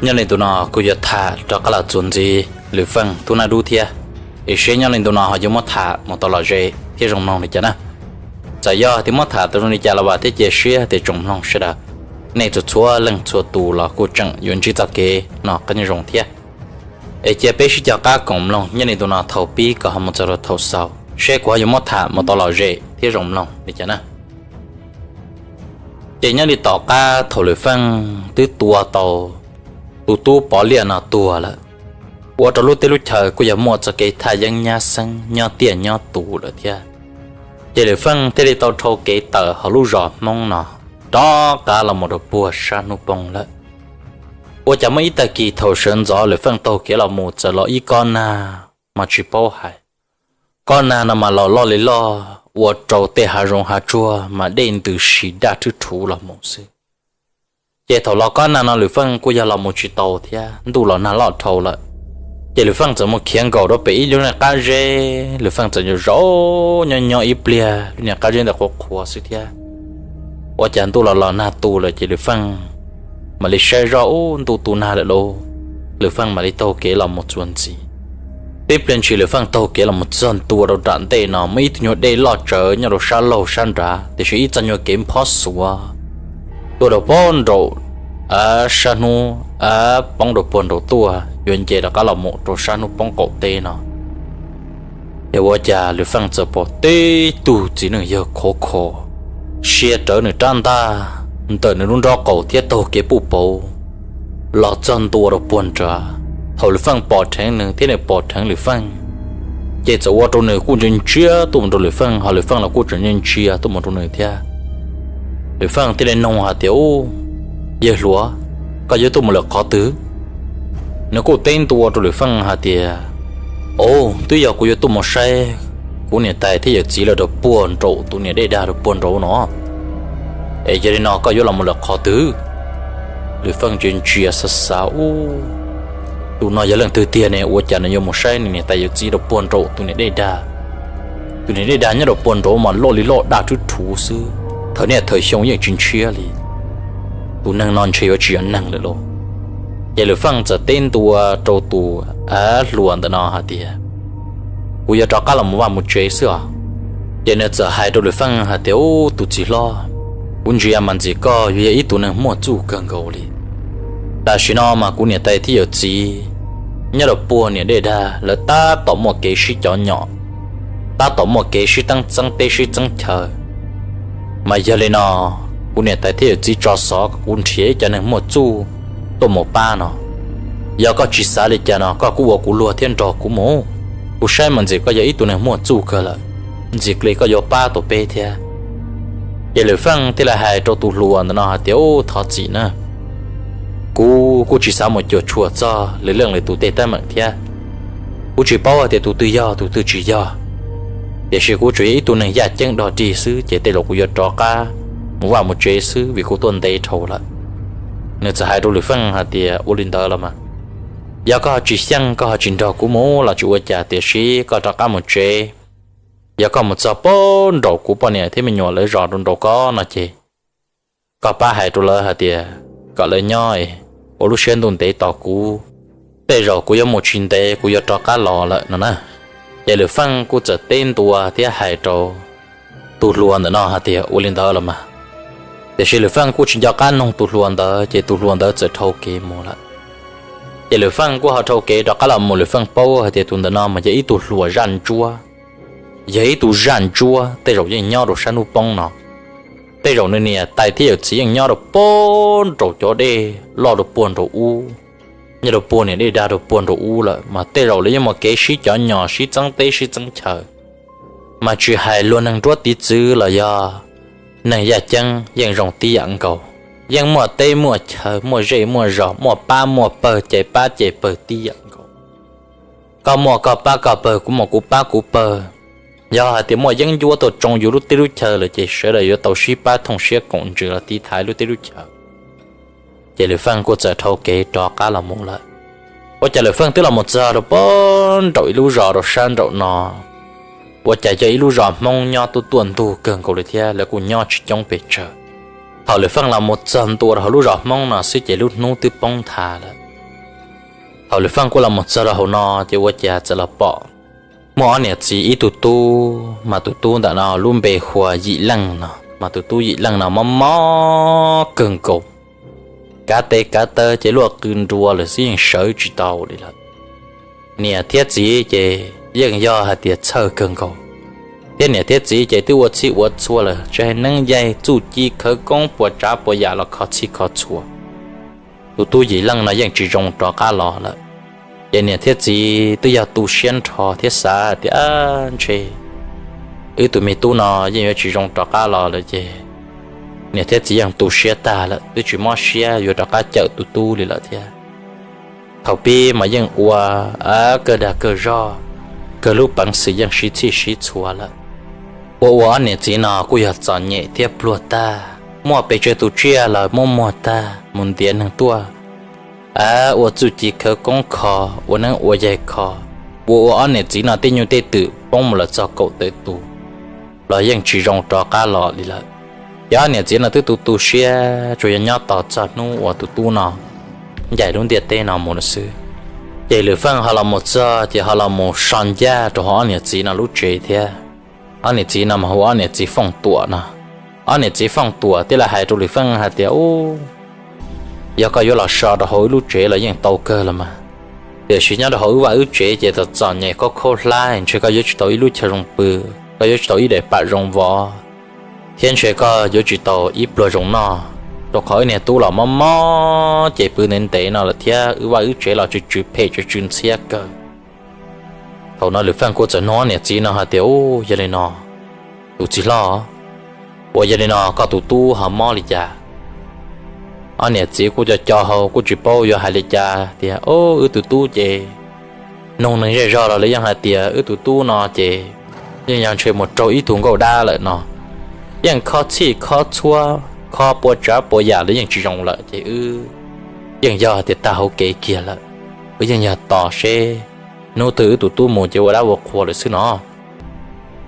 Nyob li ntu no kuj yuav tham rov qab los txuas ntxiv Lwm Feej tub nab dub thiab, es seb nyob li ntu no ho yuav muab tham mus tau lom zem thiab zoo mloog li cas na. Txawm yog tias muab tham tau zoo li cas los vam thiab cia siab tias tsoom mloog sawv daws, nej txhua txhua leej txhua tus los kuj tseem yuav ntsib txoj kev noj qab nyob zoo thiab. Es cia peb sib cog qab koom mloog nyob li ntu no thaum pib kom ho mus txog rau thaum xaus seb kuv ho yuav muab tham mus tau lom zem thiab zoo mloog li cas na. Ces nyob li tom qab thaum Lwm Feej twb tua tau tus tub Pov Liaj no tuag lawm, ua rau lub teb lub chaw kuj yog muaj txoj kev thaj yeeb nyab xeeb nyob tiaj nyob tus lawm thiab. Ces Lwm Feej thiaj li tau dhau kev tawm hauv lub zos Hmoob no rov qab los mus rau puag sab hnub poob lawm. Ua cas muaj ib tag kis thaum sawv ntxov Lwm Feej taug kev los mus txawm los ib kob nag mas tsis paub hais. Kob nag no mas los loj li loj ua rau tej hav zoov hav tsuag mas dej ntws si daj rhwb rhuv los mus xwb. Ces thaum los kob nag no Lwm Feej kuj yog los mus tsis tau thiab ntuj los nag loj dhau lawm. Ces Lwm Feej txawm mus khiav nkaum rau pem ib lub niag qab zeb, Lwm Feej txawm zaum zaum nyob nyob ib pliag lub niag qab zeb ntawd qhuav qhuav xwb thiab. Ua cas ntuj los los nag tu lawm ces Lwm Feej mam li saib zoj ub ntuj tu nag lawm lauj, Lwm Feej mam li taug kev los mus txuas ntxiv. Tib pliag ntshis Lwm Feej taug kev los mus txog ntua rau nram ntej no muaj ib tug nyuag dej loj tsawv nyob rau sab laug sab nrad tiam sis ib txoj nyuag kev nphob xuav tuaj rau puag nraum sab hnub poob rau puag nraud tuaj yuav nce rov qab los mus rau sab hnub poob qaum teb no. Ces ua cas Lwm Feej txawm pom tib tug txiv neej yawg khov kho sia rawv nws rab ntaj ntawm nws lub nrob qaum thiab taug kev puj pauv los txog ntua rau puag nrad. Thaum Lwm Feej pom dheev nws thiab nws pom dheev Lwm Feej, ces txawm ua rau nws kuj ntsia ntsia tuaj mus rau Lwm Feej, ho Lwm Feej los kuj tseem ntsia ntsia tuaj mus rau nws thiab. Lwm Feej thiaj li nug hais tias, Ub, yawg hluas, koj yuav tuaj mus lawm qhov twg? Nws kuj teb ntua rau Lwm Feej hais tias, Au, twb yog kuv yuav tuaj mus saib kuv niam tais thiab yawm txiv lawv rau puag nraum tus niam dej dag rau puag nraud no. Es yog li no koj yuav los mus lawm qhov twg? Lwm Feej ntsia ntsia xav xav, Ub, tus no yog leej twg tiag ne, ua cas nws yuav mus saib nws niam tais yawm txiv rau puag nraum tus niam dej dag? Tus niam dej dag nyob rau puag nraud mas loj li loj daj rhwb rhuv xwb, thaum niaj thaum xyoo yeej tsis ntshiab li. Tus neeg no ntshe yuav tsis yog neeg lawm lauj. Ces Lwm Feej txawm teb ntua rau tus av hluas ntawm no hais tias, Kuv yuav rov qab los mus vaj mus tsev xwb os. Ces nws txawm hais rau Lwm Feej hais tias, Ub, tus txiv hlob, kuv ntsia mas ntxim koj yuav yog ib tug neeg muaj txuj kawg nkaus li. Tam sim no mas kuv niam tais thiab yawm txiv nyob rau puag niam dej dag lawv tab tom muaj kev sib cov nyom, tab tom muaj kev sib teeb txeeb teb sib txeeb chaw. Mas yog li no, kuv niam tais thiab yawm txiv tso xov kom kuv nrhiav ib co neeg muaj txuj tuaj mus pab no. Yog koj tsis xav li cas no koj kuj ua kuv luag thiab nrog kuv mus. Kuv saib mas ntxim koj yog ib tug neeg muaj txuj kawg lawm, ntxim kli koj yuav pab tau peb thiab. Ces Lwm Feej thiaj li hais rau tus hluas ntawm no hais tias, Ub, thov txim na, kuv kuj tsis xav mus cuam tshuam txog lwm leej lwm tus tej teeb meem thiab. Kuv tsis paub hais tias tus twg yog tus twg tsis yog, tiam sis kuv tsuas yog ib tug neeg yaj ceeb dog dig xwb ces tej zaum kuv yuav rov qab mus vaj mus tsev xwb vim kuv tuaj ntev dhau lawm. Nws txawm hais rau Lwm Feej hais tias, Ua li ntawd los mas, yog koj ho tsis xyeej koj ho tsis nrog kuv mus los tsis ua cas, tiam sis koj rov qab mus tsev. Yog koj mus txog puag nraum kuv poj niam thiab me nyuam lawv zos rau nraud ko no ces koj pab hais rau lawv hais tias kom lawv nyob ua lub siab ntuj ntev tos kuv, tej zaum kuv yuav mus tsis ntev kuv yuav rov qab los lawm no na. Ces Lwm Feej kuj txawm teb ntua thiab hais rau tus hluas ntawm no hais tias, Ua li ntawd los mas. Tiam sis Lwm Feej kuj tsis nco qab noog tus hluas ntawd ces tus hluas ntawd txawm dhau kev mus lawm. Ces Lwm Feej kuj ho dhau kev rov qab los mus, Lwm Feej paub hais tias tus ntawm no mas yog ib tug hluas zaj ntsuab, yog ib tug zaj ntsuab tej zaum yeej nyob rau sab hnub poob no. Tej zaum nws niam tais thiab yawm txiv yeej nyob rau puag nraum cov dej loj rau puag nraum ub, nyob rau puag niam dej dag rau puag nraum ub lawm mas tej zaum lawv yeej muaj kev sib cov nyom sib txeeb teb sib txeeb chaw. Mas tsis hais luag neeg nruab tiv txwv los yog neeg yaj ceeb yeej zoo tib yam nkaus, yeej muaj teb muaj chaw muaj zej muaj zos muaj pab muaj pawg cais pab cais pawg tib yam nkaus. Koj muaj koj pab koj pawg, kuv muaj kuv pab kuv pawg. Yog hais tias muaj yeeb ncuab tuaj tsoo yus lub teb lub chaw lawm ces sawv daws yuav tau sib pab thooj siab koom ntsws los tiv thaiv lub teb lub chaw. Ces Lwm Feej kuj txawm dhau kev rov qab los mus lawm. Ua cas Lwm Feej twb los mus txog rau puag nraum ib lub zos rau sab nraum no, ua cas yog ib lub zos Hmoob nyob tuaj tuaj ntug kawg nkaus li thiab lawv kuj nyob tsis coob pes tsawg. Thaum Lwm Feej los mus txog ntua rau hauv lub zos Hmoob no xwb ces lub hnub twb poob nthav lawm. Thaum Lwm Feej kuj los mus txog rau hauv no ces ua cas txawm los pom muaj ob niam txiv ib tug tub, mas tus tub ntawm no lub npe hu ua Yim Leej no, mas tus tub Yim Leej no mob mob kawg nkaus, kav tes kav taw ces luaj qw nrua lawm xwb yeej sawv tsis tau li lawm. Niam thiab txiv ces yeej yog hais tias txhawj kawg nkaus, thiab niam thiab txiv ces twb ua txhij ua txhua lawm, tsis hais neeb yaig txuj ci khawv koob puas tsav puas yam los kho txhij kho txhua. Tus tub Yim Leej no yeej tsis zoo rov qab los lawm. Ces niam thiab txiv twb yog tu siab nrho thiab xav tias ntshe wb tus me tub no yeej yuav tsis zoo rov qab los lawm ces niam thiab txiv yeej tu siab tag lawm, twb tsis mob siab yuav rov qab cawm tus tub li lawm thiab. Thaum pib mas yeej ua kawg dag kawg zog, kawg lub peev xwm yeej sib txhij sib txhua lawm. Ua ua ob niam txiv no kuj yog txom nyem thiab pluag tag, muaj pes tsawg tus tsiaj los muab muag tag mus ntiav neeg tuaj ua txuj ci khawv koob kho, ua neeb ua yaig kho, ua ua ob niam txiv no tej nyuj tej twm poob mus lawm txog kaum tawm tus los yeej tsis zoo rov qab los li lawm. Ces ob niam txiv no twb tu tu siab tsuas yog nyob tos txog hnub uas tus tub no ncaim lub ntiaj teb no mus lawm xwb. Ces Lwm Feej ho los mus txog ces ho los mus so ncaj rau hauv ob niam txiv no lub tsev thiab. Ob niam txiv no mas hu ua ob niam txiv Fooj Tuam no. Ob niam txiv Fooj Tuam thiaj li hais rau Lwm Feej hais tias, Ub, yog koj yuav los so rau hauv wb lub tsev los yeej tau kawg los mas, tiam sis nyob rau hauv wb vaj wb tsev ces txom txom nyem khaub khaub hlab, ntshe koj yuav tsis tau ib lub chaw zoo pw, koj yuav tsis tau ib daim pam zoo vov, thiab ntshe koj yuav tsis tau ib pluag zoo noj, rau qhov wb niag tub los mob mob ces pw ntev ntev no lawm thiab wb vaj wb tsev los tsw tsw phem tsw tsw ntxhiab kawg. Thaum no Lwm Feej kuj txawm nug ob niam txiv no hais tias, Ub, yog li no, tus txiv hlob, ua yog li no koj tus tub ho mob li cas? Ob niam txiv kuj co co hau kuj tsis paub yuav hais li cas tias, Ub, wb tus tub ces nug neeg zej zog los lawv yeej hais tias wb tus tub no ces yeej yog ntshe mus raug ib tug nkauj dab lawm no, yeej kho txhij kho txhua, kho puas tsav puas yam los yeej tsis zoo lawm ces wb yeej yog tias tag hauv kev kiag lawm. Wb yeej yog tos seb hnub twg wb tus tub mus ces ua dab ua qhua lawm xwb no.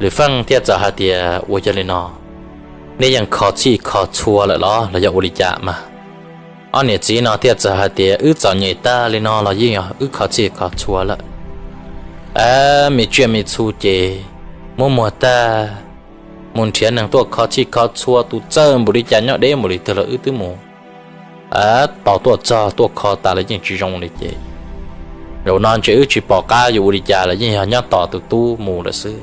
Lwm Feej thiaj txawm hais tias, Ua yog li no, nej yeej kho txhij kho txhua lawm los los yog ua li cas mas? Ob niam txiv no thiaj txawm hais tias, Wb txom nyem tag li no los yeej yog wb kho txhij kho txhua lawm. Me tsiaj me txhu ces muab muag tag, mus nrhiav neeg tuaj kho txhij kho txhua, tus txawj npaum li cas nyob deb npaum li twg los wb twb mus tos tuaj txog tuaj kho tas los yeej tsis zoo li ces zaum no ntshe wb tsis pom qab yuav ua li cas los yeej yog nyob tos tus tub mus lawm xwb.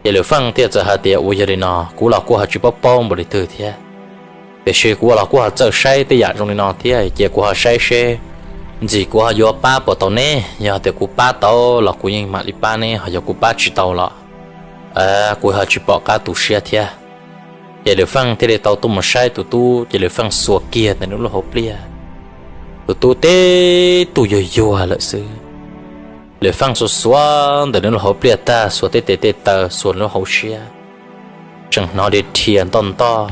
Ces Lwm Feej thiaj txawm hais tias, Ua yog li no kuv los kuj ho tsis paub paub npaum li twg thiab, tiam sis kuv los kuj ho txawj saib tej yam zoo li no thiab ces kuv ho saib seb ntxim kuv ho yuav pab puas tau neb, yog tias kuv pab tau los kuv yeej mam li pab neb, ho yog kuv pab tsis tau los kuv ho tsis pom qab tu siab thiab. Ces Lwm Feej thiaj li tau tuaj mus saib tus tub ces Lwm Feej xuas kiag ntawm nws lub hauv pliaj. Tus tub teb tug yuag yuag lawm xwb. Lwm Feej xuas xuas ntawm nws lub hauv pliaj tag, xuas tej tes tej taw, xuas nws lub hauv siab, tseem hnov dhia dhia ntoj ntoj,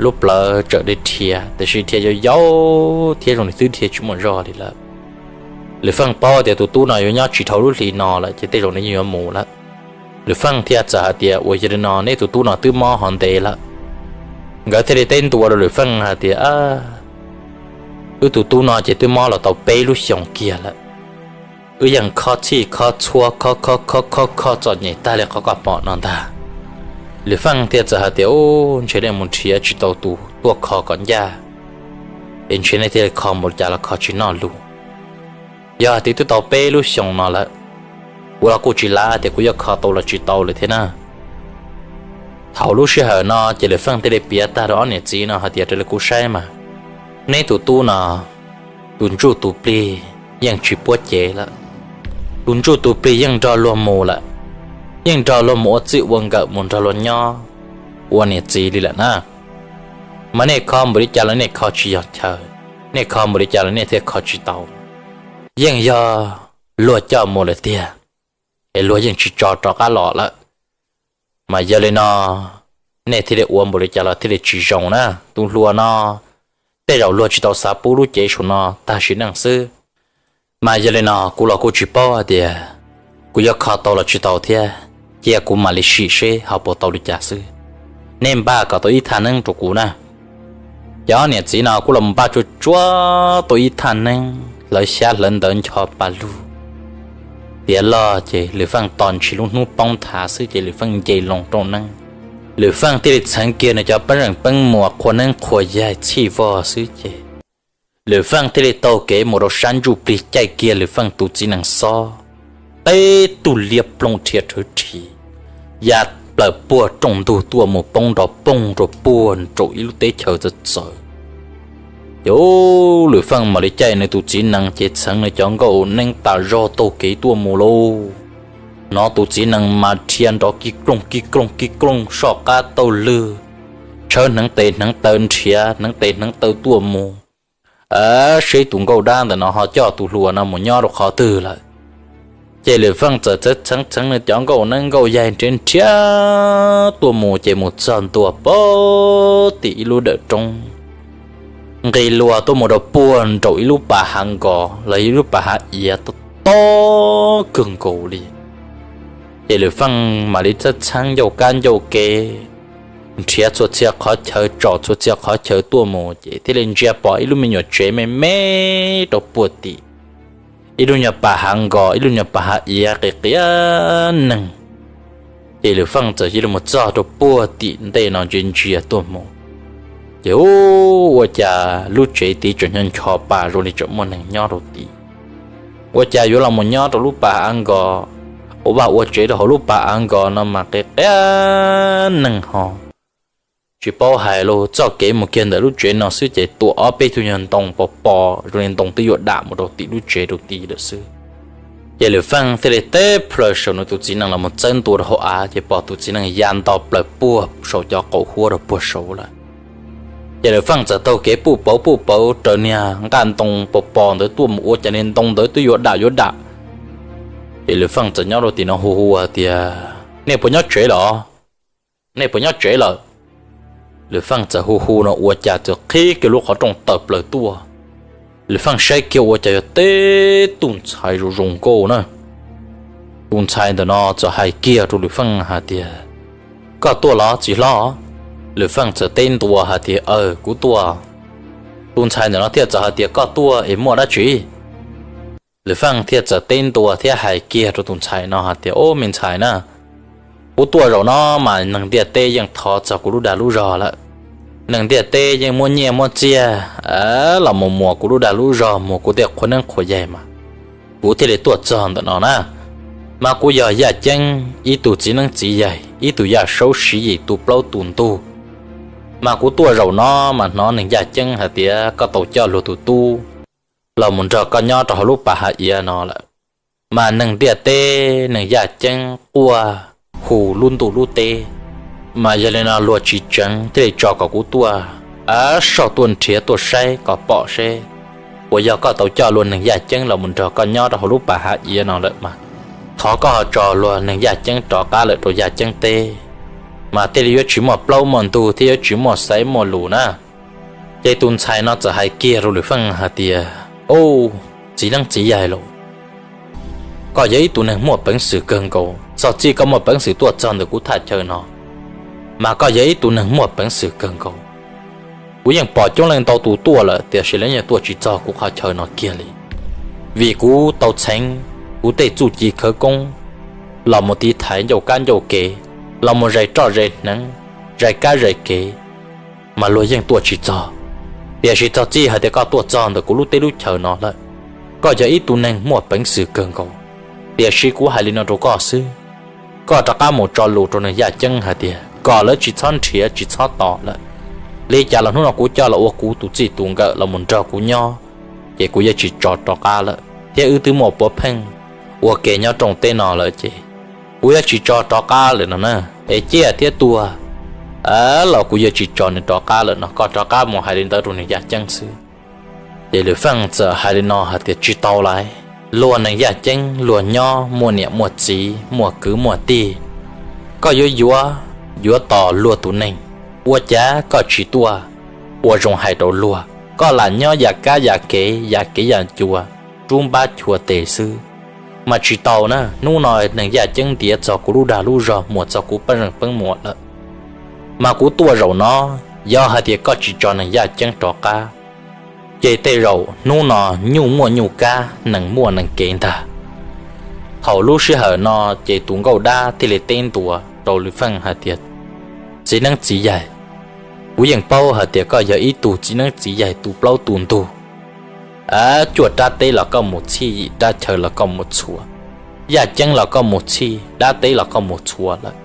lub plawv tseem dhia dhia tiam sis dhia yau yau thiab zoo li twb dhia tsis muaj zog li lawm. Lwm Feej paub tias tus tub no yuav nyob tsis dhau lub hli no lawm ces tej zaum nws yeej yuav mus lawm. Lwm Feej thiaj txawm hais tias, Ua yog li no neb tus tub no twb mob ho ntev lawm. Nkawd thiaj li teb ntua rau Lwm Feej hais tias, Wb tus tub no ces twb mob los tau peb lub xyoos kiag lawm. Wb yeej kho txhij kho txhua, kho kho kho kho kho txom nyem tag li qhov koj pom no ntag. Lwm Feej thiaj txawm hais tias, Ub, ntshe nej mus nrhiav tsis tau tus tuaj kho kom ncaj, es ntshe nej thiaj li kho npaum li cas los kho tsis noj lus. Yog hais tias twb tau peb lub xyoos no lawm, kuv los kuj tsis lav tias kuv yuav kho tau los tsis tau lawm thiab na. Thaum lub sij hawm no ces Lwm Feej thiaj li piav tag rau ob niam txiv no hais tias, Raws li kuv saib mas, neb tus tub no tus ntsuj tus plig yeej tsis puab cev lawm. Tus ntsuj tus plig yeej nrog luag mus lawm, yeej nrog luag mus ua txij ua nkawm, mus nrog luag nyob ua niam txiv li lawm na. Mas nej kho npaum li cas los nej kho tsis yog chaw, nej kho npaum li cas los nej thiaj kho tsis tau. Yeej yog luag coj mus lawm tiag, es luag yeej tsis tso rov qab los lawm. Mas yog li no nej thiaj li ua npaum li cas los thiaj li tsis zoo na. Tus hluas no tej zaum luag tsis tau xav pub lub cev saum no tag sim neej xwb. Mas yog li no kuv los kuj tsis paub hais tias kuv yuav kho tau los tsis tau thiab, cia kuv mam li sim seb ho puas tau li cas xwb. Nej npaj kom tau ib thaj neeb rau kuv na. Ces ob niam txiv no kuj los npaj tsuag tsuag tau ib thaj neeb hlawv xyab hlawv ntawv ncho pa lug tiav log ces Lwm Feej tos ntshis lub hnub poob thav xwb ces Lwm Feej nce loo rooj neeb. Lwm Feej thiaj li txheev kiag nws cov peeb zeem peeb muas qhua neeb qhua yaig txhij vog xwb ces Lwm Feej thiaj li taug kev mus rau sab ntsuj plig caij kiag Lwm Feej tus txiv nees xob, teb tug liab ploog rhia rhawv rhis ya plaws puag rooj ntug tuaj mus poob nrov poog rau puag nraum ib lub teb chaws txawv txawv. Ces Lwm Feej mam li caij nws tus txiv nees ces txheev nws cov nkauj neeb tas zog taug kev tuaj mus lauj. Hnov tus txiv nees mas rhia nrov kij klooj kij klooj kij klooj soj qab taug lwg, tshawb hneev tes hneev taw nrhiav hneev tes hneev taw tuaj mus, seb tus nkauj dab ntawm no ho coj tus hluas no mus nyob rau qhov twg lawm. Ces Lwm Feej txawm txheev txheev nws cov nkauj neeb nkauj yaig nrhiav nrhiav tuaj mus ces mus txog ntua pem tim ib lub dawm roob, nqis luas tuaj mus rau puag nraum ib lub pas hav nkos los ib lub pas hav iav tob tob kawg nkaus li. Ces Lwm Feej mam li txheeb txheeb ncauj kab ncauj kev, nrhiav txhua txhia qhov chaw tsom txhua txhia qhov chaw tuaj mus ces thiaj li ntsia pom ib lub me nyuam tsev me me rau puag tim ib lub nyuag pas hav nkos ib lub nyuag pas hav iav qias qias neeg. Ces Lwm Feej txawm cia li mus txog rau puag tim ntej no ntsia ntsia tuaj mus, ces ua cas lub tsev tid tseem ncho ncho pa zoo li tseem muaj neeg nyob rau tid. Ua cas yuav los mus nyob rau lub pas hav nkos, ua vaj ua tsev rau hauv lub pas hav nkos no mas qias qias neeg ho. Tsis paub hais los txoj kev mus kiag ntawm lub tsev no xwb ces tuam ob peb tug nyuag ntoo pos pos zoo li ntoo twb yuav dam mus rau tim lub tsev rau tid lawm xwb. Ces Lwm Feej thiaj li teb plaws saum nws tus txiv nees los mus txawb ntua rau hauv av ces pom tus txiv nees ya nto plaws puag saum cov qaum huab rau puag saud lawm. Ces Lwm Feej txawm taug kev puj pauv puj pauv raws niag nqaj ntoo pos pos ntawd tuaj mus ua cas niag ntoo ntawd twb yuav dam yuav dam. Ces Lwm Feej txawm nyob rau tim no hu hu hais tias, Nej puas nyob tsev lawm? Nej puas nyob tsev lawm? Lwm Feej txawm hu hu no ua cas txawm qhib kiag lub qhov rooj tawm plaws tuaj. Lwm Feej saib kiag ua cas yog tib tug ntxhais zoo zoo nkauj na. Tus ntxhais ntawm no txawm hais kiag rau Lwm Feej hais tias, Koj tuaj los txiv hlob? Lwm Feej txawm teb ntua hais tias, Aws, kuv tuaj. Tus ntxhais ntawm no thiaj txawm hais tias, Koj tuaj es muaj dab tsi? Lwm Feej thiaj txawm teb ntua thiab hais kiag rau tus ntxhais no hais tias, Ob, me ntxhais na, kuv tuaj zaum no mas neeg ntiaj teb yeej thov txog kuv lub dag lub zog lawm. Neeg ntiaj teb yeej muab nyiaj muab txiag los mus muas kuv lub dag lub zog, muas kuv tej qhua neeb qhua yaig mas kuv thiaj li tuaj txog ntawm no na. Mas kuv yog yaj ceeb ib tug txiv neeb txiv yaig, ib tug yaj saub siv yim tu plaub tu ntug. Mas kuv tuaj zaum no mas hnov neeg yaj ceeb hais tias koj tau coj luag tus tub los mus nrog koj nyob rau hauv lub pas hav iav no lawm. Mas neeg ntiaj teb neeg yaj ceeb quaj hu lub ntuj lub teb, mas yog li no luag tsis tseev thiaj li tso kom kuv tuaj, soj tuaj nrhiav tuaj saib kom pom seb puas yog koj tau coj luag neeg yaj ceeb los mus nrog koj nyob rau hauv lub pas hav iav no lawm mas thov koj ho tso luag neeg yaj ceeb rov qab lawm rau yaj ceeb teb, mas thiaj li yuav tsis muaj plaub muaj ntug thiab yuav tsis muaj xaiv muaj lus na. Ces tus ntxhais no txawm hais kiag rau Lwm Feej hais tias, Ob, txiv neeb txiv yaig lauj, koj yog ib tug neeg muaj peev xwm kawg nkaus, txog txij koj muaj peev xwm tuaj txog ntawm kuv thaj chaw no, mas koj yog ib tug neeg muaj peev xwm kawg nkaus. Kuv yeej pom coob leej ntau tus tuaj lawm tiam sis lawv yeej tuaj tsis txog kuv qhov chaw no kiag li. Vim kuv tau txheev kuv tej txuj ci khawv koob los mus tiv thaiv ncauj kab ncauj kev, los mus zais roj zais hneev, zais kab zais kev, mas luag yeej tuaj tsis txog. Tiam sis txog txij hais tias koj tuaj txog ntawm kuv lub teb lub chaws no lawm, koj yog ib tug neeg muaj peev xwm kawg nkaus. Tiam sis kuv hais li no rau koj xwb, koj rov qab mus tso lus rau neeg yaj ceeb hais tias kom lawv tsis txhob nrhiav tsis txhob tos lawm. Li cas los hnub no kuv coj los ua kuv tus txij tus nkawm los mus nrog kuv nyob, ces kuv yuav tsis tso rov qab lawm thiab wb twb muaj puav pheej ua ke nyob rooj teb no lawm ces kuv yuav tsis tso rov qab lawm no na. Es ciaj thiab tuag los kuv yuav tsis tso nws rov qab lawm no, koj rov qab mus hais li ntawd rau neeg yaj ceeb xwb. Ces Lwm Feej txawm hais li no hais tias, Tsis tau lauj, luag neeg yaj ceeb luag nyob muaj niam muaj txiv muaj kwv muaj tij, koj yuav yuav, yuav tos luag tus neeg, ua cas koj tsis tuaj ua zoo hais rau luag, koj lam nyob yam kab yam kev yam kev yam cua, rub npab chua tes xwb. Mas tsis tau na, hnub no neeg yaj ceeb ntiav txog kuv lub dag lub zog muas txog kuv peeb zeej peeb muas lawm. Mas kuv tuaj zaum no, yog hais tias koj tsis tso neeg yaj ceeb rov qab, Ces tej zaum hnub no nyuj muaj nyuj kab, nees muaj nees kev ntag. Thaum lub sij hawm no ces tus nkauj dab thiaj li teb ntua rau Lwm Feej hais tias, Txiv neeb txiv yaig, kuv yeej paub hais tias koj yog ib tug txiv neeb txiv yaig tu plaub tu ntug. Cuaj rab teb los koj mus txhij, yim rab chaw los koj mus txhua, yaj ceeb los koj mus txhij, dab teb los koj mus txhua lawm.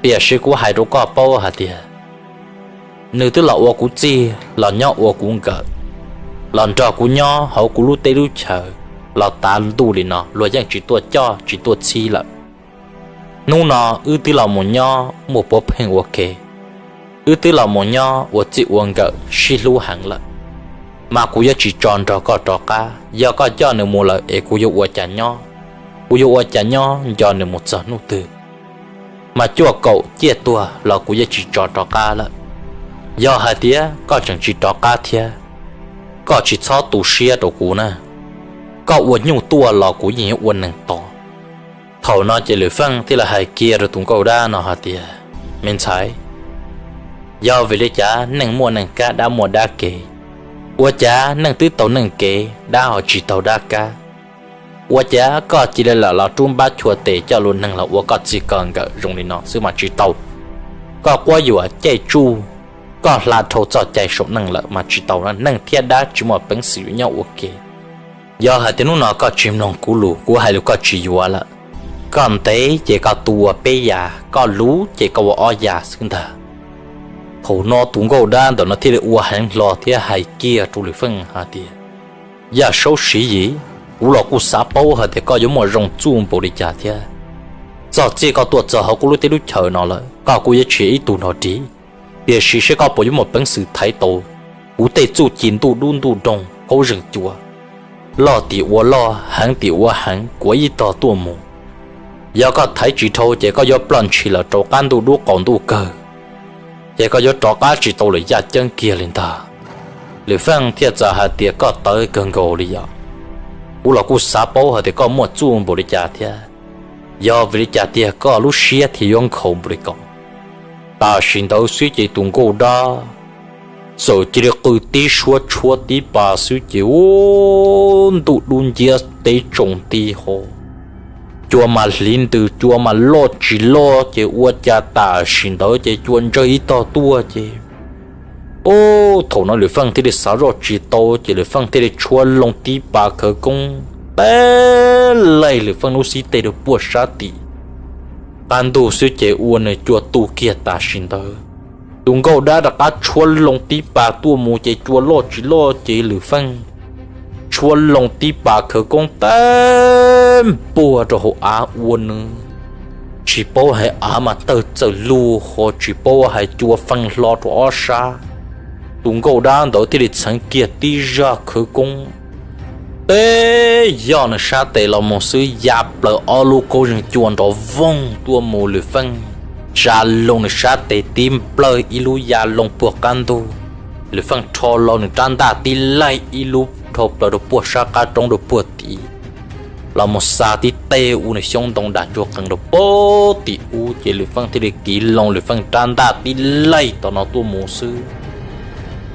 Tiam sis kuv hais rau koj paub hais tias nws twb los ua kuv txij los nyob ua kuv nkawm, los nrog kuv nyob hauv kuv lub teb lub chaw los tav ntuj li no, luag yeej tsis tuaj coj tsis tuaj txhib lawm. Hnub no wb twb los mus nyob muaj puav pheej ua ke, wb twb los mus nyob ua txij ua nkawm sib hlub heev lawm, mas kuv yuav tsis tso nrog koj rov qab. Yog koj coj nws mus lawm es kuv yuav ua cas nyob? Kuv yuav ua cas nyob nco nws mus txog hnub twg? Mas cuaj kaum ciaj tuag los kuv yuav tsis tso rov qab lawm. Yog hais tias koj tseem tsis rov qab thiab, koj tsis txhob tu siab rau kuv na. Koj ua nyuj tuaj los kuv yeej yuav ua neeg tod. Thaum no ces Lwm Feej thiaj li hais kiag rau tus nkauj dab no hais tias, Me ntxhais, yog vim li cas neeg muaj neeg kab, dab muaj dab kev? Ua cas neeg twb taug neeg kev, dab ho tsis taug dab kab? Ua cas koj cia li lam los rub npab chua tes coj luag neeg los ua koj txij koj nkawm zoo li no xwb mas tsis tau? Koj quab yuam caij tsuj, koj hla dhau txoj cai saum neej lawm mas tsis tau na. Neeg thiab dab tsis muaj peev xwm yuav nyob ua ke. Yog hais tias hnub no koj tsis mloog kuv lus, kuv hais lus koj tsis yuav lawm, koj ntev ces koj tu ua peb yas, koj luv ces koj ua ob yas xwb ntag. Thaum no tus nkauj dab ntawm no thiaj li ua heev hlo thiab hais kiag rau Lwm Feej hais tias, Yaj Saub Siv Yim, kuv los kuj xav paub hais tias koj yuav muaj zoo txuj npaum li cas thiab. Txog txij koj tuaj txog hauv kuv lub teb lub chaw no lawm, koj kuj yuav tsis yog ib tug nrog ris, tiam sis seb koj puas yuav muaj peev xwm thaiv tau kuv tej txuj ci ntuj dub ntuj doog, qauv zeeg cua, loj tim ua loj, heev tim ua heev, kuav ib tog tuaj mus. Yog koj thaiv tsis dhau ces koj yuav ploj ntshis lawm rau qab ntuj dub qaum ntuj kawg, ces koj yuav rov qab tsis tau lawm yaj ceeb kiag li ntag. Lwm Feej thiaj txawm hais tias, Koj tawv kawg nkaus li yom. Kuv los kuj xav paub hais tias koj muaj txuj npaum li cas thiab. Yog vim li cas tiag koj lub siab thiaj yuav nkhaus npaum li ko? Tam sim ntawd xwb ces tus nkauj dab txawm cia li qw tib suab tshuab tib pas xwb ces ub, ntuj dub nciab teb tsaus nti ho, cua mas hliv ntws, cua mas loj tsis loj ces ua cas tam sim ntawd ces cua ntsawg ib tog tuaj ces, ub, thaum no Lwm Feej thiaj li xav zoj tsis tau ces Lwm Feej thiaj li tshuab loo tib pas khawv koob, teb laij Lwm Feej lub xib teg rau puag sab tim qab ntug xwb ces ua nws cua tu kiag tam sim ntawd. Tus nkauj dab rov qab tshuab loo tib pas tuaj mus ces cua loj tsis loj ces Lwm Feej tshuab loo tib pas khawv koob teb npuag rau hauv av ua nws tsis paub hais av mas tawg txawm lug ho tsis paub hais cua fee hlo rau ob sab. Tus nkauj dab ntawd thiaj li txheev kiag tib zaj khawv koob, teb yog nws sab tes los mus xwb ya plaws ob lub khaub zeeg cua nrov voog tuaj mus, Lwm Feej tsa loo nws sab tes tib nplawg ib lub ya loo puag qab ntug. Lwm Feej rho loo nws rab ntaj tib laij ib lub dhau plaws rau puag sab qab roob rau puag tid, los mus xa tib teg ua nws xyoob ntoo dam ntsuag qees rau puag tim ub ces Lwm Feej thiaj li kiv loo Lwm Feej rab ntaj tib laij tom no tuaj mus xwb,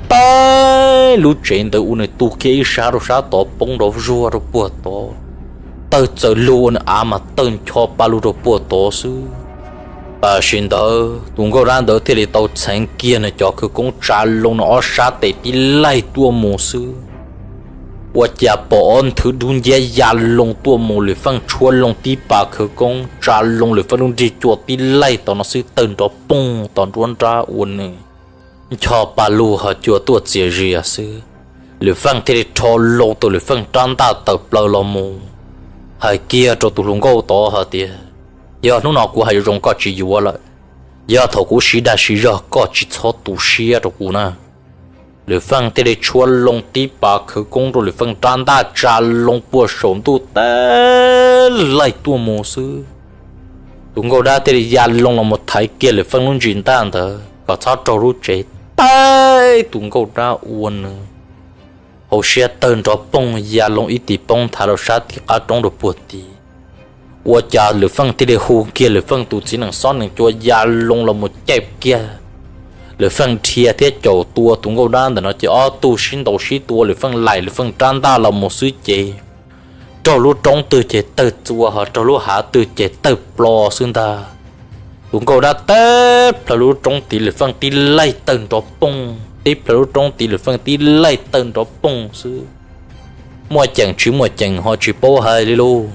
teb lub tsev ntawd ua nws tu kiag ib sab rau sab tod poob nrov zuag rau puag tod, tawg txawm lug ua nws av mas tawg ncho pa lug rau puag tod xwb. Tam sim ntawd tus nkauj dab ntawd thiaj li tau txheev kiag nws cov khawv koob tsa loo nws ob sab tes tib laij tuaj mus xwb, ua cas pom ob nthwv dub nciab ya loo tuaj mus, Lwm Feej tshuab loo tib pas khawv koob tsa loo Lwm Feej lub nrig cua tib laij tom no xwb tawg nrov poog tom nruab nrab ua nws ncho pa lug ho cua tuaj txias zias xwb. Lwm Feej thiaj li rho loo tau Lwm Feej rab ntaj tawm plaws los mus hais kiag rau tus hluas nkauj tod hais tias, Yog hnub no kuv hais zoo zoo koj tsis yuav lawm, yog thaum kuv siv dag siv zog koj tsis txhob tu siab rau kuv na. Lwm Feej thiaj li tshuab loo tib pas khawv koob rau Lwm Feej rab ntaj tsa loo puag saum ntuj teb laij tuaj mus xwb. Tus nkauj dab thiaj li ya loo los mus thaiv kiag Lwm Feej lub ntsis ntaj ntawd kom txhob raug lub tsev, teb tus nkauj dab ua nws hauv siab tawg nrov poog ya loo ib tis poob nthav rau sab tim qab roob rau puag tid. Ua cas Lwm Feej thiaj li hu kiag Lwm Feej tus txiv nees xob nees cua ya loo los mus caij kiag Lwm Feej dhia thiab caum tua tus nkauj dab ntawm no ces ob tug sib ntaus sib tua, Lwm Feej laim Lwm Feej rab ntaj los mus xwb ces raug lub roob twg ces tawg txua, ho raug lub hav twg ces tawg plo xwb ntag. Tus nkauj dab tib plhaw lub roob tid Lwm Feej tib laij tawg nrov poog, tib plhaw lub roob tid Lwm Feej tib laij tawg nrov poog xwb. Muaj ceem tsis muaj ceem ho tsis paub hais li lauj.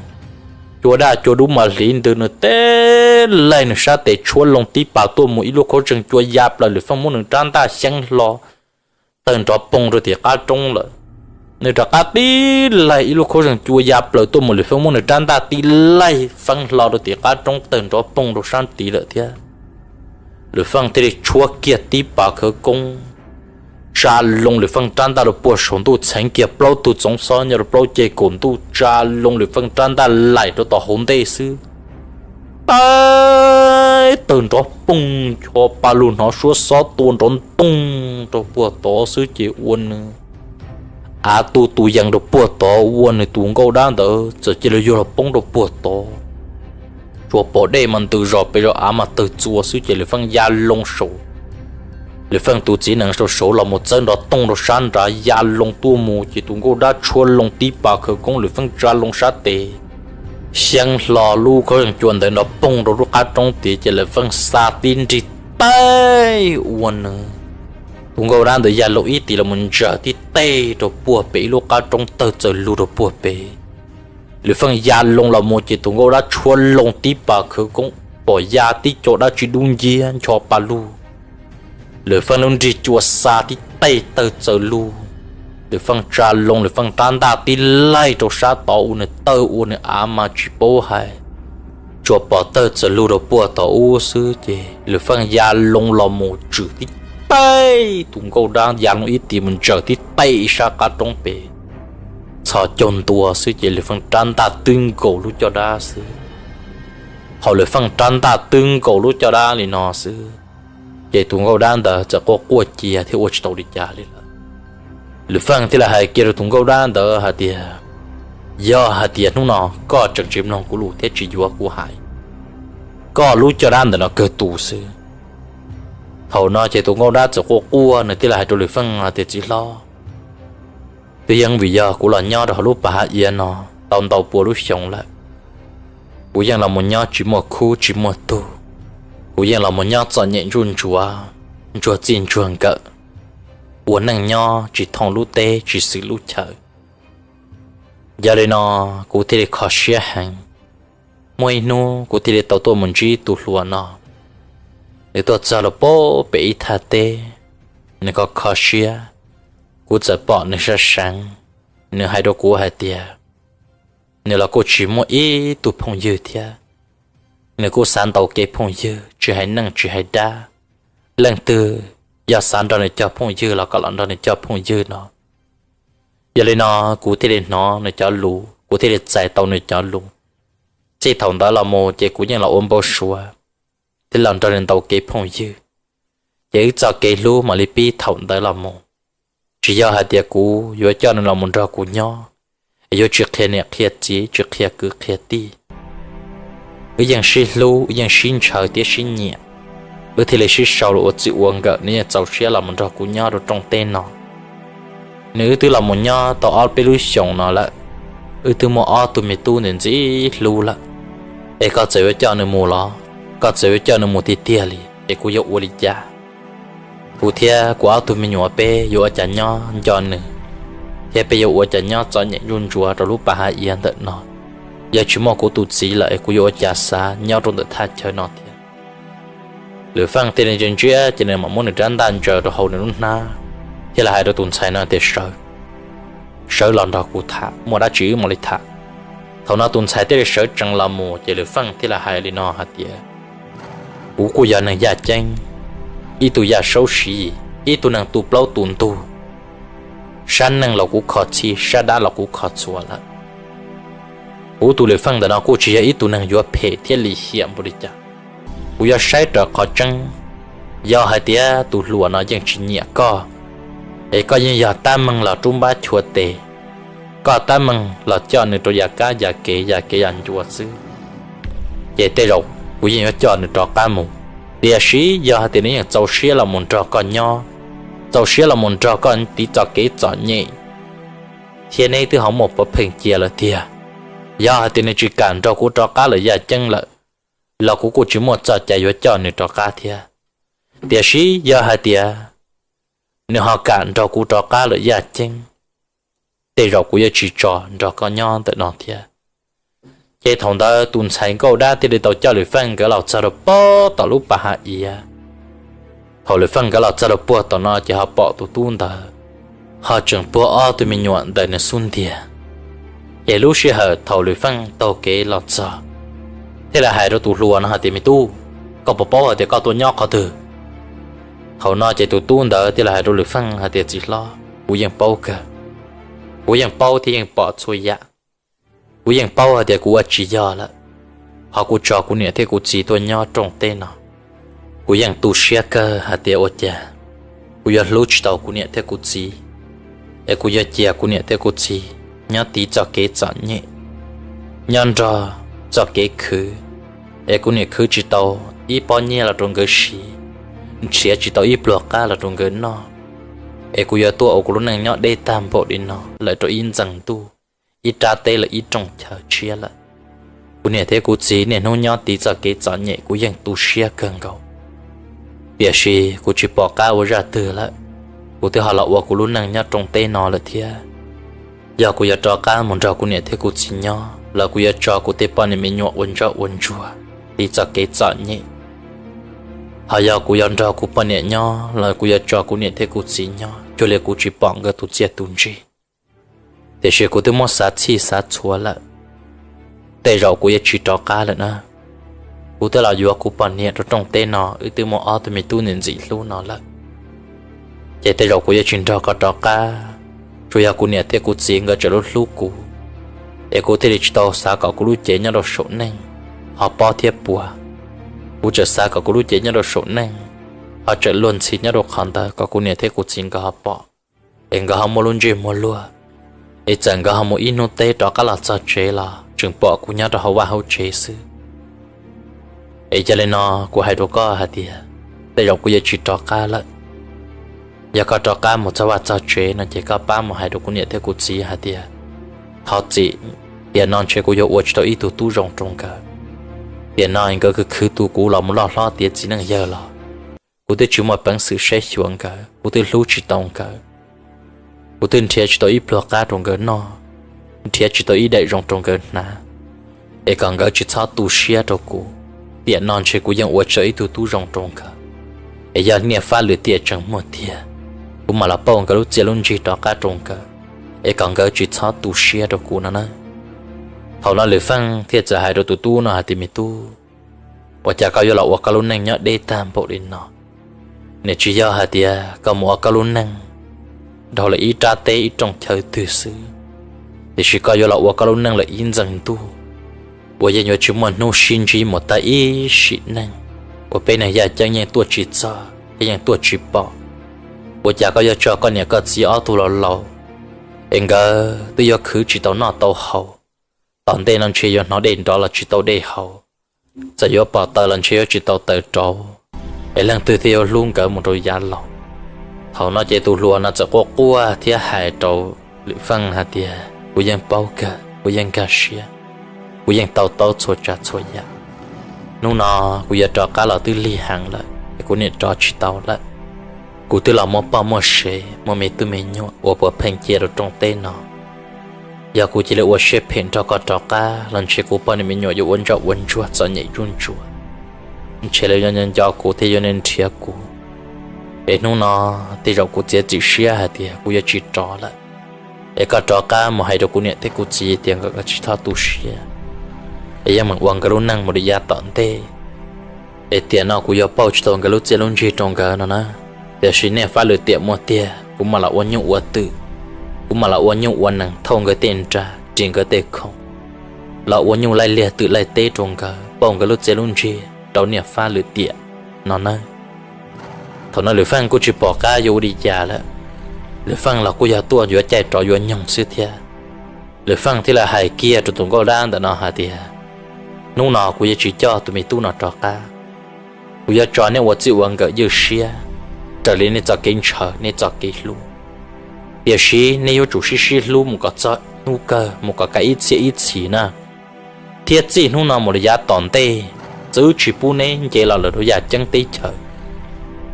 Cua daj cua dub mas hliv ntws nws tib laij nws sab tes tshuab loo tib pas tuaj mus ib lub khaub zeeg cua ya plaws Lwm Feej muab nws rab ntaj xyeeb hlo tawg nrov poog rau tim qab roob lawm. Nws rov qab tib laij ib lub khaub zeeg cua ya plaws tuaj mus Lwm Feej muab nws rab ntaj tib laij feeb hlo rau tim qab roob tawg nrov poog rau sab tid lawm thiab. Lwm Feej thiaj li tshuab kiag tib pas khawv koob tsa loo Lwm Feej rab ntaj rau puag saum ntuj, txheev kiag plaub tug txoov xob nyob rau plaub ceg kaum ntuj tsa loo Lwm Feej rab ntaj laim rau tom hauv ntej xwb, tib tawg nrov poog ncho pa lug hnov suab xob tua nrov ntoog rau puag tod xwb ces ua nws av tu tus yees rau puag tod, ua nws tus nkauj dab ntawd txawm cia li yuag los poob rau puag tod. Tsuas pom dej mas ntws zos pes zos av mas tawg txua xwb ces Lwm Feej ya loo saum Lwm Feej tus txiv nees saum saud los mus txawb nrov tooj rau sab nrad ya loo tuaj mus ces tus nkauj dab tshuab loo tib pas khawv koob Lwm Feej tsa loo sab tes xyeeb hlo lub khaub zeeg cua ntawd nrov poog rau lub qab roob tid ces Lwm Feej xa tib nrig taij ua nws tus nkauj dab ntawd ya loo ib tis los mus ntsaws tib taij rau puag pem ib lub qab roob tawg txaws lug rau puag pem. Lwm Feej ya loo los mus ces tus nkauj dab tshuab loo tib pas khawv koob pom ya tib co dab tsi dub nciab ncho pa lug. Lwm Feej lub nrig cua xa tib taij tawg txaws lug. Lwm Feej tsa loo Lwm Feej rab ntaj tib laij rau sab tod ua nws tawg ua nws av mas tsis paub hais. Tsuas pom tawg txaws lug rau puag tom ub xwb ces Lwm Feej ya loo los mus tswm tib taij tus nkauj dab ya loo ib tis mus ntsaws tib taij ib sab qab roob pem txhos caug ntua xwb ces Lwm Feej rab ntaj twb nkaus lub caj dab xwb. Thaum Lwm Feej rab ntaj twb nkaus lub caj dab li no xwb ces tus nkauj dab ntawd txawm quaj quaj cia thiab ua tsis tau li cas li lawm. Lwm Feej thiaj li hais kiag rau tus nkauj dab ntawd hais tias, yog hais tias hnub no koj tseem tsis mloog kuv lus thiab tsis yuav kuv hais, koj lub caj dab ntawm no kawg tu xwb. Thaum no ces tus nkauj dab txawm quaj quaj nws thiaj li hais rau Lwm Feej hais tias, txiv hlob, twb yeej vim yog kuv los nyob rau hauv lub pas hav iav no tau ntau pua lub xyoo lawm. Kuv yeej los mus nyob tsis muaj khub tsis muaj tug, kuv yeej los mus nyob txom nyem ntsuj ntsuav, ntsuag txij ntsuag nkawm, ua neej nyob tsis thooj lub teb tsis xwm lub chaw. Yog li no kuv thiaj li kho siab heev. Muaj ib hnub kuv thiaj li tau tuaj mus ntsib tus hluas no. Nws tuaj txog rau pem ib thaj teb, nws kho kho siab, kuv txawm pom nws sab seev, nws hais rau kuv hais tias nws los kuj tsis muaj ib tug phooj ywg thiab. Nws kuj xav ntaus kev phooj ywg tsis hais neej tsis hais dab, leej twg yog xav nrog nws cog phooj ywg los kom los nrog nws cog phooj ywg no. Yog li no kuv thiaj li hnov nws cov lus, kuv thiaj li txais tau nws cov lus. Txij thaum ntawd los mus ces kuv yeej los ua npau suav thiab los nrog nws ntaus kev phooj ywg. Ces wb txoj kev hlub mam li pib thaum ntawd los mus. Tsis yog hais tias kuv yuav coj nws los mus nrog kuv nyob, es yuav tsis qhia niam qhia txiv tsis qhia kwv qhia tij. Wb yeej sib hlub, wb yeej sib ntshaw thiab sib nyiam, wb thiaj li sib sau los ua txij ua nkawm, nws yeej txaus siab los mus nrog kuv nyob rau rooj teb no. Nws wb twb los mus nyob tau ob peb lub xyoos no lawm, wb twb muaj ob tug me tub ntxim ntxim hlub lawm. Es koj txawm yuav coj nws mus los, koj txawm yuav coj nws mus tiag tiag li es kuv yuav ua li cas? Kuv thiab kuv ob tug me nyuam peb yuav ua cas nyob nco nws, thiab peb yuav ua cas nyob txom nyem ntsuj ntsuav rau lub pas hav iav ntawm no? Yog tsis muaj kuv tus txiv lawm es kuv yuav ua cas xav nyob rau ntawm thaj chaw no thiab? Lwm Feej thiaj li ntsia ntsia ces nws mam muab nws rab ntaj ntsaws rau hauv nws lub hnab, thiaj li hais rau tus ntxhais no tias, sawv, sawv los nrog kuv tham, muaj dab tsi wb mam li tham. Thaum no tus ntxhais thiaj li sawv tsees los mus ces Lwm Feej thiaj li hais li no hais tias, kuv kuj yog neeg yaj ceeb, ib tug yaj saub siv, ib tug neeg tu plaub tu ntug, sab neej los kuv kho txhij, sab dab los kuv kho txhua lawm. Kuv tus Lwm Feej ntawm no kuj tsis yog ib tug neeg yuav phem thiab lim hiam npaum li cas. Kuv yuav saib raws qhov tseeb. Yog hais tias tus hluas no yeej tsis nyiam koj, es koj yeej yog tab meeg los rub npab chua tes, koj tab meeg los coj nws rau yam kab yam kev yam kev yam ncua xwb, ces tej zaum kuv yeej yuav coj nws rov qab mus. Tiam sis yog hais tias nws yeej txaus siab los mus nrog koj nyob, txaus siab los mus nrog koj tiv txoj kev txom nyem, thiab neb twb ho muaj puav pheej cia lawm tiag, yog hais tias nws tsis kam nrog kuv rov qab lawm yaj ceeb lawm, los kuv kuj tsis muaj txoj cai yuav coj nws rov qab thiab. Tiam sis yog hais tias nws ho kam nrog kuv rov qab lawm yaj ceeb, tej zaum kuv yuav tsis tso nrog koj nyob ntawm no thiab. Ces thaum ntawd tus ntxhais nkauj dab thiaj li tau coj Lwm Feej nkawd los txog rau pem tom lub pas hav iav. Thaum Lwm Feej nkawd los txog rau puag tom no ces ho pom tus tub ntawd ho tseem puag ob tug me nyuam ntawm nws xub ntiag. Ces lub sij hawm thaum Lwm Feej taug kev los txog, thiaj li hais rau tus hluas no hais tias, Me tub, koj puas paub hais tias koj tuaj nyob qhov twg? Thaum no ces tus tub ntawd thiaj li hais rau Lwm Feej hais tias, Txiv hlob, kuv yeej paub kawg, kuv yeej paub thiab yeej pom txhua yam. Kuv yeej paub hais tias kuv ua tsis yog lawm, ho kuv tso kuv niam thiab kuv txiv tuaj nyob rooj teb no. Kuv yeej tu siab kawg hais tias ua cas kuv yuav hlub tsis tau kuv niam thiab kuv txiv, es kuv yuav cia kuv niam thiab kuv txiv nyob tiv txoj kev txom nyem, nyob nrog txoj kev khwv, es kuv niam khwv tsis tau ib pob nyiaj los rau nkawd siv, nrhiav tsis tau ib pluag qab los rau nkawd noj, es kuv yuav tuaj ua kuv lub neej nyob deb tag npaum li no lawm rau ib ntxees ntuj, ib rab teb lawm ib rooj chaw tshiab lawm. Kuv niam thiab kuv txiv niaj hnub nyob tiv txoj kev txom nyem, kuv yeej tu siab kawg nkaus. Tiam sis kuv tsis pom qab ua zaj twg lawm, kuv twb ho los ua kuv lub neej nyob rooj teb no lawm thiab. Yog kuv yuav rov qab mus nrog kuv niam thiab kuv txiv nyob los kuv yuav tso kuv tej poj niam me nyuam ua ntsoj ua ntsuag tiv txoj kev txom nyem. Ho yog kuv yuav nrog kuv poj niam nyob los kuv yuav tso kuv niam thiab kuv txiv nyob cuag li kuv tsis pom nkawd tus txiaj tus ntsig. Tiam sis kuv twb muab xav txhij xav txhua lawm, tej zaum kuv yuav tsis rov qab lawm na. Kuv twb los yuav kuv poj niam rau rooj teb no, wb twb muaj ob tug me tub ntxim ntxim hlub no lawm, ces tej zaum kuv yuav tsis nrog koj rov qab. Tsuas yog kuv niam thiab kuv txiv nkawd tseem hlub hlub kuv, es kuv thiaj li tsis tau xav kom kuv lub cev nyob rau saum neej ho pob thiab puas. Kuv tseem xav kom kuv lub cev nyob rau saum neej ho tseem luag ntxhi nyob rau qhov ntawd kom kuv niam thiab kuv txiv nkawd ho pom, es nkawd ho muaj lub ntsej muag luag, es txawm nkawd ho mus ib hnub teb rov qab los txog tsev los tseem pom kuv nyob rau hauv vaj hauv tsev xwb. Es yog li no, kuv hais rau koj hais tias tej zaum kuv yuav tsis rov qab lawm. Yog koj rov qab mus txog vaj txog tsev no ces koj pab mus hais rau kuv niam thiab kuv txiv hais tias, thov txim, tiam no ntshe kuv yuav ua tsis tau ib tug tub zoo rau nkawd. Tiam no nkawd khwv khwv tu kuv los mus loj hlob tiav txiv neej yawg los, kuv twb tsis muaj peev xwm saib xyuas nkawd, kuv twb hlub tsis tau nkawd. Kuv twb nrhiav tsis tau ib pluag qab rau nkawd noj, nrhiav tsis tau ib daim zoo rau nkawd hnav, es kom nkawd tsis txhob tu siab rau kuv. Tiam no ntshe kuv yeej ua tsis tau ib tug tub zoo rau nkawd. Es yog niaj fab lwm tiam tseem muaj tiag, kuv mam los pauj nkawd lub txiaj lub ntsig rov qab rau nkawd, es kom nkawd tsis txhob tu siab rau kuv no na. Thaum no Lwm Feej thiaj txawm hais rau tus tub no hais tias, Me tub, ua cas koj yuav los ua koj lub neej nyob deb tag npaum li no? Nws tsis yog hais tias koj mus ua koj lub neej dhau lawm ib rab teb ib rooj chaw twg xwb, tiam sis koj yuav los ua koj lub neej lawm ib ntxees ntuj, uas yeej yuav tsis muaj hnub sib ntsib mus tag ib sim neej, uas peb neeg yaj ceeb yeej tuaj tsis txog thiab yeej tuaj tsis pom. Ua cas koj yuav tso koj niam koj txiv ob tug laus laus, es nkawd twb yuav khwv tsis tau noj tau haus, tom ntej no ntshe yuav hnov dej nrov los tsis tau dej haus, txawm yuav pom taws los ntshe yuav tsis tau taws rauv, es leej twg thiaj yuav hlub nkawd mus rau yav laus? Thaum no ces tus hluas no txawm quaj quaj thiab hais rau Lwm Feej hais tias, Kuv yeej paub kawg, kuv yeej nkag siab, kuv yeej to taub txhua tsav txhua yam. Hnub no kuv yuav rov qab los twb lig heev lawm es kuv niam rov tsis tau lawm. Kuv twb los muaj poj muaj sev, muaj me tub me nyuam uas puav pheej cia rau rooj teb no. Yog kuv cia li ua siab phem nrog koj rov qab los ntshe kuv poj niam me nyuam yuav ua ntsoj ua ntsuag txom nyem zuj zus, ntshe lawv yuav nco nco kuv thiab yuav nrhiav kuv. Es hnub no tej zaum kuv txiav txim siab hais tias kuv yuav tsis rov lawm. Es koj rov qab mus hais rau kuv niam thiab kuv txiv tias nkawd tsis txhob tu siab, es yeej meem ua nkawd lub neej mus li yav tom ntej. Es tiam no kuv yuav pauj tsis tau nkawd lub txiaj lub ntsig rau nkawd no na. Tiam sis niaj fab lwm tiam muaj tiag kuv mam los ua nyuj ua twm, kuv mam los ua nyuj ua nees thauj nkawd tej nra, ris nkawd tej khoom, los ua nyuj laij liaj twm laij teb rau nkawd, pauj nkawd lub txiaj lub ntsig rau niaj fab lwm tiam no nawb. Thaum no Lwm Feej kuj tsis pom qab yuav ua li cas lawm, Lwm Feej los kuj yog tuaj yuav caij rov yuav nyoog xwb thiab. Lwm Feej thiaj li hais kiag rau tus nkauj dab ntawm no hais tias, Hnub no kuv yuav tsis coj tus me tub no rov qab. Kuv yuav tso nej ua txij ua nkawm ywj siab raws li nej txoj kev ntshaw, nej txoj kev hlub. Tiam sis nej yuav tsum sib sib hlub mus kom txog hnub kawg, mus kom kav ib txhiab ib txhis na. Thiab txij hnub no mus li yav tom ntej, txwv tsis pub neb nce los lawm rau yaj ceeb teb chaws,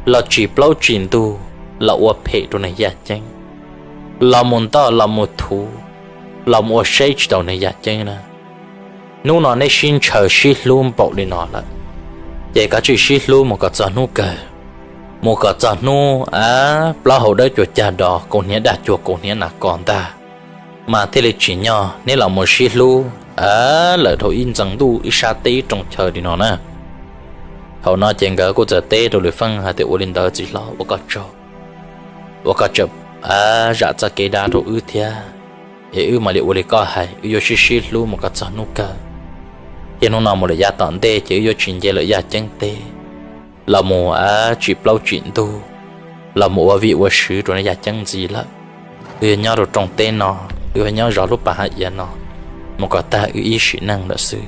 los tsim plaub tsim ntug, los ua phem rau neeg yaj ceeb, los mus ntoj los mus thuv, los mus ua saib tsis taus neeg yaj ceeb na. Hnub no neb sib ntshaw sib hlub npaum li no lawm, ces kav tsij sib hlub mus kom txog hnub kawg, mus kom txog hnub a plaub hau dawb cuag cag dos, kaus hniav daj cuag kaus hniav nas kos ntag, mas thiaj li tsim nyog neb los mus sib hlub a lawm dhau ib ntxees ntuj ib sab teb ib rooj chaw li no na. Thaum no ces nkawd kuj txawm teb rau Lwm Feej hais tias, ua li ntawd txiv hlob, ua koj tsaug uas koj tseem zam txoj kev dab rau wb thiab, es wb mam li ua li koj hais, wb yuav sib sib hlub mus kom txog hnub kawg. Thiab hnub no mus lawm yav tom ntej ces wb yuav tsis nce lawm yaj ceeb teb los mus tsim plaub tsim ntug, los mus ua vij ua sw rau nej yaj ceeb ntxiv lawm. Wb yuav nyob rau rooj teb no, wb yuav nyob zov lub pas hav iav no mus kom tag wb ib sim neej lawm xwb.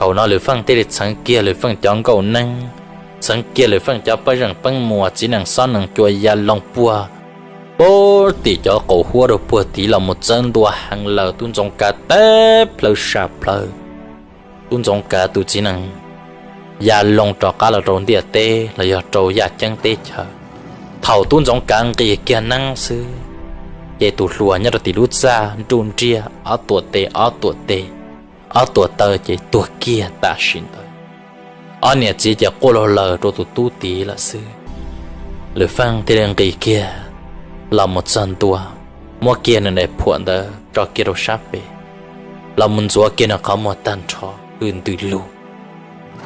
Thaum no Lwm Feej thiaj li txheev kiag Lwm Feej cov nkauj neeb, txheev kiag Lwm Feej cov pej zeej peeb muas, txiv nees xob nees cua ya loo puag pem tim cov qaum huab rau puag tid los mus txawb ntua heev lawm, tub ntxoov kav teb plhaw sam plhaw. Tub ntxoov kav tus txiv nees ya loo rov qab los rau ntiaj teb los yog rau yaj ceeb teb chaws. Thaum tub ntxoov kav nqis kiag neeb xwb, ces tus hluas nyob rau tim lub txaj nruj nriaj ob tuam tes ob tuam tes, ob tuam taw ces tuag kiag tam sim ntawd. Ob niam txiv ces quaj laug laws rau tus tub tid lawm xwb. Lwm Feej thiaj li nqis kiag los mus txog ntua, muab kiag nws daim phuam ntawd tso kiag rau sab pem, los mus ntxuav kiag nws qhov muag tag nrho hws ntws lug.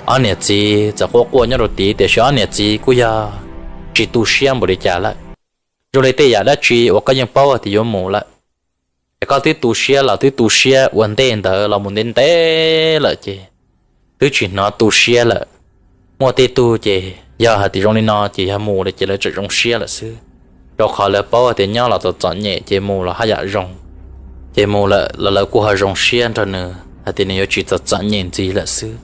Ob niam txiv txawm quaj quaj nyob rau tid, tiam sis ob niam txiv kuj yog tsis tu siab npaum li cas lawm. Zoo li tej yam dab tsi uas koj yeej paub tias yuav mus lawm, es koj twb tu siab los twb tu siab ua ntej ntawd los mus ntev ntev lawm ces twb tsis hnov tu siab lawm. Muaj tej tug ces yog hais tias zoo li no ces yog mus lawm ces lawv tseem zoo siab lawm xwb, rau qhov lawv paub tias nyob los txom txom nyem ces mus los haj yam zoo, ces mus lawm los lawv kuj ho zoo siab nrog nws hais tias nws yuav tsis txom txom nyem ntxiv lawm xwb.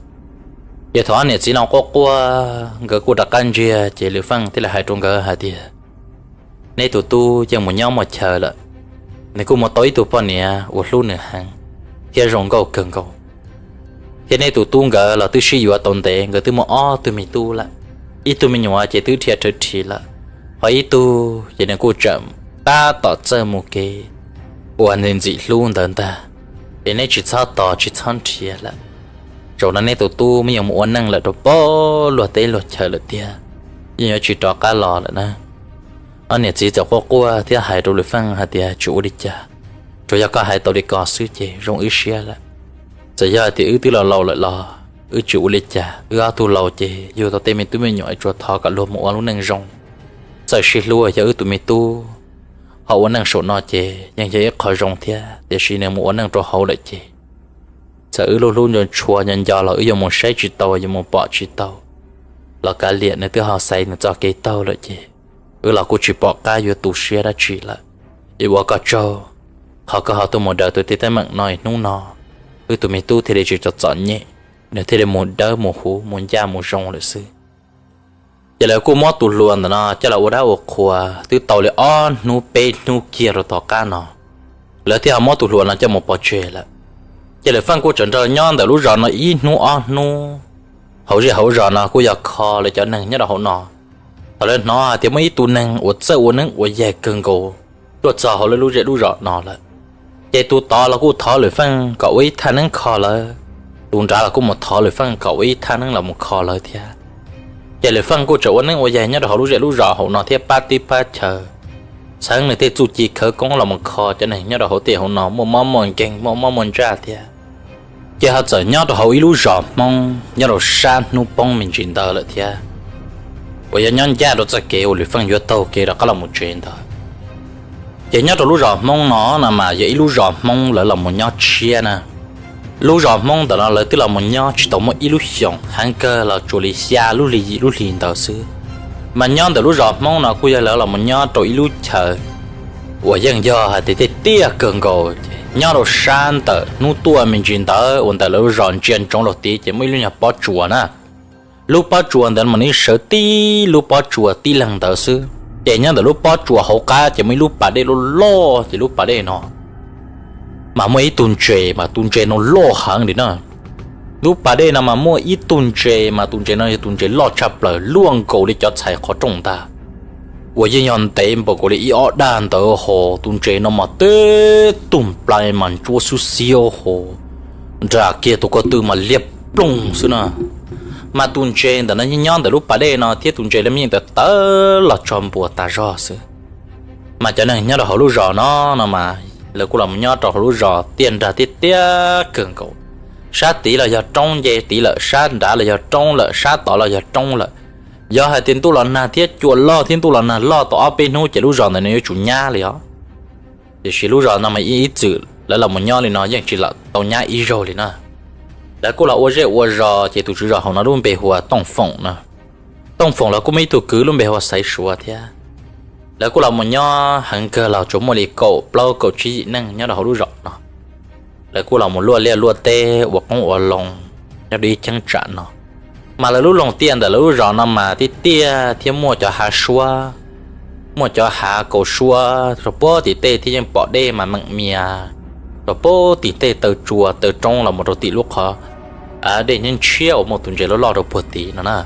Ces thaum ob niam txiv no quaj quaj, nkawd kuj rov qab ntsiag, ces Lwm Feej thiaj li hais rau nkawd hais tias, neb tus tub yeej mus nyob muaj chaw lawm, nws kuj mus tau ib tug poj niam uas hlub nws heev thiab zoo nkauj kawg nkaus. Thiab neb tus tub nkawd los twb sib yuav tau ntev, nkawd twb muaj ob tug me tub lawm, ib tug me nyuam ces twb dhia rhawv rhis lawm, ho ib tug ces nws kuj tseem tab tom txawj mus kev uas nws ntxim hlub ntawd ntag. Ces neb tsis txhob tos tsis txhob nrhiav lawm, zaum no neb tus tub mas yeej mus ua neej lawm rau pab luag teb luag chaw lawm tiag, yeej yuav tsis rov qab los lawm na. Ob niam txiv txawm quaj quaj thiab hais rau Lwm Feej hais tias, tsis ua li cas, tsuas yog koj hais tau li ko xwb ces zoo wb siab lawm. Txawm yog hais tias wb twb laus laus lawm los wb tsis ua li cas, wb ob tug laus ces yug tau tej me tub me nyuam tsuas thov kom luag mus ua lub neej zoo, txawj sib hlub yog wb tus me tub ho ua neej saum no ces yeej yog ib qho zoo thiab, tiam sis nws mus ua neej rau hauv lawm ces txawm wb hlub hlub nco ntshua nco nco los wb yuav mus saib tsis tau yuav mus pom tsis tau, los kav liam, nws twb ho xaiv nws txoj kev taug lawm ces wb los kuj tsis pom qab yuav tu siab dab tsi lawm. Es ua koj tsaug qhov koj ho tuaj mus daws tus tib teeb meem no, hnub no wb tus me tub thiaj li tsis txom txom nyem, nws thiaj li mus dawb mus huv mus ncaj mus zoo lawm xwb. Ces lawv kuj muab tus hluas ntawm no coj los ua dab ua qhua twb tau li ob hnub peb hnub kiag rau tom qab no, lawv thiaj ho muab tus hluas no coj mus pov tseg lawm. Ces Lwm Feej kuj tseem nrog nyob ntawm lub zos no ib hnub ob hnub, hauv zej hauv zos no kuj yog kho lawv cov neeg nyob rau hauv no. Thaum lawv hnov hais tias muaj ib tug neeg uas txawj ua neeb ua yaig kawg nkaus tuaj txog hauv lawv lub zej lub zos no lawm, ces tus tod los kuj thov Lwm Feej kom ua ib thaj neeb kho lawv, tus nrad los kuj mus thov Lwm Feej kom ua ib thaj neeb los mus kho lawv thiab. Ces Lwm Feej kuj tseem ua neeb ua yaig nyob rau hauv lub zej lub zos hauv no thiab pab teb pab chaw, txheev nws tej txuj ci khawv koob los mus kho cov neeg nyob rau hauv tej hauv no muaj mob muaj nkeeg muaj mob muaj ntsaj thiab. Ces ho txawm nyob rau hauv ib lub zos Hmoob nyob rau sab hnub poob me ntsis ntawd lawm thiab, uas yog nyob ncaj rau txoj kev uas Lwm Feej yuav taug kev rov qab los mus tsev ntawd. Ces nyob rau lub zos Hmoob no no mas yog ib lub zos Hmoob lawv los mus nyob tshiab na. Lub zos Hmoob ntawm no lawv twb los mus nyob tsis tau muaj ib lub xyoos, heev kawg los tsuas li xya lub hli yim lub hli ntawd xwb. Mas nyob ntawm lub zos Hmoob no kuj yog lawv los mus nyob rau ib lub chaw uas yeej yog hais tias tiaj tiaj kawg nkaus. Nyob rau sab ntawm hnub tuaj me ntsis ntawd uas ntawm lawv lub zos ntsia ntsoov los tid ces muaj ib lub nyuag pob tsuas na. Lub pob tsuas ntawd mas nws sawv tib lub pob tsuas tib leeg ntawd xwb, ces nyob ntawm lub pob tsuas hauv qab ces muaj ib lub pas dej loj loj, ces lub pas dej no mas muaj ib tug ntses, mas tus ntses no loj heev li na. Lub pas dej no mas muaj ib tug ntses, mas tus ntses no yog tus ntses loj tshaj plaws, luaj nkaus li cov txhais qhov rooj ntag, uas yeej yog ntev npaum nkaus li ib ob dag ntawd hos. Tus ntses no mas tib tug nplai mas ntsuab xub xiab hos, nram kiag tus ko tw mas liab ploog xwb na. Mas tus ntses ntawm no nyob ntawm lub pas dej no thiab, tus ntses los yeej tawv tawv los tso npua tas zog xwb. Mas cov neeg nyob rau hauv lub zos no no mas lawv kuj los nyob rau hauv lub zos tiaj nrag tiaj tiaj kawg nkaus. Sab tid los yog roob nce tid lawm, sab nrad los yog roob lawm, sab tod los yog roob lawm. Yog hais tias ntuj los nag thiab cua loj thiab ntuj los nag loj tau ob peb hnub ces lub zos ntawd nws yuav tsum nyab li os. Tiam sis lub zos no mas ib txwm lawv los nyob li no yeej tsis lam tau nyab ib zaug li na. Lawv kuj los ua zej ua zos, ces tus tswv zos hauv no lub npe hu ua Tooj Foom no. Tooj Foom los kuj muaj ib tug kwv lub npe hu ua Xaiv Suav thiab. Lawv kuj los mus nyob heev kawg los tsuas muaj li kaum plaub kaum tsib yim neeg nyob rau hauv lub zos no. Lawv kuj los mus luaj liaj luaj teb ua qoob ua loo nyob rau ib cheeb tsam no. Mas lawv lub loog tiaj ntawm lawv lub zos no mas tiaj tiaj thiab muaj cov hav suab, muaj cov hav kaus suab rau puag tim tej thiab yeej pom dej mas meem mias rau puag tim tej, taw tsua taw roob los mus rau tim lub qhov dej ntshiab uas muaj tus ntses loj loj rau puag tid no na.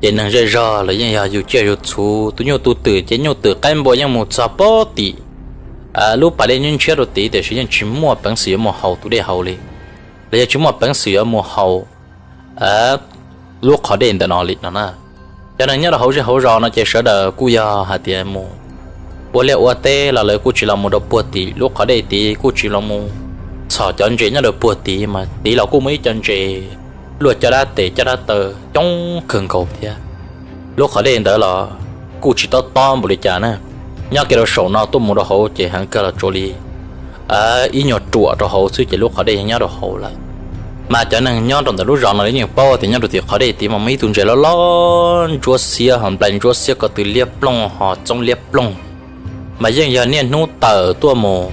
Ces neeg zej zog los yeej yog yug ciaj yug txhuv, tus nyuj tus twm ces nyuj twm qaib npua yeej mus txog puag tim lub pas dej ntshiab rau tid, tiam sis yeej tsis muaj peev xwm yuav mus haus tus dej hauv li, los yog tsis muaj peev xwm yuav mus haus lub qhov dej ntawm no li no na. Cov neeg nyob rau hauv zej hauv zos no ces sawv daws kuj yog hais tias mus ua liaj ua teb los lawv kuj tsis los mus rau puag tim lub qhov dej tid, kuj tsis los mus txhom cov ntses nyob rau puag tid, mas tid los kuj muaj ib co ntses luaj caj dab tes caj dab taw coob kawg nkaus thiab. Lub qhov dej ntawd los kuj tsis tob tob npaum li cas na, nyob kiag rau saum no tuaj mus rau hauv ces heev kawg los tsuas li ib nyuag ruam rau hauv xwb ces lub qhov dej yeej nyob rau hauv lawm. Mas cov neeg nyob rau ntawm lub zos no yeej paub tias nyob rau tim qhov dej tid mas muaj ib tug ntses loj loj ntsuab xiab hos nplai ntsuab xiab ko tw liab ploog hos txoob liab ploog. Mas yeej yog niaj hnub tawm tuaj mus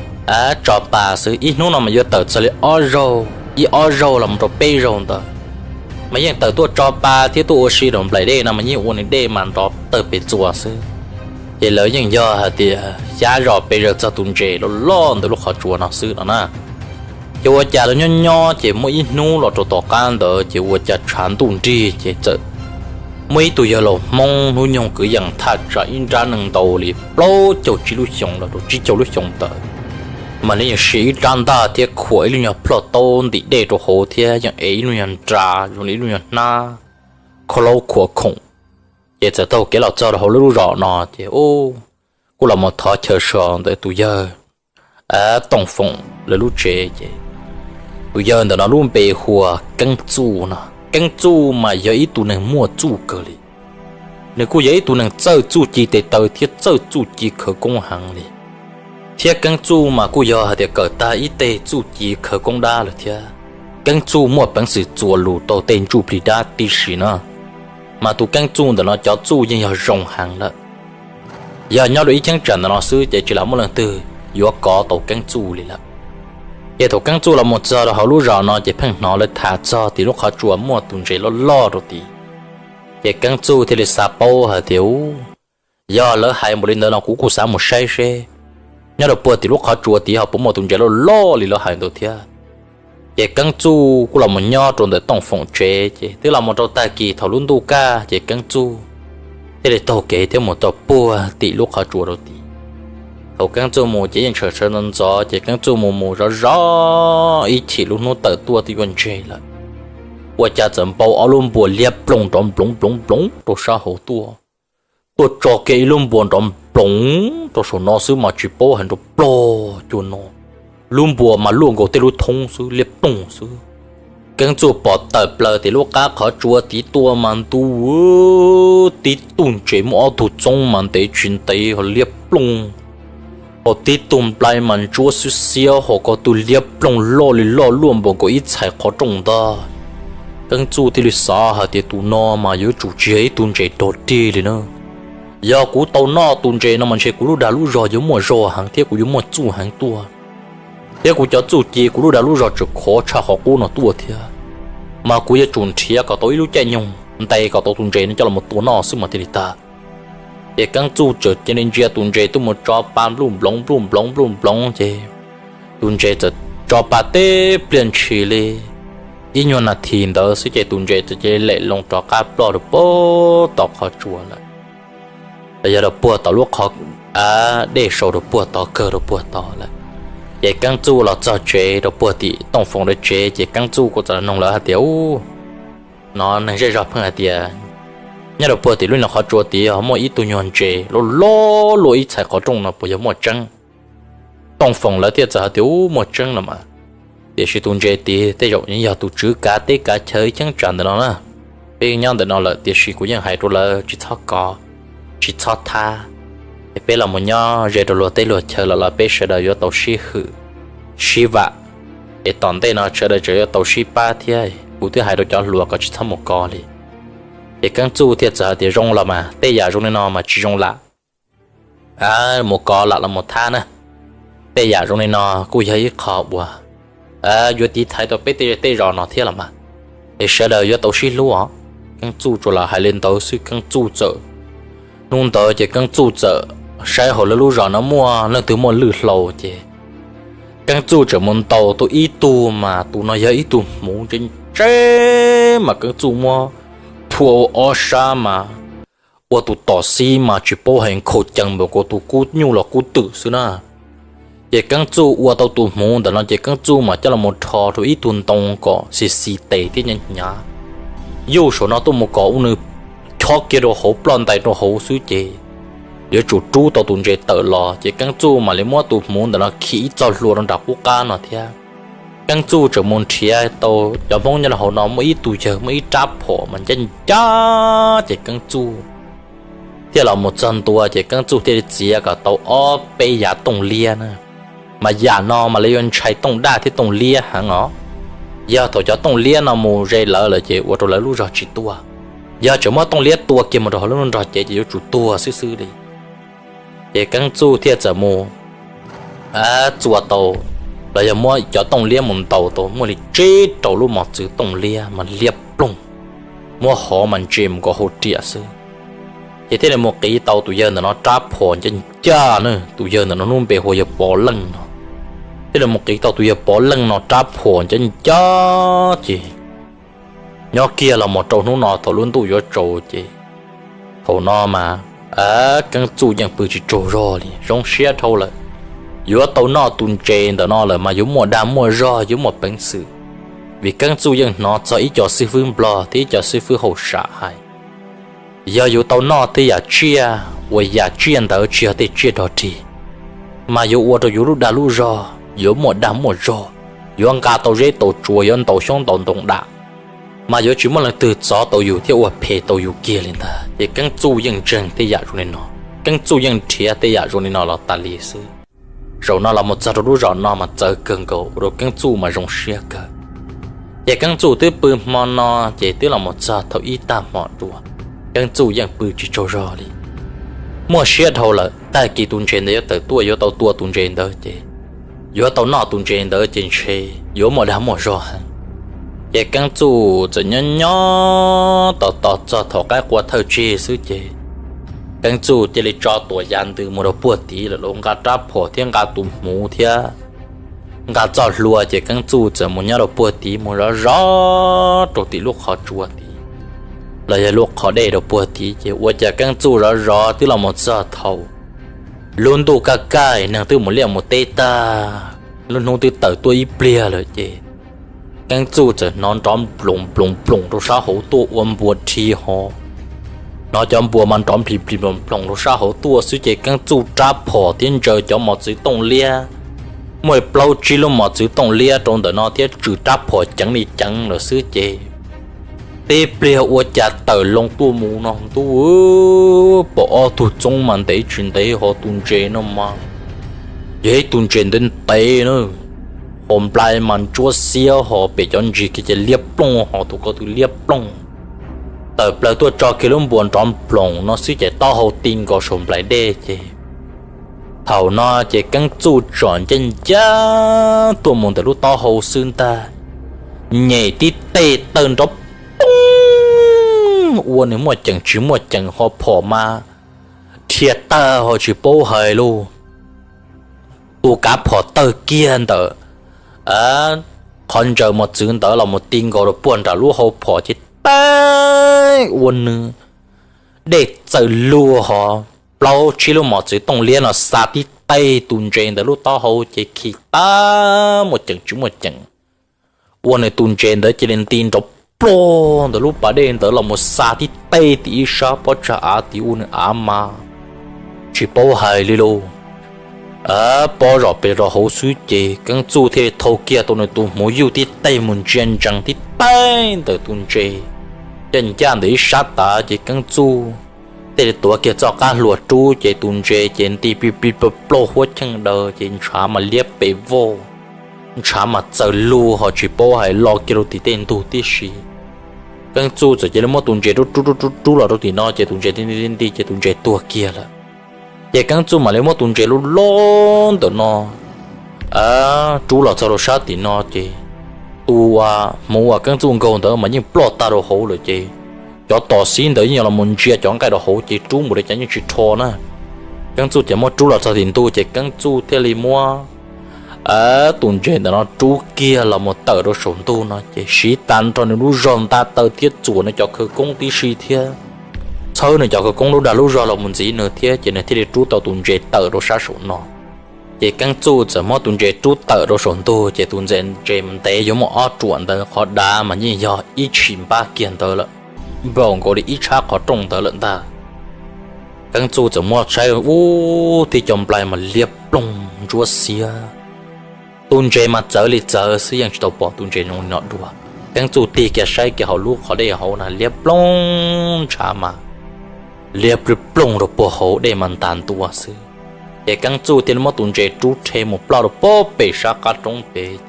tso pa xwb, ib hnub no mas yuav tawm txog li ob zaug, ib ob zaug los mus rau peb zaug ntawd. Mas yeej tawm tuaj tso pa thiab tuaj ua si rau nplaim dej no mas yeej ua nws dej mas nrov tawg pes txuas xwb. Ces lawv yeej yog hais tias xyab zos pes zaws txog tus ntses loj loj ntawm lub qhov tsua no xwb no na. Ces ua cas lawv nyob nyob ces muaj ib hnub los rau tom qab ntawd ces ua cas tshav ntuj nrig ces txawm muaj ib tug yawg laus Hmoob hnub nyoog kwv yees thaj tsam ib nrab nees ntau li plaub caug tsib lub xyoos los rau tsib caug lub xyoos ntawd, mas nws yeej sia ib rab ntaj thiab khuam ib lub nyuag plhoj taub ntim dej rau hauv thiab yeej ev ib lub nyuag nra zoo li ib lub nyuag hnab khaub laub khuam khoom. Ces txawm taug kev los txog rau hauv lub zos no ces kuj los mus thov chaw so ntawm tus yawg Tooj Foom lawv lub tsev ces tus yawg ntawm no lub npe hu ua Keeb Txuj no. Keeb Txuj mas yog ib tug neeg muaj txuj kawg li. Nws kuj yog ib tug neeg txawj txuj ci tes taw thiab txawj txuj ci khawv koob heev li. Thiab Keeb Txuj mas kuj yog hais tias kawm tag ib teg txuj ci khawv koob dab lawm thiab. Keeb Txuj muaj peev xwm txuas lus tau tej ntsuj plig dab tib si na. Mas tus Keeb Txuj ntawm no cov txuj yeej yog zoo heev lawm. Yog nyob rau ib cheeb tsam ntawm no xwb ces tsis lam muaj leej twg yuav kov tau Keeb Txuj li lawm. Ces thaum Keeb Txuj los mus txog rau hauv lub zos no ces pheej hnov lawv tham txog tim lub qhov tsua muaj tus ntses loj loj rau tid. Ces Keeb Txuj thiaj li xav paub hais tias, u, yog lawv hais npaum li ntawd no kuv kuj xav mus saib seb nyob rau puag tim lub qhov tsua tid ho puas muaj tus ntses loj loj li lawv hais ntawd thiab. Ces Keeb Txuj kuj los mus nyob rau ntawm Tooj Foom tsev ces twb los mus rau tag kis thaum lub ntuj kaj ces Keeb Txuj thiaj li taug kev thiab mus tau puag tim lub qhov tsua rau tid. Thaum Keeb Txuj mus ces yeej tshawm sawv ntxov ntxov ces Keeb Txuj mus mus zov zov ib chim lub hnub tawm tuaj twb yuav ntseg lawm, ua cas txawm npau ob lub npua liab ploog nrov nploov nploov nploov rau sab hauv tuaj. Tuaj tso kiag ib lub npua nrov nploov rau saum no xwb mas tsis paub hais nrov plog cuag no. Lub npua mas luaj nkaus tej lub thoob xwb, liab ploog xwb. Keeb Txuj pom tawm plaws tim lub qab qhov tsua tid tuaj mas ntuj, tib tug ntses muaj ob tug txoob mas ntev tsis ntev ho liab ploog, ho tib tug nplai mas ntsuab xwb xiab ho ko tw liab ploog loj li loj luaj npaum nkaus ib txhais qhov rooj ntag. Keeb Txuj thiaj li xav hais tias tus no mas yuav tsum tsis yog ib tug ntses dog dig li na. Yog kuv tau noj tus ntses no mas ntshe kuv lub dag lub zog yuav muaj zog heev thiab kuv yuav muaj txuj heev tuaj, thiab kuv cov txuj ci kuv lub dag lub zog tseem khov tshaj qhov qub no tuaj thiab. Mas kuv yuav tsum nrhiav kom tau ib lub caij nyoog ntes kom tau tus ntses no coj los tua noj xwb mas thiaj li tag. Ces Keeb Txuj txawm cia li ntsia tus ntses tuaj mus tso pa npluj nploov npluj nploov npluj nploov ces tus ntses txawm tso pa teb pliag ntshis li ib nyuag nas this ntawd xwb ces tus ntses txawm cia li lem loo rov qab ploj rau puag tom qhov tsua lawm, los yog rau puag tom lub qhov dej saud rau puag tod kawg rau puag tod lawm. Ces Keeb Txuj los txog tsev rau puag tim Tooj Foom lawv tsev ces Keeb Txuj kuj txawm noog lawv hais tias, Ub, no neeg zej zog pheej hais tias nyob rau puag tim lub no qhov tsua tid ho muaj ib tug nyuag ntses loj loj luaj ib txhais qhov rooj no puas yog muaj tseeb? Tooj Foom lawv thiaj txawm hais tias, Ub, muaj tseeb los mas, tiam sis tus ntses tid tej zaum yeej yog tus tswv kav teb kav chaw cheeb tsam ntawm no na. Peb nyob ntawm no lawm tiam sis kuv yeej hais rau lawv tsis txhob kov, tsis txhob thab, es peb los mus nyob ze rau luag teb luag chaw lawm los peb sawv daws yuav tau sib hwm sib vam, es tom ntej no sawv daws tseem yuav tau sib pab thiab. Kuv twb hais rau cov hluas kom tsis txhob mus kov li. Ces Keeb Txuj thiaj txawm hais tias, Zoo los mas, tej yam zoo li no mas tsis zoo lam mus kov lam los mus thab na. Tej yam zoo li no kuj yog ib qho uas yuav tiv thaiv tau peb tej zej tej zos no thiab los mas, es sawv daws yuav tau sib hlub os. Keeb Txuj tsuas lam hais li ntawd xwb Keeb Txuj txawm, hnub ntawd ces Keeb Txuj txawm saib hauv lawv lub zos no muaj leej twg muaj lwj hlau ces Keeb Txuj tseem mus ntaus tau ib tug mas tus no yog ib tug hmuv ntse ntse mas Keeb Txuj muab phua ua ob sab mas ua tus tom xib mas tsis paub hais nkhaus cees npaum nkaus tus kub nyuj los kub twm xwb na. Ces Keeb Txuj ua tau tus hmuv ntawm no ces Keeb Txuj mas coj los mus rho rau ib tug ntoo kom xis xis tes thiab hnyav hnyav, yuj saum no tuaj mus kom ua nws chob kiag rau hauv ploj ntais rau hauv xwb ces yuav tsum rub tau tus ntses tawm los. Ces Keeb Txuj mam li muab tus hmuv ntawm no khi ib txoj hlua rau nram qub qab no thiab. Keeb Txuj tseem mus nrhiav tau cov Hmoob nyob rau hauv no muaj ib tug yawg muaj ib rab phom mas ncaj ncaj ces Keeb Txuj thiaj los mus txog ntua ces Keeb Txuj thiaj li txiav kom tau ob peb yav tooj liab na. Mas yam no mas lawv yuav ntshai tooj daj thiab tooj liab heev os. Yog thaum cov tooj liab no mus ze lawv lawm ces ua rau lawv lub zog tsis tuaj. Yog tseem muab tooj liab tua kiag mus rau hauv lub nrog cev ces yuav tsum tuag xwb xwb li. Ces Keeb Txuj thiaj txawm mus txua tau los yog muab cov tooj liab mus ntaus tau muaj li tsib rau lub mos txwv tooj liab mas liab ploog, muab hov mas ntse mus kom hauv riam xwb. Ces thiaj li mus qiv tau tus yawg ntawm no rab phom ncaj ncaj na, tus yawg ntawm no lub npe hu ua yawg Pov Leej no. Thiaj li mus qiv tau tus yawg Pov Leej no rab phom ncaj ncaj ces nyob kiag los mus rau hnub no thaum lub ntuj yuav tsaus ces thaum no mas Keeb Txuj yeej pw tsis tsaug zog li, zoo siab dhau lawm. Yuav tau noj tus ntses ntawm no lawm mas yuav muaj dag muaj zog yuav muaj peev xwm, vim Keeb Txuj yeej hnov txog ib co xib fwb Nplog thiab ib co xib fwb hauj sam hais, yog yus tau noj tej yam tsiaj uas yam tsiaj ntawd tsis yog tej tsiaj dog dig, mas yuav ua rau yus lub dag lub zog yuav muaj dag muaj zog, yuav nqa tau zeb tau tsua, yuav ntaus xyoob ntaus ntoo dam, mas yuav tsis muaj leej twg txov tau yus thiab ua phem tau yus kiag li ntag. Ces Keeb Txuj yeej ntseeg tej yam zoo li no, Keeb Txuj yeej nrhiav tej yam zoo li no los tas li xwb. Zaum no los mus txog rau lub zos no mas txawv kawg nkaus ua rau Keeb Txuj mas zoo siab kawg. Ces Keeb Txuj twb pw hmo no ces twb los mus txog thaum ib tag hmo dua, Keeb Txuj yeej pw tsis tsaug zog li. Muaj siab dhau lawm, tag kis tus ntses ntawd yuav tawm tuaj yuav tau tua tus ntses ntawd ces yuav tau noj tus ntses ntawd ces ntshe yuav muaj dag muaj zog heev. Ces Keeb Txuj txawm nyob nyob tos tos txog thaum qaib qua thawj tsig xwb ces Keeb Txuj cia li tso tuam yav ntws mus rau puag tid lawm, los nqa rab phom thiab nqa tus hmuv thiab nqa txoj hlua ces Keeb Txuj txawm mus nyob rau puag tid mus zov zov rau tim lub qhov tsua tid, los yog lub qhov dej rau puag tid ces ua cas Keeb Txuj zov zov twb los mus txog thaum lub ntuj kaj kaj neeg twb mus liaj mus teb tag, lub hnub twb tawm tuaj ib pliag lawm ces Keeb Txuj txawm hnov nrov nploos nploos nploos rau sab hauv tuaj ua npua rhi hov. Hnov cov npua mas nrov nplis nplis nploos nploos rau sab hauv tuaj xwb ces Keeb Txuj rab phom thiab ntsaws cov mos txwv tooj liab, muaj plaub tsib lub mos txwv tooj liab rau ntawm no thiab tswm rab phom ceev li ceev lawm xwb ces tib pliag ua cas tawm loo tuaj mus no ntuj, pom ob tug txoob mas ntev tsis ntev, ho tus ntses no mas yog ib tug ntses ntev ntev na, ho nplai mas ntsuab xiab, ho pem cov ntsis kiag ces liab ploog, ho tus ko tw liab ploog. Tawm plaws tuaj tso kiag lub npua nrov nploos no xwb ces taub hau ti nkaus saum nplaim dej ces thaum no ces Keeb Txuj tsom ncaj ncaj tuaj mus ntawm lub taub hau xwb ntag, nyem tib teg tawg nrov poob ua nws muaj ceem tsis muaj ceem ho phom mas dhia tawg ho tsis paub hais lauj. Tus kav phom tawg kiag ntawm qhov ntsaws mos txwv ntawd los mus ti nkaus rau puag nram lub hau phom ces tag ua nws dej txaws lug ho plaub tsib lub mos txwv tooj liab no xa tib teg tus ntses ntawd lub taub hau ces khi tag muaj ceem tsis muaj ceem. Ua nws tus ntses ntawd cia li nti nrov plog ntawm lub pas dej ntawd los mus xa tib teg tim ib sab pob tsag av tim ua nws av mas tsis paub hais li lauj. Pob zom pes rau hauv xwb ces Keeb Txuj thiaj li thau kiag tau nws tus hmuv yuj tib teg mus ntsia ntsees tib teg ntawm tus ntses. Ncaj ncaj ntawm ib sab tav ces Keeb Txuj thiaj li tuav kiag txoj qab hlua rub ces tus ntses ces nti plig plig plaug huab cheej daws ces ntshav mas liab pes voj, ntshav mas txaws lug ho tsis paub hais lo kiag rau tim tej ntug tib si. Keeb Txuj txawm cia li muab tus ntses rub rub rub rub rub los rau tim no ces tus ntses nti nti nti ces tus ntses tuag kiag lawm. Ces Keeb Txuj mam li muab tus ntses lub lob ntawm no rub los txog rau sab tim no ces tus hmuv uas Keeb Txuj nkaug ntawd mas yeej ploj tag rau hauv lawm ces cov tom xib ntawd yeej yuav los mus ntsia cov nqaij rau hauv ces rub npaum li cas yeej tsis rho na. Keeb Txuj ces muab rub los txog tim ntug ces Keeb Txuj thiaj li muab tus ntses ntawm no rub kiag los mus tawm rau saum ntug no ces siv tag nrho nws lub zog nta taw thiab txuas nws cov khawv koob tib si thiab txhawb nws cov khawv koob lub dag lub zog los mus ntxiv nws thiab ces nws thiaj li rub tau tus ntses tawm rau sab saum no. Ces Keeb Txuj txawm muab tus ntses rub tawm rau saum ntug ces tus ntses mas ntev yuav muaj ob ruam ntawd, qhov dav mas yeej yog ib tshim npab kiag ntawd lawm, npaum nkaus li ib tshab qhov rooj ntawd lawm ntag. Keeb Txuj txawm muab saib ub, tib co nplai mas liab ploog ntsuab xiab. Tus ntses mas txawv li txawv xwb yeej tsis tau pom tus ntses zoo li no dua. Keeb Txuj tig kiag saib kiag hauv lub qhov dej hauv na liab ploog ntshav mas liab plig ploog rau puag hauv dej mas ntas ntua xwb. Ces Keeb Txuj thiaj li muab tus ntses rub rhe mus ploj rau puag pem sab qab roob pem ces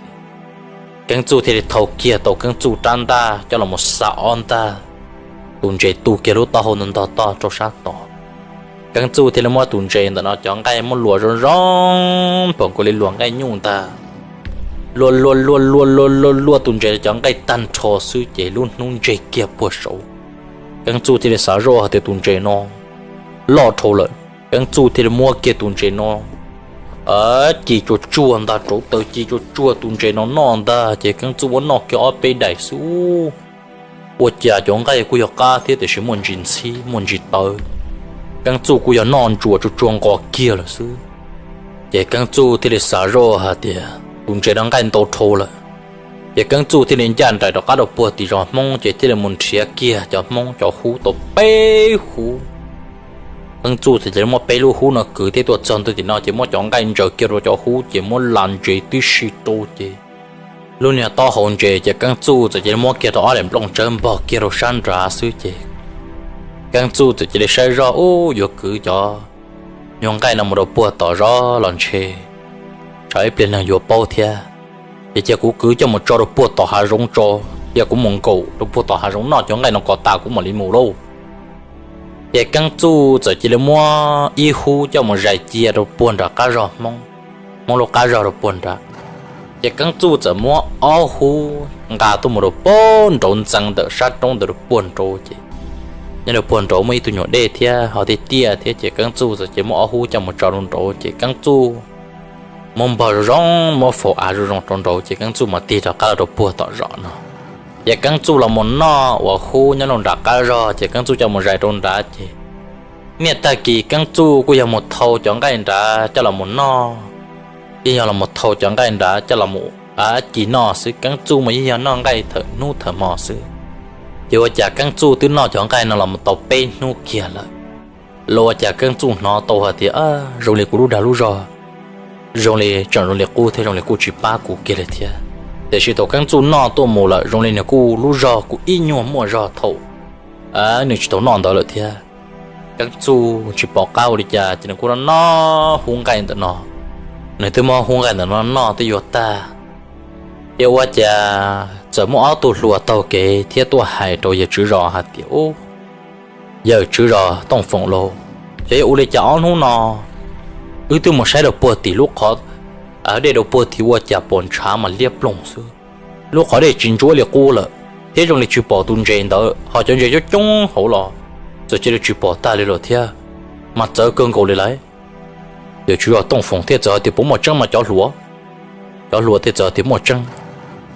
Keeb Txuj thiaj li thau kiag tau Keeb Txuj rab ntaj coj los mus xa ob ntaj. Tus ntses tu kiag lub taub hau ntog ntog toj rau sab tod. Keeb Txuj thiaj li muab tus ntses ntawm no cov nqaij muab luas zoo zoo npaum nkaus li luas nqaij nyuj ntag. Luas luas luas luas luas luas luas tus ntses cov nqaij tag nrho xwb ces lub hnub ntseg kiag puag saud. Keeb Txuj thiaj li xav zoj hais tias tus ntses no loj dhau lawm. Keeb Txuj thiaj li muab kiag tus ntses no ci tsuag tsuag ntag, rauv taws ci tsuag tsuag tus ntses no noj ntag ces Keeb Txuj muab noj kiag ob peb daim xwb ub, ua cas cov nqaij kuj yog qab thiab tiam sis muaj ntsis ntxhib muaj ntsis tawv. Keeb Txuj kuj yog noj ntsuas tsuag tsuag nqos kiag lawm xwb. Ces Keeb Txuj thiaj li xav zoj hais tias tus ntses no nqaij ntau dhau lawm. Ces Keeb Txuj thiaj li ncaj nraim rov qab rau puag tim zos Hmoob ces thiaj li mus nrhiav kiag cov Hmoob cov hub tau peb hub. Keeb Txuj thiaj li muab peb lub hub no kwv thiab tuaj txog ntua tim no ces muab cov nqaij ntsaws kiag rau cov hub ces muab las ntsev tib si rau ces lub niag taub hau ntses ces Keeb Txuj txawm cia li muab kiag rau ob daim nplooj tsawb npog kiag rau sab nrad xwb ces Keeb Txuj txawm cia li saib zoj ub, yuav kwv cov nyuag nqaij no mus rau puag tom zos los ntshe tsam ib pliag neeg yuav paub thiab. Ces cia kuv kwv coj mus tso rau puag tom hav zoov tso, cia kuv mus nkaum rau puag tom hav zoov noj cov nqaij no kom tas kuv mam li mus lauj. Ces Keeb Txuj txawm cia li muab ib hub coj mus zais cia rau puag nram qab zos Hmoob, muab lub qab zog rau puag nrad. Ces Keeb Txuj txawm muab ob hub nqa tuaj mus rau puag nraud ntxeev ntawm sab roob ntawd rau puag nraud ces nyob rau puag nraud muaj ib tug nyuag dej thiab ho tiaj tiaj thiab ces Keeb Txuj txawm cia li muab ob hub coj mus tso rau nraud ces Keeb Txuj muab npog zoo zoo, muab faus av zoo zoo rau nraud ces Keeb Txuj mam tig rov qab los rau puag tom zos no. Ces Keeb Txuj los mus noj uas hub nyob rau nram qab zog ces Keeb Txuj coj mus zais rau nrad ces niaj tag kis Keeb Txuj kuj yog mus thau cov nqaij nrad coj los mus noj, yeej yog los mus thau cov nqaij nrad coj los mus ci noj xwb. Keeb Txuj mas yeej yog noj nqaij thawm hnub thawm hmo xwb. Ces ua cas Keeb Txuj twb noj cov nqaij no los mus tau peb hnub kiag lawm, los ua cas Keeb Txuj hnov tau hais tias zoo li kuv lub dag lub zog zoo li tseem zoo li qub thiab zoo li kuj tsis pab kuv kiag li thiab. Tiam sis thaum Keeb Txuj noj tuaj mus lawm zoo li nws kuj lub zog kuj ib nyuag muaj zog thaum nws tsis tau noj ntawd lawm thiab. Keeb Txuj tsis pom qab ua li cas ces nws kuj noj hub nqaij ntawm no. Nws twb muab hub nqaij ntawm no noj twb yuav tag, ces ua cas txawm muaj ob tug hluas taug kev thiab tuaj hais rau yawg tswv zos hais tias, Ub, yawg tswv zos Tooj Foom lauj, xyov yog ua li cas ob hnub no wb twb mus saib rau puag tim lub qhov dej rau puag tim ua cas pom ntshav mas liab ploog xwb, lub qhov dej tsis ntsuab li qub lawm, thiab zoo li tsis pom tus ntses ntawd, ho cov ntses coob coob hauv los txawm cia li tsis pom tag li lawm thiab, mas txawv kawg nkaus li lawm. Yawm tswv zos Tooj Foom thiaj txawm hais tias, Puas muaj tseeb mas cov hluas? Cov hluas thiaj txawm hais tias muaj tseeb.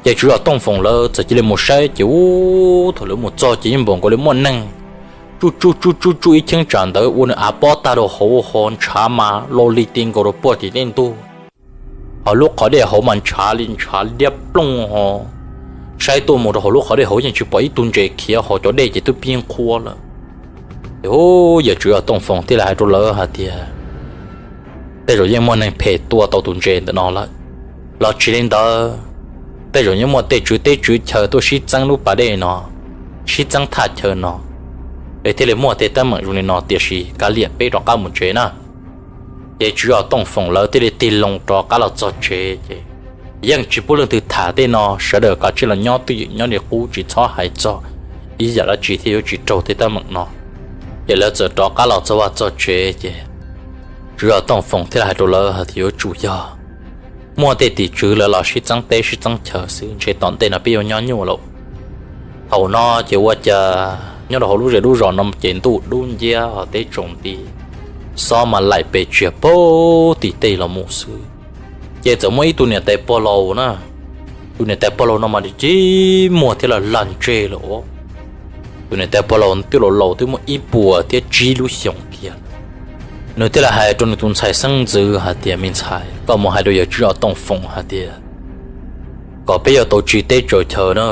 Ces tswv zos Tooj Foom lawv txawm cia li mus saib ces ub, thaum lawv mus txog ces yeej npaum nkaus li muaj neeg tsuj tsuj tsuj tsuj tsuj ib cheeb tsam ntawd ua nws av pob tag rau hauv ho ntshav mas lo li ti nkaus rau puag tim tej ntug, ho lub qhov dej hauv mas ntshav li ntshav liab ploog ho saib tuaj mus rau hauv lub qhov dej hauv yeej tsis pom ib tug ntses khiav ho cov dej ces twb pib nqhuab lawm. Ces ub, yawm tswv zos Tooj Foom thiaj li hais rau lawv hais tias, Tej zaum yeej muaj neeg phem tua tau tus ntses ntawm no lawm, los tsis li ntawd tej zaum yeej muaj tej tswv teb tswv chaw tuaj sib txeeb lub pas dej no, sib txeeb thaj chaw no, es thiaj li muaj tej teeb meem zoo li no, tiam sis kav liam peb rov qab mus tsev na. Ces tswv zos Tooj Foom lawv thiaj li tig loo rov qab los txog tsev ces yeej tsis pub leej twg tham tej no, sawv daws kav tsij los nyob twj ywm nyob li qub tsis txhob hais txog ib yam dab tsi thiab yuav tsis raug tej teeb meem no. Ces lawv txawm rov qab los txog vaj txog tsev ces tswv zos Tooj Foom thiaj li hais rau lawv hais tias yuav tsum yog muaj tej tim tswv lawv los sib txeeb teb sib txeeb chaw xwb, ntshe tom ntej no peb yuav nyob nyuaj lawm. Thaum no ces ua cas nyob rau hauv lub zej lub zos no ces ntuj dub nciab ho teb tsaus nti, xob mas laim pes tsiag puag tim tej los mus xwb. Ces txawm muaj ib tug niam tais pog laus na, tus niam tais pog laus no mas tsis muaj thiab los lag ntseg lawm. Tus niam tais pog laus twb laus laus twb muaj ib puas thiab tsib lub xyoos kiag. Nws thiaj li hais rau nws tus ntxhais xeeb ntxwv hais tias, Me ntxhais, koj mus hais rau yawm tswv zos Tooj Foom hais tias kom peb yuav tau tsiv teb tsaws chaw na.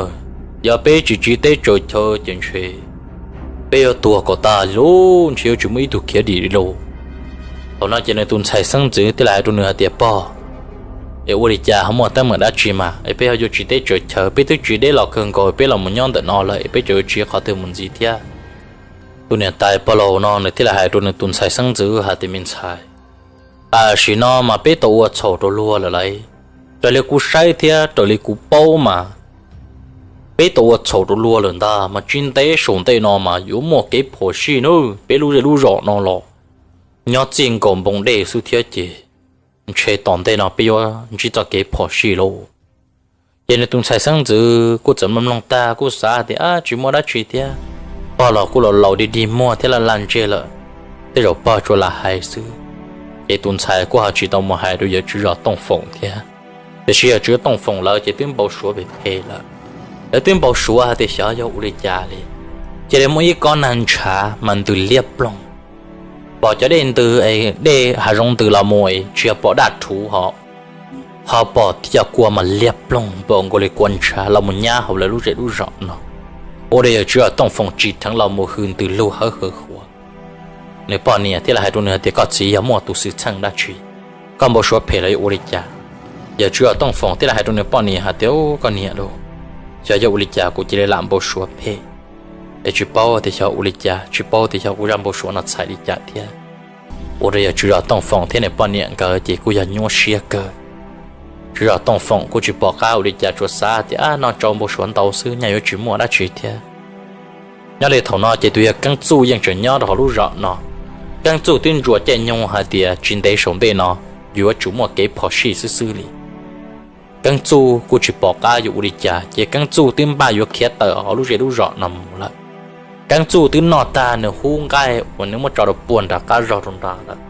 Yog peb tsis tsiv teb tsaws chaw ces ntshe peb yuav tuag kom tag li lawm, ntshe yuav tsis muaj ib tug khiav dim li lauj. Thaum no ces nws tus ntxhais xeeb ntxwv thiaj li hais rau nws hais tias, Pog, es ua li cas ho muaj teeb meem dab tsi mas es peb ho yuav tsiv teb tsaws chaw? Peb twb tsiv deb los kawg nkaus, peb los mus nyob ntawm no lawm es peb tseem yuav tsiv qhov twg mus ntxiv thiab? Tus niam tais pog laus no nws thiaj li hais rau nws tus ntxhais xeeb ntxwv hais tias, Me ntxhais, tam sim no mas peb tau ua txhaum rau luag lawm lauj. Raws li kuv saib thiab raws li kuv paub mas peb tau ua txhaum rau luag lawm ntag, mas tsis ntev saum ntej no mas yuav muaj kev phom sij nawb. Peb lub zej lub zos no los nyob txij nkaus npoo dej xwb thiab ces ntshe tom ntej no peb yuav ntsib txoj kev phom sij lauj. Ces nws tus ntxhais xeeb ntxwv kuj txawm mloog mloog tag kuj xav tias, Ab, tsis muaj dab tsi thiab, pog los kuj laus laus dig dig muag thiab laj laj ntseg lawm, tej zaum pog tsuas lam hais xwb. Ces tus ntxhais kuj ho tsis tau mus hais rau yawm tswv zos Tooj Foom thiab. Tiam sis yawm tswv Tooj Foom lawv ces twb npau suav phem phem lawm. Lawv twb npau suav hais tias xyov yog ua li cas li, cia li muaj ib kob nag ntshav mas ntws liab ploog, pom cov dej ntws, dej hav zoov ntws los mus tsis yog pom daj rhuv ho, ho pom tib co kua mas liab ploog npaum nkaus li kua ntshav los mus nyab hauv lawv lub zej lub zos no. Ua rau yawm tswv zos Tooj Foom tsim dheev los mus hws ntws lug hawb hawv huav. Nws poj niam thiaj li hais rau nws hais tias, Koj txiv, yog muaj tus xwm txheej dab tsi? Koj npau suav phem los yuav ua li cas? Yawm tswv zos Tooj Foom thiaj li hais rau nws poj niam hais tias, Koj niam lauj, xyov yog ua li cas kuv cia li lam npau suav phem, es tsis paub tias xyov ua li cas, tsis paub tias xyov kuv zaj npau suav no txhais li cas thiab. Ua rau yawm tswv zos Tooj Foom thiab nws poj niam nkawd ces kuj yog nyuaj siab kawg. Tswv zos Tooj Foom kuj tsis pom qab ua li cas, tsuas xav tias, Ab, noj tsau npau suav ntau xwb, nyaj yuav tsis muaj dab tsi thiab. Nyob li thaum no ces tus yawg Keeb Txuj yeej tseem nyob rau hauv lub zos no. Keeb Txuj twb ntsuas caij nyoog hais tias tsis ntev saum ntej no yuav tsum muaj kev phom sij xwb xwb li. Keeb Txuj kuj tsis pom qab yuav ua li cas, ces Keeb Txuj twb npaj yuav khiav tawm hauv lub zej lub zos no mus lawm. Keeb Txuj twb noj tag nws hub nqaij uas nws muab tso rau puag nram qab zog rau nrad lawm.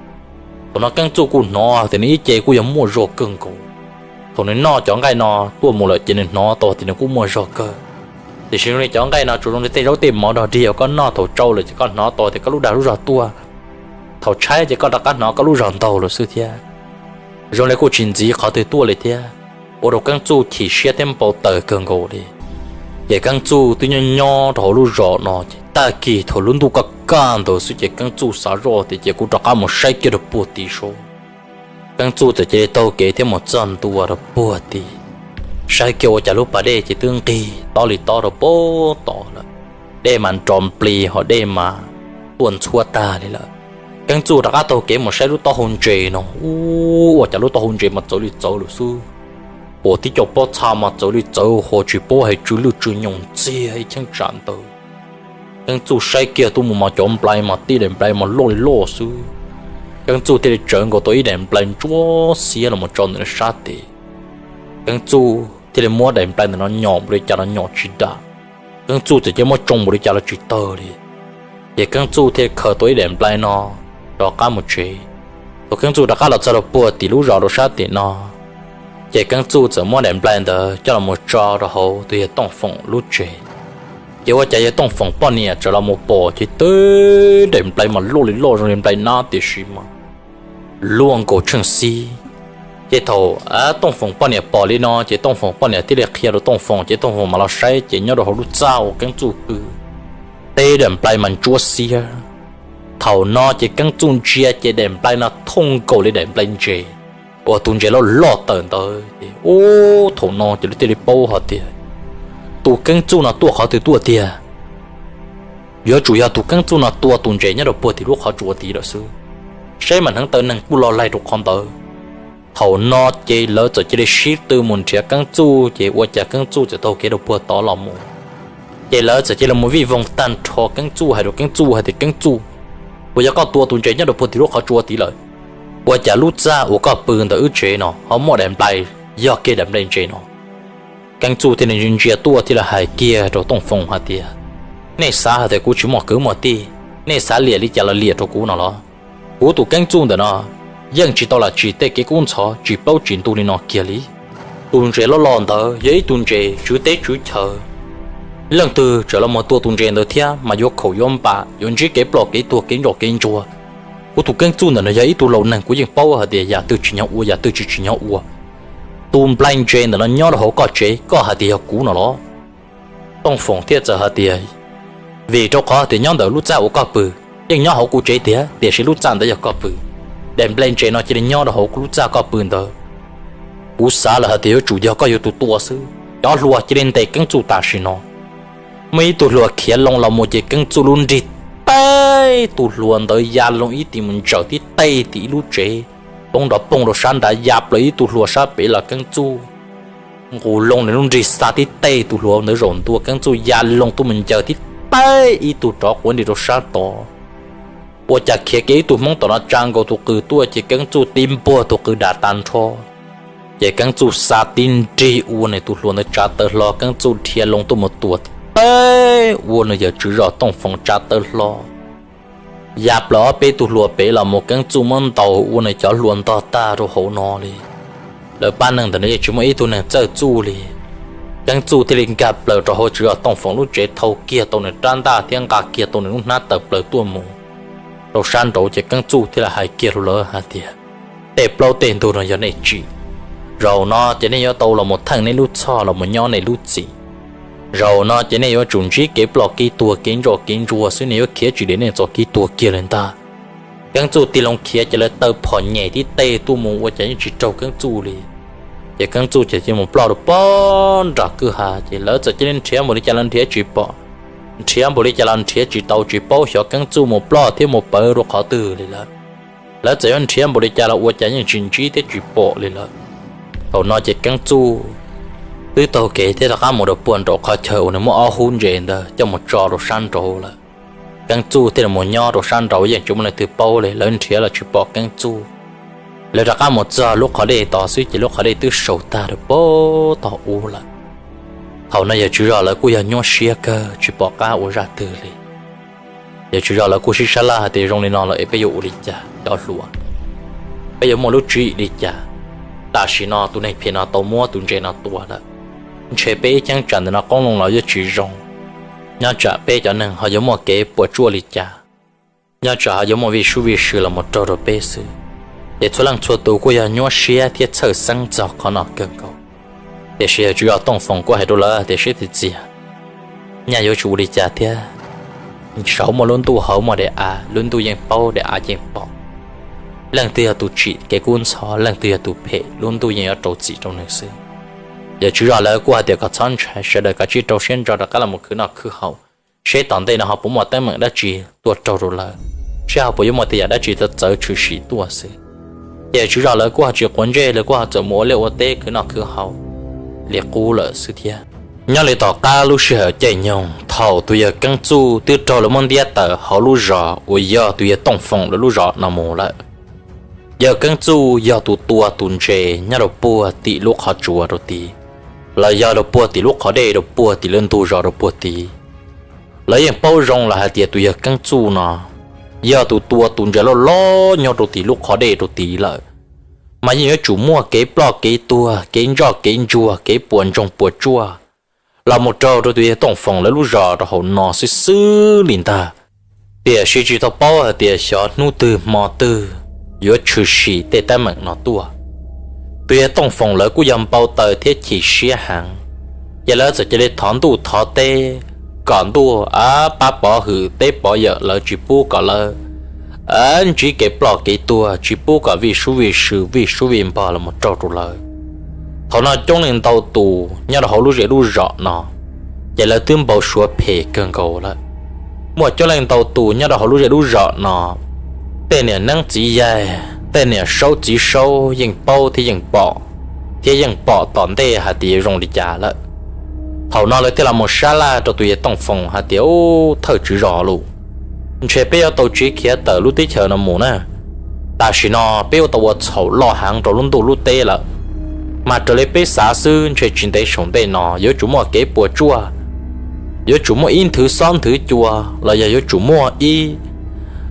Thaum no Keeb Txuj kuj hnov tias nws ib ce kuj yog muaj zog kawg nkaus. Thaum nws noj cov nqaij no tuaj mus lawm ces nws hnov tau tias nws kuj muaj zog kawg. Tiam sis zoo li cov nqaij no tsuas zoo li tej zaub tej mov dog dig uas koj noj thaum tsau lawm ces koj hnov tau tias koj lub dag lub zog tuaj, thaum tshaib ces koj rov qab hnov koj lub zog ntaug lawm xwb thiab. Zoo li kuj tsis ntxiv qhov twg tuaj li thiab, ua rau Keeb Txuj chim siab thiab npau taws kawg nkaus li. Ces Keeb Txuj twb nyob nyob rau hauv lub zos no ces tag kis thaum lub ntuj kaj kaj ntawd xwb ces Keeb Txuj xav zoj tias ces kuv rov qab mus saib kiag rau puag tim saud. Keeb Txuj txawm cia li taug kev thiab mus txog ntua rau puag tim, saib kiag ua cas lub pas dej ces twb nqig tob li tob rau puag tod lawm. Dej mas nrov nplig ho dej mas tuaj ntxhuab tag li lawm. Keeb Txuj rov qab taug kev mus saib lub taub hau ntses no, ua cas lub taub hau ntses mas txawv li txawv lawm xwb. Pom tib co pob txha mas txawv li txawv ho tsis paub hais tsw lwj tsw nyoos ntxiag ib cheeb tsam ntawd. Keeb Txuj saib kiag tuaj mus mas cov nplai mas tib daim nplai mas loj li loj xwb. Keeb Txuj thiaj li tsawv nkaus tau ib daim nplai ntsuab xiab los mus tso ntawm sab tes. Keeb Txuj thiaj li muab daim nplai ntawm no nyom npaum li cas los nyom tsis dam. Keeb Txuj txawm cia muab tsoo npaum li cas los tsis tawg li. Ces Keeb Txuj thiaj khaws tau ib daim nplai no rov qab mus tsev. Thaum Keeb Txuj rov qab los txog rau puag tim lub zos rau sab tim no, ces Keeb Txuj txawm muab daim nplai ntawd coj los mus tso rau hauv tus yawg Tooj Foom lub tsev. Ces ua cas yawg Tooj Foom poj niam txawm los mus pom ces twb daim nplai mas loj li loj zoo li nplai nab tiam sis mas luaj nkaus tsheej xib. Ces thaum Tooj Foom poj niam pom li no ces Tooj Foom poj niam thiaj li qhia rau Tooj Foom ces Tooj Foom mam los saib ces nyob rau hauv lub txaj uas Keeb Txuj pw, teb daim nplai mas ntsuab xiab. Thaum no ces Keeb Txuj ntsia ces daim nplai no thooj nkaus li daim nplai ntses uas tus ntses loj loj tawm ntawd ces ub thaum no ces lawv thiaj li paub hais tias tus Keeb Txuj no tuaj qhov twg tuaj tiag. Yuav tsum yog tus Keeb Txuj no tua tus ntses nyob rau puag tim lub qhov tsua tid lawm xwb, saib mas hneev taw neeg kuj los laig rau qhov ntawd. Thaum no ces lawv txawm cia li sib tw mus nrhiav Keeb Txuj ces ua cas Keeb Txuj txawm taug kev rau puag tod los mus. Ces lawv txawm cia li mus vij voog tag nrho Keeb Txuj hais rau Keeb Txuj hais tias Keeb Txuj, puas yog koj tua tus ntses nyob rau puag tim lub qhov tsua tid lawm? Ua cas lub txaj uas koj pw ntawm wb tsev no ho muaj daim nplai, yog kiag daim nplai ntses no? Keeb Txuj thiaj li ntsia tuaj thiaj li hais kiag rau Tooj Foom hais tias nej xav hais tias kuv tsis muaj kwv muaj tij, nej xav liam li cas los liam rau kuv no los? Kuv tus Keeb Txuj ntawm no yeej tsis tau lam tsim tej kev kub ntxhov tsis plaub tsis ntug li no kiag li. Tus ntses loj loj ntawd yog ib tug ntses tswv teb tswv chaw, leej twg tseem los mus tua tus ntses ntawd thiab mas yuav khaum yuav npam yuav ntsib kev ploj kev tuag kev ntsoov kev ntsuag. Kuv tus Keeb Txuj ntawm no yog ib tug laus neeg kuv yeej paub hais tias yam twg tsis nyog ua yam twg tsis tsis nyog ua. Tus nplai ntses ntawm no nyob rau hauv koj tsev koj hais tias yog kuv no los? Tooj Foom thiaj txawm hais tias vim rau qhov tias nyob ntawm lub txaj uas koj pw yeej nyob hauv kuv tsev tiag tiam sis lub txaj ntawd yog koj pw, daim nplai ntses no cia li nyob rau hauv lub txaj koj pw ntawd. Kuv xav lawm hais tias yuav tsum yog koj yog tus tua xwb. Cov hluas cia li ntes Keeb Txuj tam sim no. Muaj ib tug hluas khiav loo los mus ces Keeb Txuj lub nrig teb tus hluas ntawd ya loo ib tis mus ntsaws tib teg tim ib lub tsev, poob nrov poog rau sab nrad ya plaws ib tug hluas sab pem los Keeb Txuj nqus loo nws lub nrig xa tib teg tus hluas ntawd zaum ntua Keeb Txuj ya loo tuaj mus ncaws tib teg ib tug rov quav nrig rau sab tod. Ua cas khiav kiag ib tug Hmoob tom no tsa nkaus tus qws tuaj ces Keeb Txuj tib npuag tus qws dam tas nrho. Ces Keeb Txuj xa tib nrig ua nws tus hluas ntawd tsav taw hlo Keeb Txuj dhia loo tuaj mus tua tib teg ua nws yawm tswv zos Tooj Foom tsav taw hlo. Ya plaws ob peb tug hluas pem los mus Keeb Txuj muab ntaus ua nws cov hluas ntog tag rau hauv no li. Lawv pab neeg ntawm no yeej tsis muaj ib tug neeg txawj txuj li. Keeb Txuj thiaj li nkag plaws rau hauv tswv zos Tooj Foom lub tsev thau kiag tau nws rab ntaj thiab nqa kiag tau nws lub hnab tawm plaws tuaj mus rau sab nraud ces Keeb Txuj thiaj li hais kiag rau lawv hais tias tej plaub tej ntug no yog nej tsim. Zaum no ces nej yuav tau los mus theej nej lub txhoj los mus nyob nej lub txim. Zaum no ces nej yuav tsum ntsib kev ploj kev tuag kev ntsoov kev ntsuag xwb, nej yuav khiav tsis deb nej txoj kev tuag kiag li ntag. Keeb Txuj tig loo khiav ces lawv taw phom nyem tib teg tuaj mus ua cas yeej tsis raug Keeb Txuj li. Ces Keeb Txuj ces cia mus ploj rau pog nram kwj ha ces lawv txawm cia li nrhiav npaum li cas los nrhiav tsis pom, nrhiav npaum li cas los nrhiav tsis tau tsis paub xyov Keeb Txuj mus ploj thiab mus pawv rau qhov twg li lawm. Lawv txawm yuav nrhiav npaum li cas los ua cas yeej tsis ntsib thiab tsis pom li lawm. Thaum no ces Keeb Txuj twb taug kev thiab rov qab mus rau puag nraum qhov chaw uas nws muaj ob hub ntses ntawd coj mus tso rau sab nraud lawm. Keeb Txuj thiaj li mus nyob rau sab nraud yeej tsis muaj leej twg paub li, lawv nrhiav los tsis pom Keeb Txuj. Lawv rov qab mus txog lub qhov dej tod xwb ces lub qhov dej twb saum tag rau pog tog ub lawm. Thaum no yawm tswv zos lawv kuj yog nyuaj siab kawg tsis pom qab ua zaj twg li. Yawm tswv zos lawv kuj sib sab laj hais tias zoo li no lawm es peb yuav ua li cas cov hluas? Peb yuav muaj lub tswv yim li cas? Tam sim no tus neeg phem no tau muab tus ntses no tua lawm, ntshe peb ib cheeb tsam ntawm no qoob loo los yuav tsis zoo. Nyob tsam peb cov neeg ho yuav muaj kev puas tsuaj li cas, nyob tsam ho yuav muaj vij sub vij sw los mus raug rau peb xwb. Ces txhua leej txhua tus kuj yog nyuaj siab thiab txhawj xeeb txog qhov no kawg nkaus. Tiam sis yawm tswv zos Tooj Foom kuj hais rau lawv tias sib txiv txias, nyaj yuav tsum ua li cas thiab. Saum muaj lub ntuj hauv muaj daim av, lub ntuj yeej paub daim av yeej pom. Leej twg yog tus tsim kev kub ntxhov, leej twg yog tus phem, lub ntuj yeej yuav rau txim rau nws xwb. Yawm tswv zos lawv kuj hais tias kom txhob ntshai, sawv daws kav tsij rau siab ntso rov qab los mus khwv noj khwv haus, seb tom ntej no ho puas muaj teeb meem dab tsi tuaj raug rau lawv, seb ho puas yuav muaj tej yam dab tsi txawv txawv tshwm sim tuaj xwb. Ces yawm tswv zos lawv kuj ho tsis quav ntsej, lawv kuj ho txawm mus ua liaj ua teb khwv noj khwv haus li qub lawm xwb thiab. Nyob li tom qab lub sij hawm caij nyoog thaum tus yawg Keeb Txuj twb raug lawv muab ntiab tawm hauv lub zos uas yog tus yawg Tooj Foom lawv lub zos no mus lawm. Yawg Keeb Txuj yog tus tua tus ntses nyob rau puag tim lub qhov tsua rau tid, los yog rau puag tim lub qhov dej rau puag tim lub ntug zos rau puag tid. Lawv yeej paub zoo lawm hais tias tus yawg Keeb Txuj no yog tus tua tus ntses loj loj nyob rau tim lub qhov dej rau tid lawm, mas yeej yuav tsum muaj kev ploj kev tuag, kev ntsoj kev ntsuag, kev puas ntsoog puas tsuaj los mus raug rau tus yawg Tooj Foom lawv lub zos rau hauv no xwb xwb li ntag. Tiam sis tsis tau paub hais tias xyov hnub twg hmo twg yuav tshwm sim tej teeb meem no tuaj. Tus yawg Tooj Foom lawv kuj yog npau taws thiab chim siab heev, ces lawv txawm cia li thov ntuj thov teb kom ntuj pab pov hwm teb pov yawm lawv, tsis pub kom lawv ntsib kev ploj kev tuag, tsis pub kom vij sub vij sw vij sub vij npog los mus raug rau lawv. Thaum no coob leej ntau tus nyob rau hauv lub zej lub zos no, ces lawv twb npau suav phem kawg nkaus lawm. Muaj coob leej ntau tus nyob rau hauv lub zej lub zos no, tej niam neeb txiv yaig, tej niam saub txiv saub yeej paub thiab yeej pom, thiab yeej pom tom ntej hais tias yuav zoo li cas lawm. Thaum no lawv thiaj los mus sab laj rau tus yawg Tooj Foom hais tias, Ub, thawj tswv zos lus, ntshe peb yuav tau tsiv khiav tawm lub teb chaws no mus na. Tam sim no peb ua tau ua txhaum loj heev rau lub ntuj lub teb lawm, mas raws li peb xav xwb ntshe tsis ntev saum ntej no yuav tsum muaj kev puas tsuaj, yuav tsum muaj ib nthwv xob nthwv cua, los yog yuav tsum muaj ib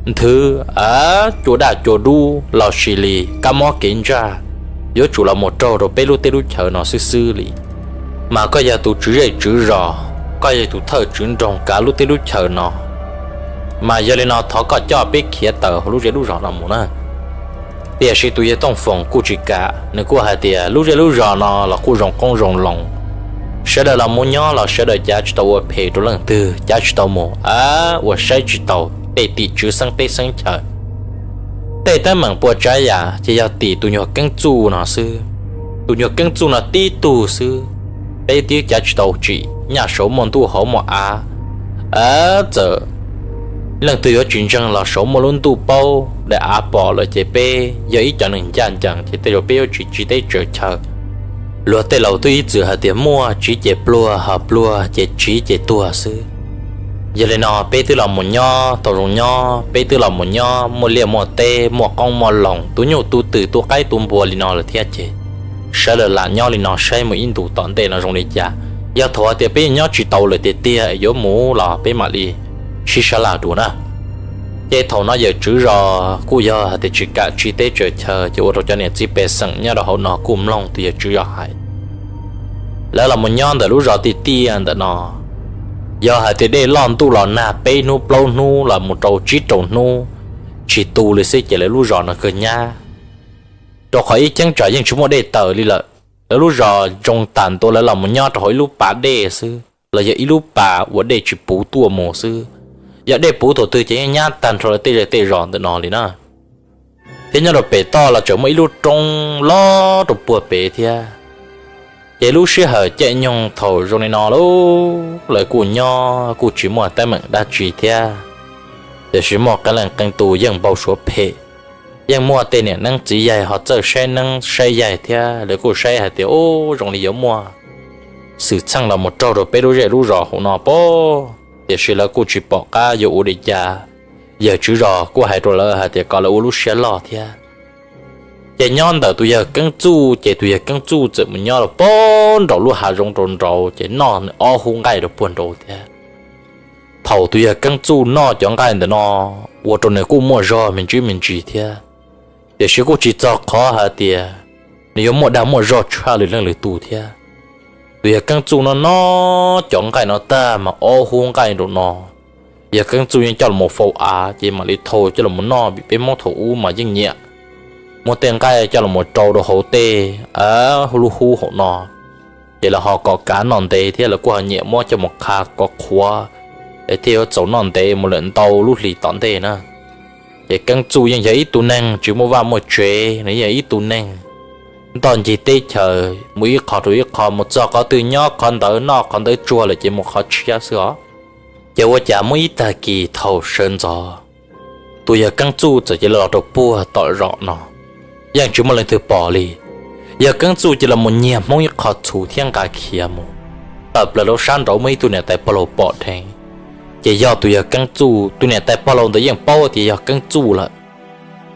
nthwv cua daj cua dub los sis li kab mob kev ntsaj, yuav tsum los mus raug rau peb lub teb lub chaws no xwb xwb li. Mas koj yog tus tswv zej tswv zos, koj yog tus thawj tswv nroog kav lub teb lub chaws no, mas yog li no thov koj coj peb khiav tawm hauv lub zej lub zos no mus na. Tiam sis tus yawg Tooj Foom kuj tsis kam, nws kuj hais tias lub zej lub zos no los kuj zoo qoob zoo loo, sawv daws los mus nyob los sawv daws cav tsis tau ua phem rau leej twg, cav tsis tau mus ua saib tsis taus tej tim tswv xeeb teb xeeb chaws. Tej teeb meem puas tsav yam ces yog tim tus nyuag Keeb Txuj no xwb. Tus nyuag Keeb Txuj no tib tug xwb, peb twb cav tsis tau tsim nyaj saud muaj ntuj hauv muaj av. Txawm leej twg yuav tsis ntseeg los saud muaj lub ntuj paub daim av pom lawm ces peb yog ib cov neeg ncaj ncees ces tej zaum peb yuav tsis tsiv teb tsaws chaw. Luag tej laus twb ib txwm hais tias muaj tsiv ces pluag, ho pluag ces tsiv ces tuag xwb. Yog li no peb twb los mus nyob tau zoo nyob, peb twb los mus nyob muaj liaj muaj teb, muaj qoob muaj loo, tu nyuj tu twm tu qaib tu npua li no lawm thiab ces sawv daws lam nyob li no saib mus ib ntus tom ntej no zoo li cas. Yog thaum hais tias peb yeej nyob tsis tau lawm tiag tiag es yuav mus los peb mam li sib sab laj dua na. Ces thaum no yawm tswv zos kuj yog hais tias tsis kam tsiv teb tsaws chaw ces ua rau cov niam txiv pej xeem nyob rau hauv no kuj mloog tus yawm tswv zos hais. Lawv los mus nyob ntawm lub zos tiaj tiaj ntawm no, yog hais tias dej loj ntuj los nag peb hnub plaub hnub los mus rau tsib rau hnub tsis tu li xwb ces lawv lub zos no kawg nyab, rau qhov ib cheeb tsam yeej tsis muaj dej tawm li lawm. Lawv lub zos zoo tas ntua lawv los mus nyob rau hauv ib lub pas dej xwb los yog ib lub pas uas dej tsis puv tuaj mus xwb. Yog dej puv thaum twg ces yeej nyab tag nrho lawv tej zej tej zos ntawm no li na. Thiab nyob rau pem toj los tseem muaj ib lub roob loj rau puag pem thiab. Ces lub sij hawm caij nyoog thaum zoo li no lauj, lawv kuj nyob kuj tsis muaj teeb meem dab tsi thiab. Tiam sis muaj qee leej qee tus yeej npau suav phem, yeej muaj tej niam neeb txiv yaig ho txawj saib neeb saib yaig thiab lawv kuj saib hais tias ub zoo li yuav muaj xwm txheej los mus raug rau peb lub zej lub zos hauv no pob. Tiam sis lawv kuj tsis pom qab yuav ua li cas. Yawm tswv zos kuj hais rau lawv hais tias kom lawv ua lub siab loj thiab. Ces nyob ntawm tus yawg Keeb Txuj ces tus yawg Keeb Txuj txawm mus nyob rau puag nraum lub hav zoov rau nraud ces noj nws ob hub nqaij rau puag nraud thiab. Thaum tus yawg Keeb Txuj noj cov nqaij ntawm no ua rau nws kuj muaj zog me ntsis me ntsis thiab, tiam sis kuj tsis txog qhov hais tias nws yuav muaj dag muaj zog tshaj lwm leej lwm tus thiab. Tus yawg Keeb Txuj no noj cov nqaij no tag mas ob hub nqaij nraum no, yawg Keeb Txuj yeej coj los faus av ces mam li thau coj los noj vim peb Hmoob thaum ub mas yeej nyiam muab tej nqaij coj los rau rau hauv tej lub hub hauv no, ces lawv ho kom kav noj ntev thiab lawv kuj ho nyiam muab coj mus qha kom qhuav es thiaj yuav txaus noj ntev mus lawm ntau lub hlis tom ntej na. Ces Keeb Txuj yeej yog ib tug neeg tsis muaj vaj muaj tsev, nws yeej yog ib tug neeg ntoj ncig teb chaws mus ib qho rau ib qho, mus txog qhov twg nyob qhov ntawd noj qhov ntawd tsuag lawm ces mus qhov tshiab xwb os. Ces ua cas muaj ib tag kis thaum sawv ntxov, tus yawg Keeb Txuj txawm cia li los rau puag tom zos no, yeej tsis muaj leej twg pom li. Yawg Keeb Txuj cia li los mus nyiag Hmoob ib qho txhuv thiab nqa khiav mus. Tawm plaws rau sab nraud muaj ib tug niam tais pog laus pom dheev, ces yog tus yawg Keeb Txuj. Tus niam tais pog laus ntawd yeej paub tias yog Keeb Txuj lawm.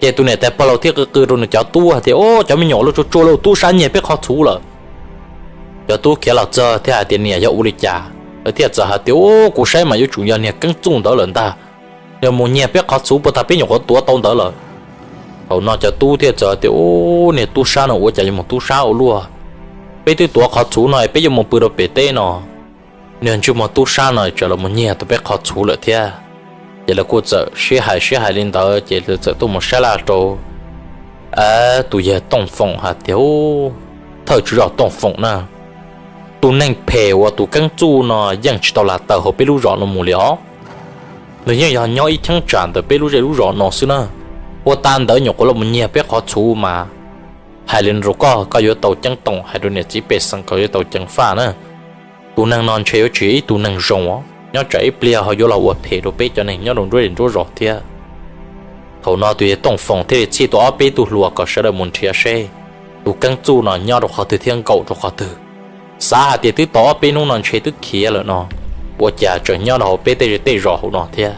Ces tus niam tais pog laus thiaj qw qw rau nws cov tub hais tias, Ub, cov me nyuam, los tsuag tsuag lauj, tub sab nyiag peb qhov txhuv lawm. Cov tub khiav los txog thiaj hais tias, Niam, yog ua li cas? Lawv thiaj txawm hais tias, Ub, kuv saib mas yuav tsum yog niag Keeb Txuj ntawd lawm ntag. Yog mus nyiag peb qhov txhuv puag ta peb nyuam qhuav tuav tau ntawd lawm. Thaum no cov tub thiaj txawm tias, Ub, niag tub sab no ua cas yuav mus tub sab ua luaj? Peb twb tuav qhov txhuv no es peb yuav mus pw rau pem teb no, niag ntsej muag tub sab no tsam los mus nyiag tau peb qhov txhuv lawm thiab. Ces lawv kuj txawm sib hais sib hais li ntawd ces lawv txawm tuaj mus sab laj rau tus yawg Tooj Foom hais tias, Ub, thawj tswv zos Tooj Foom na, tus neeg phem uas tus Keeb Txuj no yeej tsis tau lam tawm hauv peb lub zos no mus li os. Nws yeej yog nyob ib cheeb tsam ntawm peb lub zej lub zos no xwb na. Ua tas ntawd nyuam qhuav los mus nyiag peb qhov txhuv mas hais li no rau koj, koj yuav tau ceeb toom, hais rau niam txiv pej xeem kom yuav tau ceev faj na. Tus neeg no ntshe yuav tsis yog ib tug neeg zoo os, nyob tsam ib pliag ho yuav los ua phem rau peb cov neeg nyob rau nruab zej nruab zos thiab. Thaum no tus yawg Tooj Foom thiaj li txhij tau ob peb tug hluas kom sawv daws mus nrhiav seb tus Keeb Txuj no nyob rau qhov twg thiab nkaum rau qhov twg. Xav hais tias twb tau ob peb hnub no ntshe twb khiav lawm no, ua cas tseem nyob rau hauv peb tej zej tej zos hauv no thiab.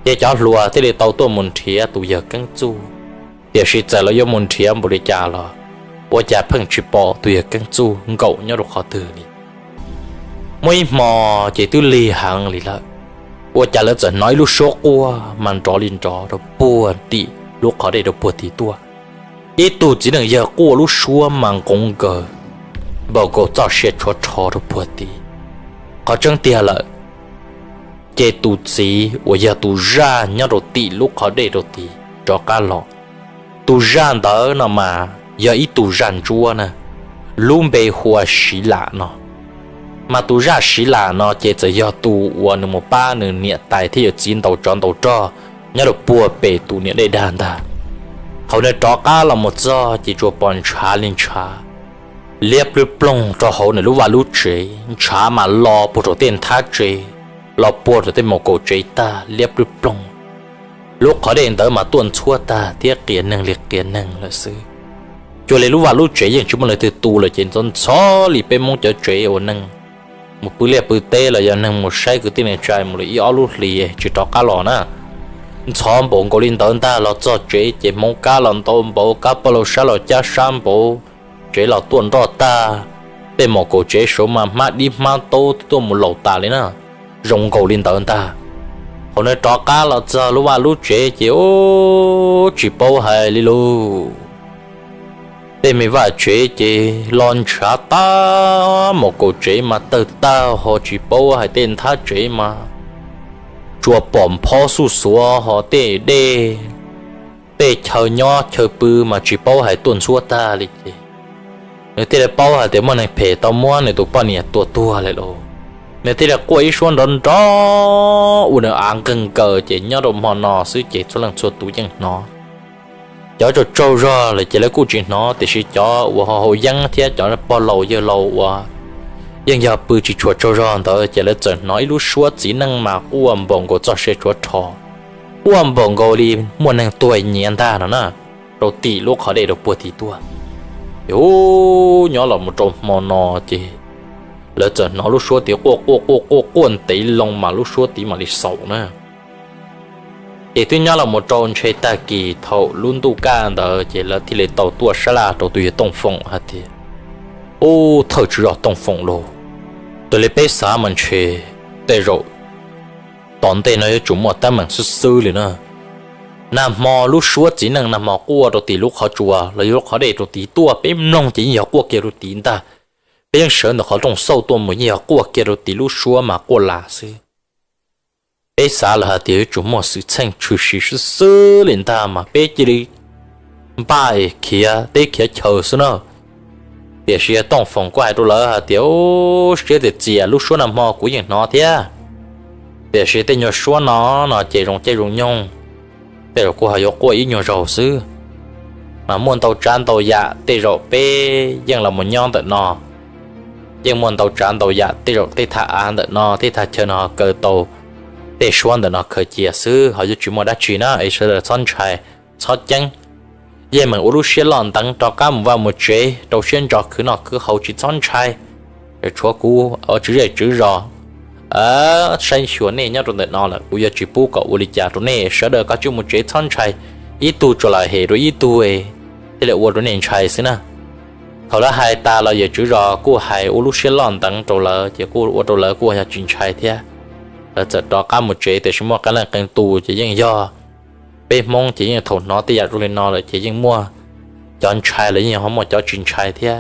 Ces cov hluas thiaj li tau tuaj mus nrhiav tus yawg Keeb Txuj. Tiam sis txawm lawv yuav mus nrhiav npaum li cas los ua cas pheej tsis pom tus yawg Keeb Txuj nkaum nyob rau qhov twg li. Muaj ib hmo ces twb lig heev li lawm, ua cas lawv txawm hnov ib lub suab quaj mas nrov li nrov rau puag tim lub qhov dej rau puag tid tuaj. Ib tug txiv neej yawg quaj lub suab mas nqoov nkaws npaum nkaus txoj sia tshuav rho rau puag tid. Qhov tseeb tiag lawm, ces tus txiv uas yog tus zaj nyob rau tim lub qhov dej rau tid rov qab los. Tus zaj ntawd no mas yog ib tug zaj ntsuab na, lub npe hu ua Siv Lam no. Mas tus zaj Siv Lam no ces txawm yog tus uas nws mus pab nws niam tais thiab yawm txiv ntaus tsov ntaus rog nyob rau puag pem tus niam dej dag ntag. Thaum nws rov qab los mus txog ces tsuas pom ntshav li ntshav liab plub ploog rau hauv nws lub vaj lub tsev, ntshav mas lo puag rau tej nthab tsev, lo puag rau tej maus kaum tsev tag liab plub ploog. Lub qhov dej ntawd mas tuaj ntxhuab tag thiab qias neeg li qias neeg lawm xwb. Cuag li lub vaj lub tsev yeej tsis muaj leej twg tu lawm ces ntxhov ntxhov li peb Hmoob cov tsev uas neeg mus pw liaj pw teb los yog neeg mus saib kwv tij neej tsa mus li ib ob lub hlis tsis rov qab los na. Ntxhov npaum nkaus li ntawd ntag, los txog tsev ces hmoov kab los ntau npaum, kab paj laug sab los cab sab npaum, tsev los tuaj nroj tag, tej maus kaum tsev saud mas hmab dib hmab taub tuaj mus laus tas li na, zoo nkaus li ntawd ntag. Thaum nws rov qab los txog lub vaj lub tsev ces ub tsis paub hais li lauj. Tej me vaj tsev ces los ntshav tag, maus kaum tsev mas tawg tag ho tsis paub hais tej nthab tsev mas tsuas pom nphob xuj xuav ho tej dej, tej chaw nyob chaw pw mas tsis paub hais tuaj ntxhuab tag li ces nws thiaj li paub hais tias muaj neeg phem tau muab nws tus poj niam tua tuag lawm lauj. Nws thiaj li quaj ib suab nrov nrov ua nws av nqeeg nkaws ces nyob rau hmo no xwb ces txhua leej txhua tus yeej hnov. Cov tsaug tsaug zog lawm ces lawv kuj tsis hnov, tiam sis cov uas ho haus yeeb thiab cov pog laus yawg laus uas yeej yog pw tsis tshua tsaug zog ntawd ces lawv txawm hnov ib lub suab txiv neej mas quaj npaum nkaus txoj sia tshuav rho, quaj npaum nkaus li muaj neeg tuag nyiav ntag no na, rau tim lub qhov dej rau puag tid tuaj. Ces ub nyob los mus rau hmo no ces lawv txawm hnov lub suab tid quaj quaj quaj quaj quaj ntev loo mas lub suab tid mam li xaus na. Ces twb nyob los mus rau ntshe tag kis thaum lub ntuj kaj ntawd ces lawv thiaj li tau tuaj sab laj rau tus yawg Tooj Foom hais tias, Ub, thawj tswv zos Tooj Foom lauj, raws li peb xav mas ntshe tej zaum tom ntej no yuav tsum muaj teeb meem xwb xwb li na. Nag hmo lub suab txiv neej nag hmo quaj rau tim lub qhov tsua los yog lub qhov dej rau tid tuaj, peb mloog ces yeej yog quaj kiag rau tid ntag. Peb yeej sawv ntawm qhov rooj xauj tuaj mus yeej yog quaj kiag rau tim lub suab mas quaj las xwb. Peb xav lawm hais tias yuav tsum muaj xwm txheej tshwm sim xwb xwb li ntag mas peb cia li npaj khiav teb khiav chaw xwb na. Tiam sis Tooj Foom kuj hais rau lawv hais tias, Ub, siab txias txias, lub suab nag hmo kuv yeej hnov thiab, tiam sis tej nyuag suab no no ces zoo caij zoo nyoog, tej zaum kuv ho yuav quaj ib nyuag zaug xwb. Mas muaj ntau tsav ntau yam tej zaum peb yeej los mus nyob ntawm no, yeej muaj ntau tsav ntau yam tej zaum tej thaj av ntawm no tej thaj chaw no ho kaw tau tej suab ntawm no khaws cia xwb, ho yuav tsis muaj dab tsi na es sawv daws txhob ntshai, txhob ceeb. Yeej meem ua lub siab loj ntev rov qab mus vaj mus tsev, rau siab ntso khwv noj khwv haus, tsis txhob ntshai. Tshuav kuv ua tswv zej tswv zos saib xyuas nej nyob rau ntawm no lawm, kuv yuav tsis pub kom ua li cas rau nej, sawv daws kav tsij mus tsev txhob ntshai, ib tug tsuas lam hem rau ib tug thiaj li ua rau nej ntshai xwb na. Thaum lawv hais tas los yawm tswv zos kuj hais ua lub siab loj nteev rau lawv ces kuj ua rau lawv kuj yog tsis ntshai thiab. Lawv txawm rov qab mus tsev tiam sis muaj qee leej qee tus ces yeej yog peb Hmoob ces yeej thaum hnov tej yam zoo li no lawm ces yeej muaj cov ntshai los yeej ho muaj cov tsis ntshai thiab.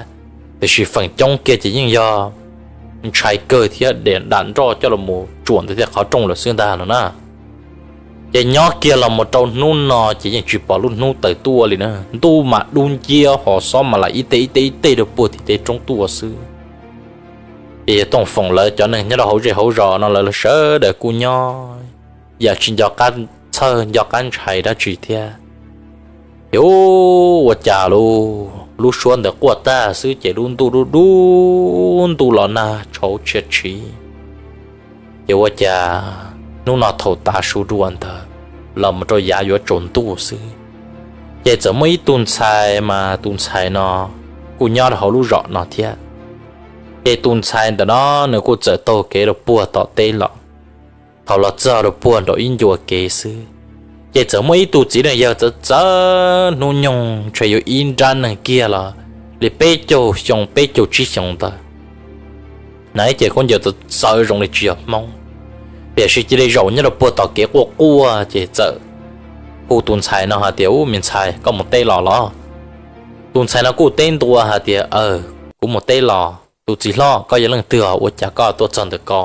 Tiam sis feem coob kiag ces yeej yog ntshai kawg thiab dam nroj coj los tsuam ntawm tej qhov rooj lawm xwb ntag no na. Ces nyob kiag los mus rau hnub no ces yeej tsis pom lub hnub tawm tuaj li na, ntuj mas dub nciab ho xob mas lam ib teg ib teg ib teg rau puag tim tej roob tuaj xwb. Ces yawg Tooj Foom lawv cov neeg nyob rau hauv zej hauv zos no lawv sawv daws kuj nyob yam tsis nco qab txhawj nco qab ntshai dab tsi thiab. Ces ua cas lub suab ntawd quaj tag xwb ces lub ntuj dub dub ntuj los nag tshauv tshia tshiv. Ces ua cas hnub no thaum tav su dua ntawd los mus rau yav yuav tsaus ntuj xwb, ces txawm muaj ib tug ntxhais mas tus ntxhais no kuj nyob rau hauv lub zos no thiab. Ces tus ntxhais ntawm no nws kuj txawm taug kev rau puag tom teb los. Thaum los txog rau puag nraum ib ncua kev xwb, ces txawm muaj ib tug txiv neej yawg txawv txawv hnub nyoog ntshe yuav ib nrab neeg kiag los li peb caug xyoo peb caug tsib xyoo ntawd. Hnav ib ce khaub ncaws txawv txawv zoo li tsis yog Hmoob, tiam sis cia li zaum nyob rau puag tom kev quaj quaj ces txawm hu tus ntxhais no hais tias, Ub, me ntxhais, koj mus teb los los? Tus ntxhais no kuj teb ntua hais tias, Aw, kuv mus teb los. Tus txiv hlob, koj yog leej twg os? Ua cas koj tuaj txog ntawm ko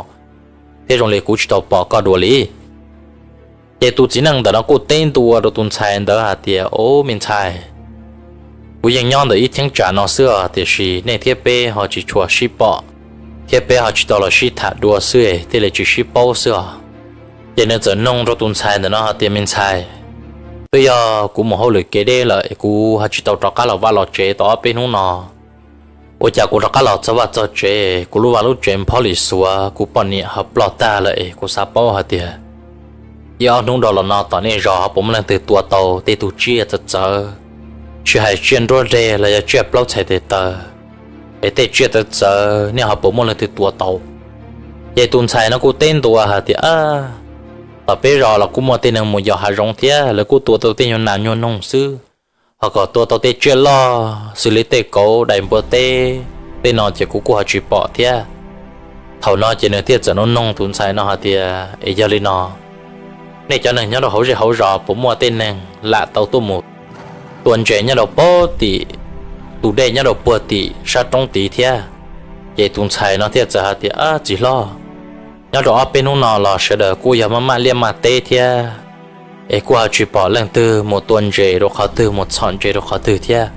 thiab zoo li kuv tsis tau pom koj dua li? Ces tus txiv neej ntawm no kuj teb ntua rau tus ntxhais ntawd hais tias, Ub, me ntxhais, kuv yeej nyob ntawm ib cheeb tsam no xwb os, tiam sis nej thiab peb ho tsis tshua sib pom thiab peb ho tsis tau los sib tham dua xwb thiaj li tsis sib paub xwb os. Ces nws txawm nug rau tus ntxhais ntawm no hais tias, Me ntxhais, twb yog kuv mus hauj lwm kev deb lawm es kuv ho tsis tau rov qab los vaj los tsev tau ob peb hnub no. Ua cas kuv rov qab los txog vaj txog tsev, kuv lub vaj lub tsev nphob lim xuav, kuv poj niam ho ploj tag lawm es kuv xav paub hais tias ib ob hnub dhau los no tom nej zos ho puas muaj leej twg tua tau tej tug tsiaj txawv txawv, tsis hais tsiaj nruab deg los yog tsiaj plaub txhais tes taw, es tej tsiaj txawv txawv nej ho puas muaj leej twg tua tau? Ces tus ntxhais no kuj teb ntua hais tias, Tom peb zos los kuj muaj tej neeg mus yos hav zoov thiab, lawv kuj tua tau tej nyuag nas nyuag noog xwb, ho kom tua tau tej tsiaj loj xws li tej kauv, dais, npua teb, tej no ces kuv kuj ho tsis pom thiab. Thaum no ces nws thiaj txawm nug nug tus ntxhais no hais tias, Es yog li no, nej cov neeg nyob rau hauv zej hauv zos puas muaj tej neeg lam tau tuaj mus tua ntses nyob rau puag tim tus dej nyob rau puag tim sab roob tid thiab? Ces tus ntxhais no thiaj txawm hais tias, Txiv hlob, nyob rau ob peb hnub no los sawv daws kuj yog maj maj liaj maj teb thiab, es kuj ho tsis pom leej twg mus tua ntses rau qhov twg mus txhom ntses rau qhov twg thiab.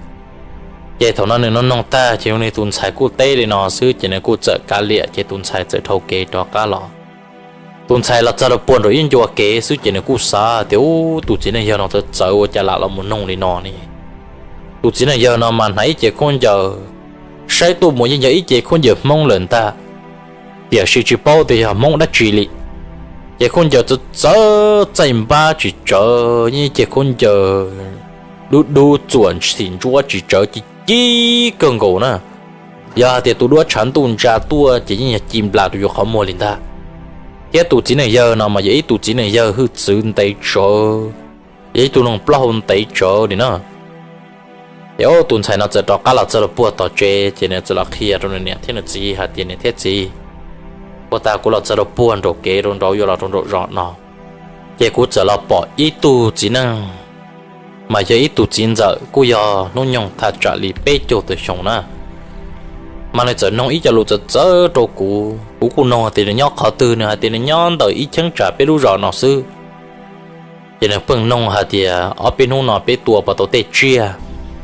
Ces thaum no nws nug nug tag ces nws tus ntxhais kuj teb li no xwb ces nws kuj txawm kav liam ces tus ntxhais txawm dhau kev rov qab los. Tus ntxhais los txog rau puag nraum ib ncua kev xwb ces nws kuj xav tias, Ub, tus txiv neej yawg no txawv txawv ua cas lam los mus nug li no ne? Tus txiv neej yawg no mas hnav ib ce khaub ncaws, saib tuaj mus yeej yog ib ce khaub ncaws Hmoob lawm ntag, tiam sis tsis paub tias yog Hmoob dab tsi li. Ces khaub ncaws txawv txawv txaij npab tsis tsawv, yeej ib ce khaub ncaws dub dub txuam xim ntsuab tsis tsawv ci ci kawg nkaus na. Yog hais tias tus duab tshav ntuj ntsa tuaj ces yeej yog ci nplas rau yuav qhov muag li ntag. Thiab tus txiv neej yawg no mas yog ib tus txiv neej yawg hwj txwv ntev tsawv, yog ib tug neeg plaub hau ntev tsawv li na. Ces tus ntxhais no txawm rov qab los txog rau puag tom tsev ces nws txawm los qhia rau nws niam thiab nws txiv hais tias, Niam thiab txiv, ua tas kuv los txog rau puag nraum kev rau nraud yuav los rau nraum zos no, ces kuv txawm los pom ib tug txiv neej, mas yog ib tug txiv ntxawm kuj yog hnub nyoog thaj tsam li peb caug tawm xyoo na. Mas nws txawm nug ib co lus txawv txawv rau kuv, kuv kuj nug tias nws nyob qhov twg, nws hais tias nws nyob ntawm ib cheeb tsam peb lub zos no xwb. Ces nws pheej nug hais tias ob peb hnub no peb tua puas tau tej tsiaj,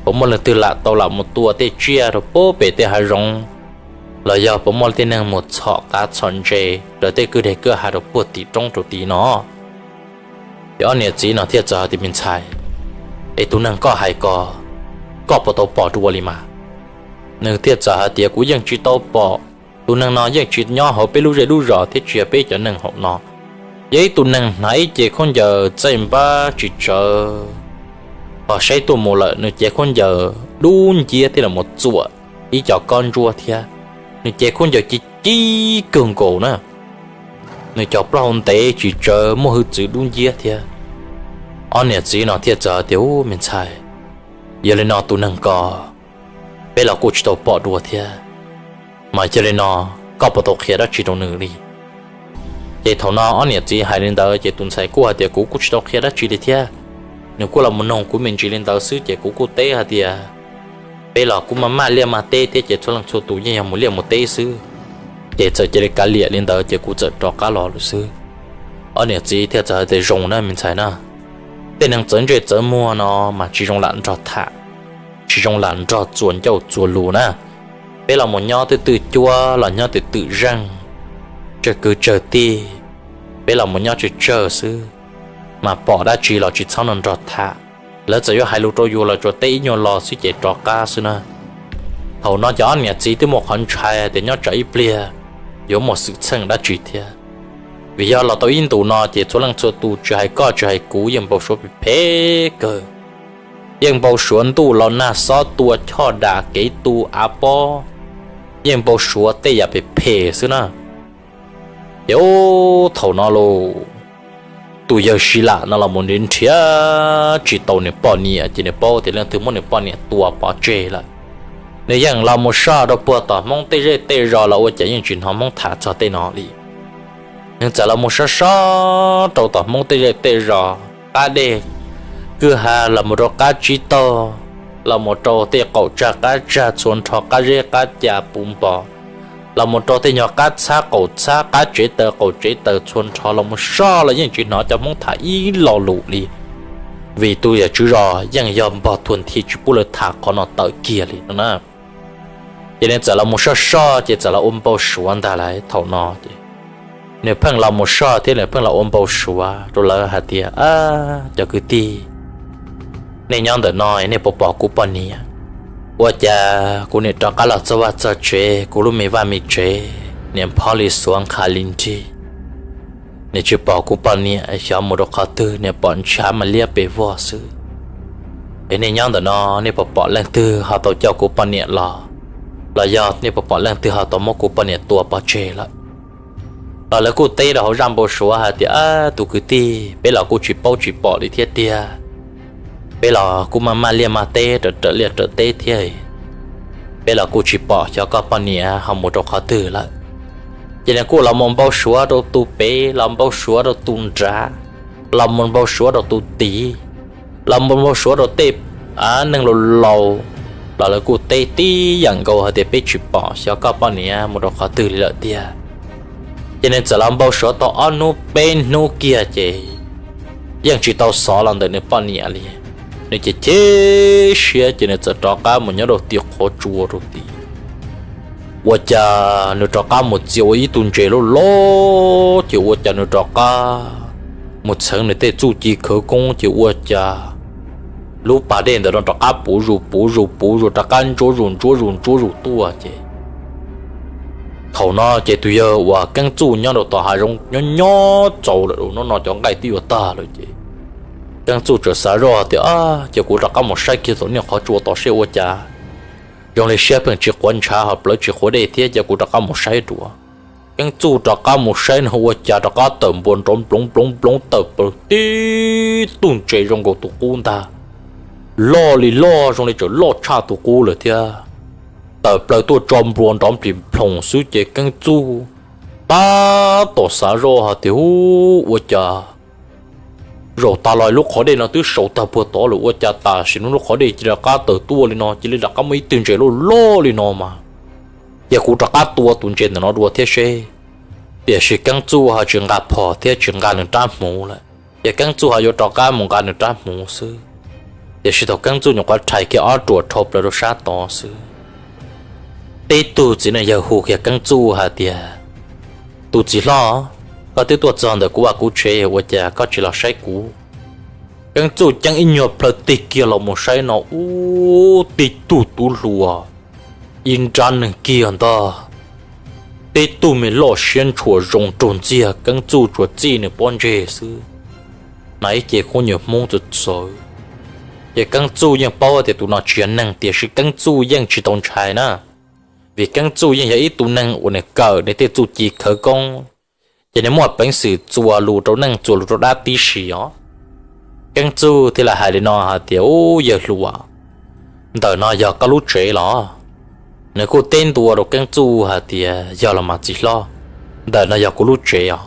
puas muaj leej twg lam tau lam mus tua tej tsiaj rau puag pem tej hav zoov, los yog puas muaj tej neeg mus txhom qav txhom ntses raws tej kwj deg kwj ha rau puag tim roob rau tid no. Ces ob niam txiv no thiaj txawm hais tias, Me ntxhais, es tus neeg koj hais ko, koj puas tau pom dua li mas? Nws thiaj txawm hais tias, Kuv yeej tsis tau pom, tus neeg no yeej tsis nyob hauv peb lub zej lub zos thiab tsis yog peb cov neeg hauv no. Yog ib tug neeg hnav ib ce khaub ncaws txaij npab tsis tsawv, ho saib tuaj mus lawm nws cev khaub ncaws dub nciab thiab los mus txuam ib co kob ntsuab thiab. Nws cev khaub ncaws ci ci kawg nkaus na, nws cov plaub hau ntev tsis tsawv muaj hwj txwv dub nciab thiab. Ob niam txiv no thiaj txawm hais tias, Ub, me ntxhais, yog li no tus neeg ko peb los kuj tsis tau pom dua thiab. Mas yog li no, koj puas tau qhia dab tsi rau nws li? Ces thaum no ob niam txiv hais li ntawd ces tus ntxhais kuj hais tias, Kuv kuj tsis tau qhia dab tsi li thiab. Nws kuj los mus noog kuv me ntsis li ntawd xwb ces kuv kuj teb hais tias, Peb los kuj maj maj liaj maj teb thiab ces txhua leej txhua tus yeej yog mus liaj mus teb xwb. Ces txawm cia li kav liam li ntawd ces kuv txawm rov qab los lawm xwb. Ob niam txiv thiaj txawm hais tias, Zoo na me ntxhais na, tej neeg txawv ntsej txawv muag no mas tsis zoo lam nrog tham, tsis zoo lam nrog txuas ncauj txuas lus na. Peb los mus nyob twj twj cuab los nyob twm twm zeej, tsawg kwv tsawg tij, peb los mus nyob tsawg tsawg xwb, mas pom dab tsi los tsis txhob nrog tham. Lawv txawm yuav hais lus rau yus los tsuas teb ib nyuag lo xwb ces rov qab xwb na. Thaum no ces ob niam txiv twb muaj qhov ntshai tias nyob tsam ib pliag yuav muaj xwm txheej dab tsi thiab. Vim yog los tau ib ntus no ces txhua leej txhua tus tsis hais koj tsis hais kuv yeej npau suav phem phem kawg. Yeej npau suav ntuj los nag xob tua choj dam kev tu av pob, yeej npau suav tej yam phem phem xwb na. Ces thaum no los tus yawg Siv Lam no los mus nrhiav tsis tau nws poj niam ces nws paub tias leej twg muab nws poj niam tua pov tseg lawm. Nws yeej los mus soj rau puag tom Hmoob tej zej tej zos los ua cas yeej tsis hnov Hmoob tham txog tej no li. Nws txawm los mus soj soj rau tom Hmoob tej zej tej zos, qab dej kwj ha los mus rau qab tsib taug, los mus rau tej qaum tsag qab tsag txhua nrho qab zeb qab ca puv npo, los mus rau tej nyuag qab txhab qaum txhab qab tsev taws qaum tsev taws txhua nrho los mus soj los yeej tsis hnov cov Hmoob tham ib lo lus li. Vim tus yawm tswv zos yeej yog npog thuam nthi tsis pub lawv tham qhov no tawm kiag li no na. Ces nws txawm los mus soj soj ces txawm los ua npau suav ntag lawm thaum no ces nws pheej los mus soj thiab nws pheej los ua npau suav rau lawv hais tias, Cov kwv tij, nej nyob ntawm no nej puas pom kuv poj niam? Ua cas kuv niam rov qab los txog vaj txog tsev, kuv lub me vaj me tsev niam phob li xuav nqha li nrig, niam tsis pom kuv poj niam xyov mus rau qhov twg, niam pom ntshav mas liab pes vog xwb. Es nej nyob ntawm no nej puas pom leej twg ho tau coj kuv poj niam los, los yog nej puas pom leej twg ho tau muab kuv poj niam tua pov tseg lawm? Los lawv kuj teb rau hauv zaj npau suav hais tias, Tus kwv tij, peb los kuj tsis paub tsis pom li thiab tiag. Peb los kuj maj maj liaj maj teb, raws raws liaj raws teb thiab. Peb los kuj tsis pom xyov koj poj niam ho mus rau qhov twg lawm. Ces nws kuj los mus npau suav rau tus pem, los npau suav rau tus nrad, los mus npau suav rau tus tid, los mus npau suav rau tej neeg laus laus, los lawv kuj teb tib yam nkaus hais tias, Peb tsis pom xyov koj poj niam mus rau qhov twg li lawm tiag. Ces nws txawm los npau suav tau ob hnub peb hnub kiag ces yeej tsis tau xov los ntawm nws poj niam li. Nws ces chim siab ces nws txawm rov qab mus nyob rau tim qhov tsua rau tid. Ua cas nws rov qab mus txia ua ib tug ntses loj loj ces ua cas nws rov qab mus txheev nws tej txuj ci khawv koob ces ua cas lub pas dej ntawm no rov qab puv zus puv zus puv zus rov qab ntsuab zus ntsuab zus ntsuab zus tuaj ces thaum no ces tus yawg uas Keeb Txuj nyob rau tom hav zoov nyob nyob txaus lawm no, cov nqaij twb yuav tag lawm ces Keeb Txuj txawm xav zoj tias, Ces kuv rov qab mus saib kiag tom niag qhov tsua tom seb ua cas, zoo li siab pheej tsis quav ntshav ho plawv tsis quav dej thiab, ces kuv rov qab mus saib dua. Keeb Txuj rov qab mus saib no ua cas rov qab tawm npua nrov nploov nploov nploov tawm plaws tib tug ntses zoo nkaus tus qub ntag, loj li loj zoo li tseem loj tshaj tus qub lawm thiab. Tawm plaws tuaj tso npua nrov nplis nploos xwb ces Keeb Txuj tab tom xav zoj hais tias, Hu, ua cas zaum tas los lub qhov dej no twb sau tag puag tod lawm, ua cas tam sim no lub qhov dej cia li rov qab tawm tuaj li no, cia li rov qab muaj ib tug ntses loj loj li no mas, ces kuv rov qab tua tus ntses ntawm no dua thiab seb. Tiam sis Keeb Txuj ho tsis nqa phom thiab tsis nqa nws rab hmuv lawm, ces Keeb Txuj ho yuav rov qab mus nqa nws rab hmuv xwb. Tiam sis thaum Keeb Txuj nyuam qhuav rhais kiag ob ruam dhau plaws rau sab tod xwb, tib tug txiv neej yawg hu kiag Keeb Txuj hais tias, Tus txiv hlob, koj twb tuaj txog ntawm kuv vaj kuv tsev ua cas koj tsis los saib kuv? Keeb Txuj ceeb ib nyuag plhaw tig kiag los mus saib no ub, tib tug tub hluas ib nrab neeg kiag ntag, tib tug me loj siab ntshua zoo nraug ntxiag, Keeb Txuj tsuas txij nws pob ntseg xwb, hnav ib ce khaub ncaws Hmoob txawv txawv. Ces Keeb Txuj yeej paub tias tus no tsis yog neeg, tiam sis Keeb Txuj yeej tsis tau ntshai na, vim Keeb Txuj yeej yog ib tug neeg uas nws kawm nws tej txuj ci khawv koob, ces nws muaj peev xwm txuas lus rau neeg txuas lus rau dab tib si os. Keeb Txuj thiaj li hais li no hais tias, Ub, yawg hluas, ntawm no yog koj lub tsev los? Nws kuj teb ntua rau Keeb Txuj hais tias, Yog los mas txiv hlob, ntawm no yog kuv lub tsev os.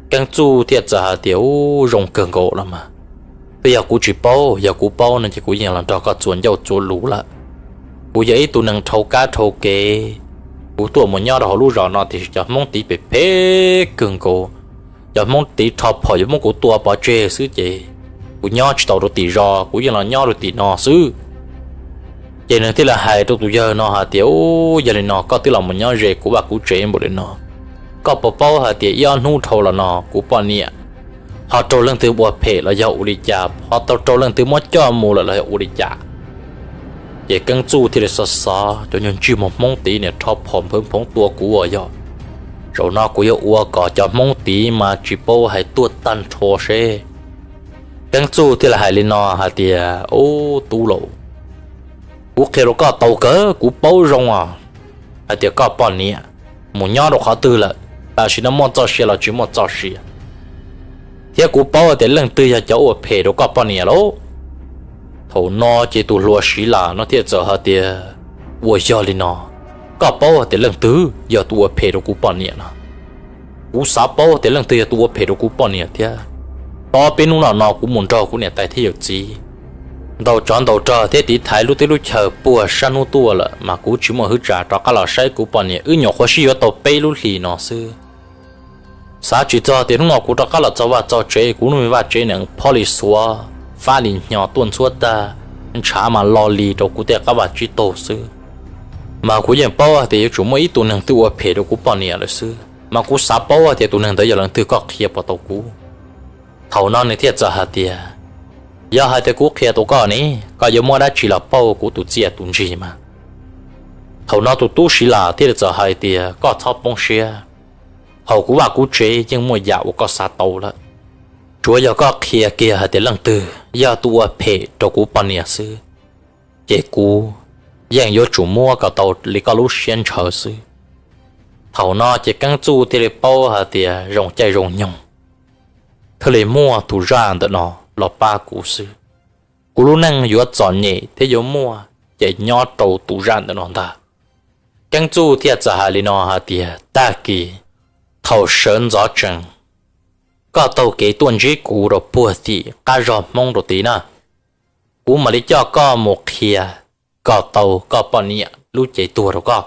Keeb Txuj thiaj txawm hais tias, Ub, zoo kawg nkaus los mas. Twb yog kuv tsis paub, yog kuv paub no ces kuv yeej los nrog koj txuas ncauj txuas lus lawm. Kuv yog ib tug neeg dhau kab dhau kev, kuv tuaj mus nyob rau hauv lub zos no tiam sis cov Hmoob tid phem phem kawg nkaus. Cov Hmoob tid rho phom yuav muab kuv tua pov tseg xwb ces kuv nyob tsis tau rau tim zos, kuv yeej los nyob rau tim no xwb. Ces nws thiaj li hais rau tus yawg no hais tias, Ub, yog li no koj twb los mus nyob ze kuv vaj kuv tsev npaum li no, koj puas paub hais tias ib ob hnub dhau los no kuv poj niam ho raug leej twg ua phem los yog ua li cas, ho tau raug leej twg muab coj mus lawm los yog ua li cas? Ces Keeb Txuj thiaj li xov xov, Cov nyuag ntsej muag Hmoob tid niam rho phom nphwv phoov tua kuv as yog. Zaum no kuv yuav ua kom cov Hmoob tid mas tsis paub hais tuag tag nrho seb. Keeb Txuj thiaj li hais li no hais tias, Ub, tub laus, kuv qhia rau koj tau kawg, kuv paub zoo os, hais tias koj poj niam mus nyob rau qhov twg lawm, tam sim no muaj txoj sia los tsis muaj txoj sia, thiab kuv paub tias leej twg yog cov ua phem rau koj poj niam lauj. Thaum no ces tus hluas Siv Lam no thiaj txawm hais tias, Ua yog li no, koj paub tias leej twg yog tus ua phem rau kuv poj niam no? Kuv xav paub tias leej twg yog tus ua phem rau kuv poj niam thiab. Tau peb hnub no no kuv mus nrog kuv niam tais thiab yawm txiv ntaus tsov ntaus rog thiab tiv thaiv lub teb lub chaw puag sab hnub tuaj lawm mas kuv tsis muaj hwv tsam rov qab los saib kuv poj niam, wb nyuam qhuav sib yuav tau peb lub hlis no xwb. Xav tsis txog tias hnub no kuv rov qab los txog vaj txog tsev, kuv lub me vaj tsev nees phob li xuav, fab li hnyo tuaj ntxhuab tag, ntshav mas lo li rau kuv tej qab vaj tsib taug xwb. Mas kuv yeej paub tias yuav tsum muaj ib tug neeg twb ua phem rau kuv poj niam lawm xwb, mas kuv xav paub tias tus neeg ntawd yog leej twg, koj qhia puas tau kuv? Thaum no nws thiaj txawm hais tias, Yog hais tias kuv qhia tau koj ne, koj yuav muab dab tsi los pauj kuv tus txiaj tus ntsig mas? Thaum no tus tub Siv Lam thiaj li txawm hais tias, Koj txhob poob siab, hauv kuv vaj kuv tsev yeej muaj yam uas koj xav tau lawm. Tsuav yog koj qhia kiag hais tias leej twg yog tus ua phem rau kuv poj niam xwb, ces kuv yeej yuav tsum muab kom tau li koj lub siab ntshaw xwb. Thaum no ces Keeb Txuj thiaj li paub hais tias zoo caij zoo nyoog thiaj li muaj tus zaj ntawm no los pab kuv xwb. Kuv lub neej yuav txom nyem thiab yuav muaj ces nyob rau tus zaj ntawm no ntag. Keeb Txuj thiaj txawm hais li no hais tias, Tag kis thaum sawv ntxov tsees, koj taug kev tuaj ntsib kuv rau puag tim qab zog Hmoob rau tid na, kuv mam li coj koj mus qhia kom tau koj poj niam lub cev tuag rau koj.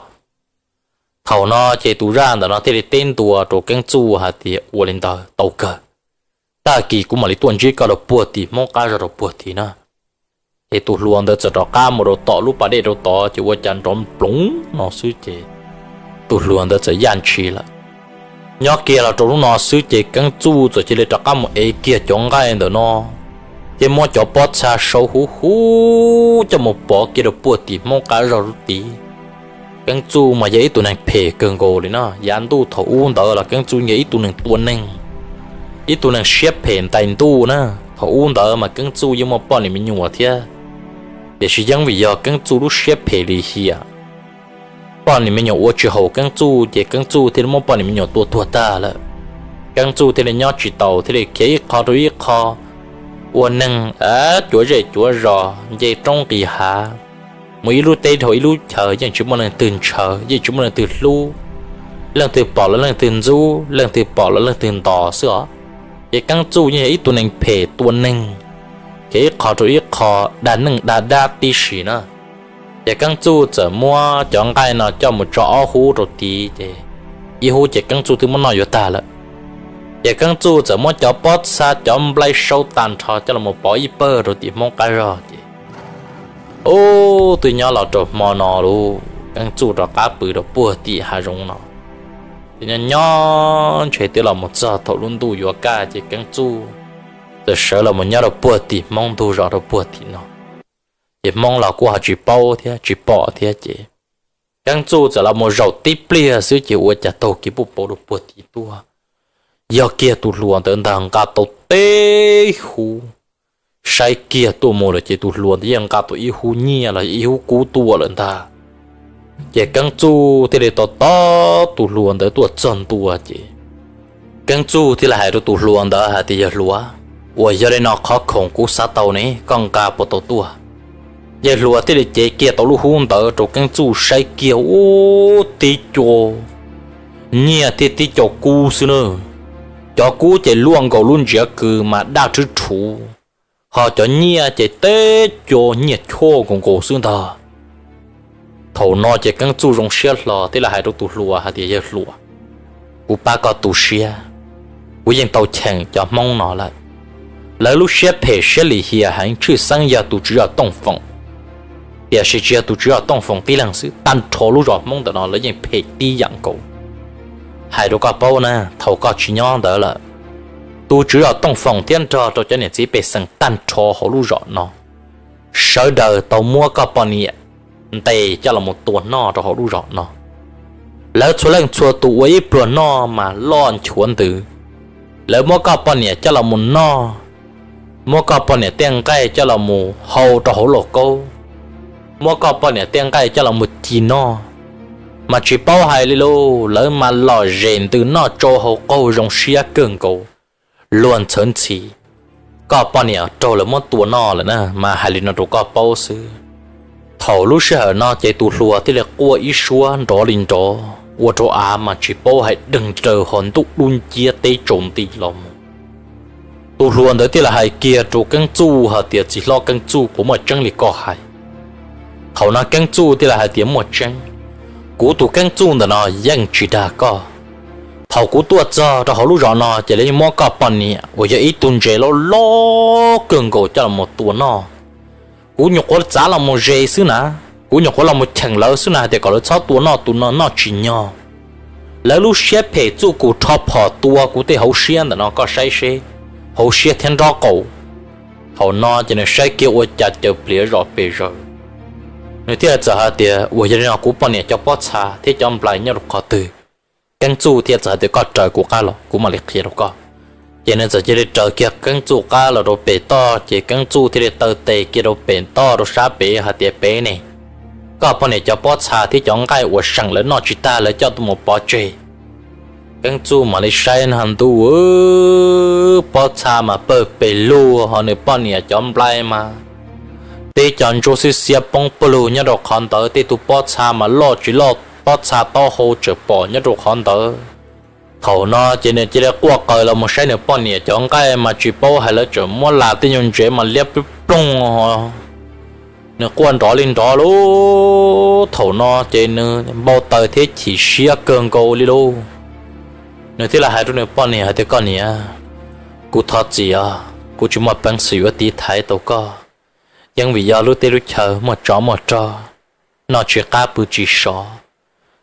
Thaum no ces tus zaj ntawm no thiaj li teb ntua rau Keeb Txuj hais tias, Ua li ntawd tau kawg, tag kis kuv mam li tuaj ntsib koj rau puag tim Hmoob qab zog rau puag tid na. Ces tus hluas ntawd txawm rov qab mus rau tom lub pas dej rau tod ces ua cas nrov nploov no xwb ces tus hluas ntawd txawm yaj ntshis lawm. Nyob kiag los rau hnub no xwb ces Keeb Txuj txawm cia li rov qab mus ev kiag cov nqaij ntawm no, ces muab cov pob txha sau huv huv coj mus pov kiag rau puag tim Hmoob qab zog lub tid. Keeb Txuj mas yog ib tug neeg phem kawg nkaus li no, yav ntuj thaum ub ntawd los Keeb Txuj yog ib tug neeg tua neeg, ib tug neeg siab phem ntais ntuj na. Thaum ub ntawd mas Keeb Txuj yeej muaj poj niam me nyuam thiab, tiam sis yeej vim yog Keeb Txuj lub siab phem lim hiam, poj niam me nyuam ua tsis haum Keeb Txuj ces Keeb Txuj thiaj li muab poj niam me nyuam tua tuag tag lawm. Keeb Txuj thiaj li nyob tsis taus thiaj li khiav ib qho rau ib qho, ua neeg cuav zej cuav zos nce roob nqis hav, mus ib lub teb dhau ib lub chaw yeej tsis muaj leej twg ntshaw yeej tsis muaj leej twg hlub, leej twg pom los leej twg ntxub, leej twg pom los leej twg ntos xwb os. Ces Keeb Txuj yeej yog ib tug neeg phem tua neeg, khiav ib qho rau ib qho, dag neeg dag dab tib si na. Ces Keeb Txuj txawm muab cov nqaij no coj mus tso ob hub rau tid ces ib hub ces Keeb Txuj twb muab noj yuav tag lawm. Ces Keeb Txuj txawm muab cov pob txha cov nplaig sau tag nrho coj los pov ib pawg rau tim Hmoob qab zog ces, ub, twb nyob los rau hmo no lauj, Keeb Txuj rov qab pw rau puag tim hav zoov no. Ces nyob nyob ntshe twb los mus txog thaum lub ntuj yuav kaj ces Keeb Txuj txawm sawv los mus nyob rau puag tim Hmoob ntug zos rau puag tim no. Ces Hmoob los kuj ho tsis paub thiab tsis pom thiab ces Keeb Txuj txawm los mus zaum tib pliag xwb ces ua cas taug kev puj pauv rau puag tim tuaj, yog kiag tus hluas ntawd ntag nqa tau tib hub. Saib kiag tuaj mus lawm ces tus hluas ntawd yeej nqa tau ib hub nyiaj los ib hub kub tuaj lawm ntag. Ces Keeb Txuj thiaj li tos tos tus hluas ntawd tuaj txog ntua ces Keeb Txuj thiaj li hais rau tus hluas ntawd hais tias, Yog hluas, uas yog li no qhov khoom kuv xav tau ne koj nqa puas tau tuaj? Yawg hluas thiaj li cev kiag tau lub hub ntawd rau Keeb Txuj saib kiag, ub, tib co nyiaj thiab tib co kub xwb na. Cov kub ces luaj nkaus lub ntsiav kws mas daj rhwb rhuv, ho cov nyiaj ces teb co nyiaj choj nkaus nkaus xwb ntag. Thaum no ces Keeb Txuj zoo siab hlo thiaj li hais rau tus hluas hais tias, yawg hluas, kuv pab koj tu siab, kuv yeej tau cheem cov Hmoob no lawm. Lawv lub siab phem siab lim hiam heev, tshwj xeeb yog tus tswv zos Tooj Foom. Tiam sis tsis yog tus tswv zos Tooj Foom tib leeg xwb, tag nrho lub zos Hmoob ntawm no lawv yeej phem tib yam nkaus. Hais rau koj paub na, thaum koj tsis nyob ntawd lawm, tus tswv zos Tooj Foom thiab nrog rau cov niam txiv pej xeem tag nrho hauv lub zos no, sawv daws tau muab koj poj niam ntes coj los mus tua noj rau hauv lub zos no. Lawv txhua leej txhua tus ua ib pluag noj mas loj nchuav ntws. Lawv muab koj poj niam coj los mus noj, muab koj poj niam tej nqaij coj los mus hau rau hauv lauj kaub, muab koj poj niam tej nqaij coj los mus ci noj, mas tsis paub hais li lauj, lawv mas lom zem ntws noj tsau hau qaug zoo siab kawg nkaus. Luag ntxhawv ntxhi, koj poj niam raug lawv muab tua noj lawm na, mas hais li no rau koj paub xwb. Thaum lub sij hawm no ces tus hluas thiaj li quaj ib suab nrov li nrov ua rau av mas tsis paub hais deeg daws ho ntuj dub nciab teb tsaus nti los mus. Tus hluas ntawd thiaj li hais kiag rau Keeb Txuj hais tias, txiv hlob Keeb Txuj, puas muaj tseeb li koj hais? Thaum no Keeb Txuj thiaj li hais tias, muaj tseeb, kuv tus Keeb Txuj ntawm no yeej tsis dag koj. Thaum kuv tuaj txog rau hauv lub zos no ces lawv yeej muab koj poj niam uas yog ib tug ntses loj loj kawg nkaus coj los mus tua noj. Kuv nyuam qhuav txav los mus ze xwb na, kuv nyuam qhuav los mus cheem lawv xwb na hais tias kom lawv txhob tua noj, tus no noj tsis nyog. Lawv lub siab phem txuj kum rho phom tua kuv tej hauv siab ntawm no, koj saib seb, hauv siab thiab nrob qaum. Thaum no ces nws saib kiag ua cas caws pliav zom pes zaws. Nws thiaj txawm hais tias, uas yog li no kuv poj niam cov pob txha thiab cov nplai nyob rau qhov twg? Keeb Txuj thiaj txawm hais tias, koj raws kuv qab los kuv mam li qhia rau koj. Ces nws txawm cia li raws kiag Keeb Txuj qab los rau pem toj, ces Keeb Txuj thiaj li taw tes kiag rau pem toj rau sab pem hais tias, pem ne, koj poj niam cov pob txha thiab cov nqaij uas seem lawv noj tsis tag lawv coj tuaj mus pov tseg. Keeb Txuj mam li saib no ntuj, pob txha mas pawg pes lug, ho nws poj niam cov nplai mas tib co ntsuab xiab xiab poob pawg lug nyob rau qhov ntawd, tej tug pob txha mas loj tsis loj, pob txha taub hau tseem pom nyob rau qhov ntawd. Thaum no ces nws cia li quaj qaws los mus saib nws poj niam cov nqaij mas tsis paub hais lawv tseem muab las tej nyuag ntsev mas liab ploog ploog. Nws quaj nrov li nrov lawm. Thaum no ces nws npau taws thiab chim siab kawg nkaus li lauj. Nws thiaj li hais rau nws poj niam hais tias, koj niam, kuv thov txim os, kuv tsis muaj peev xwm yuav tiv thaiv tau koj. Yeej vim yog lub teb lub chaw muaj tsov muaj rog, noj tsis qab pw tsis sov,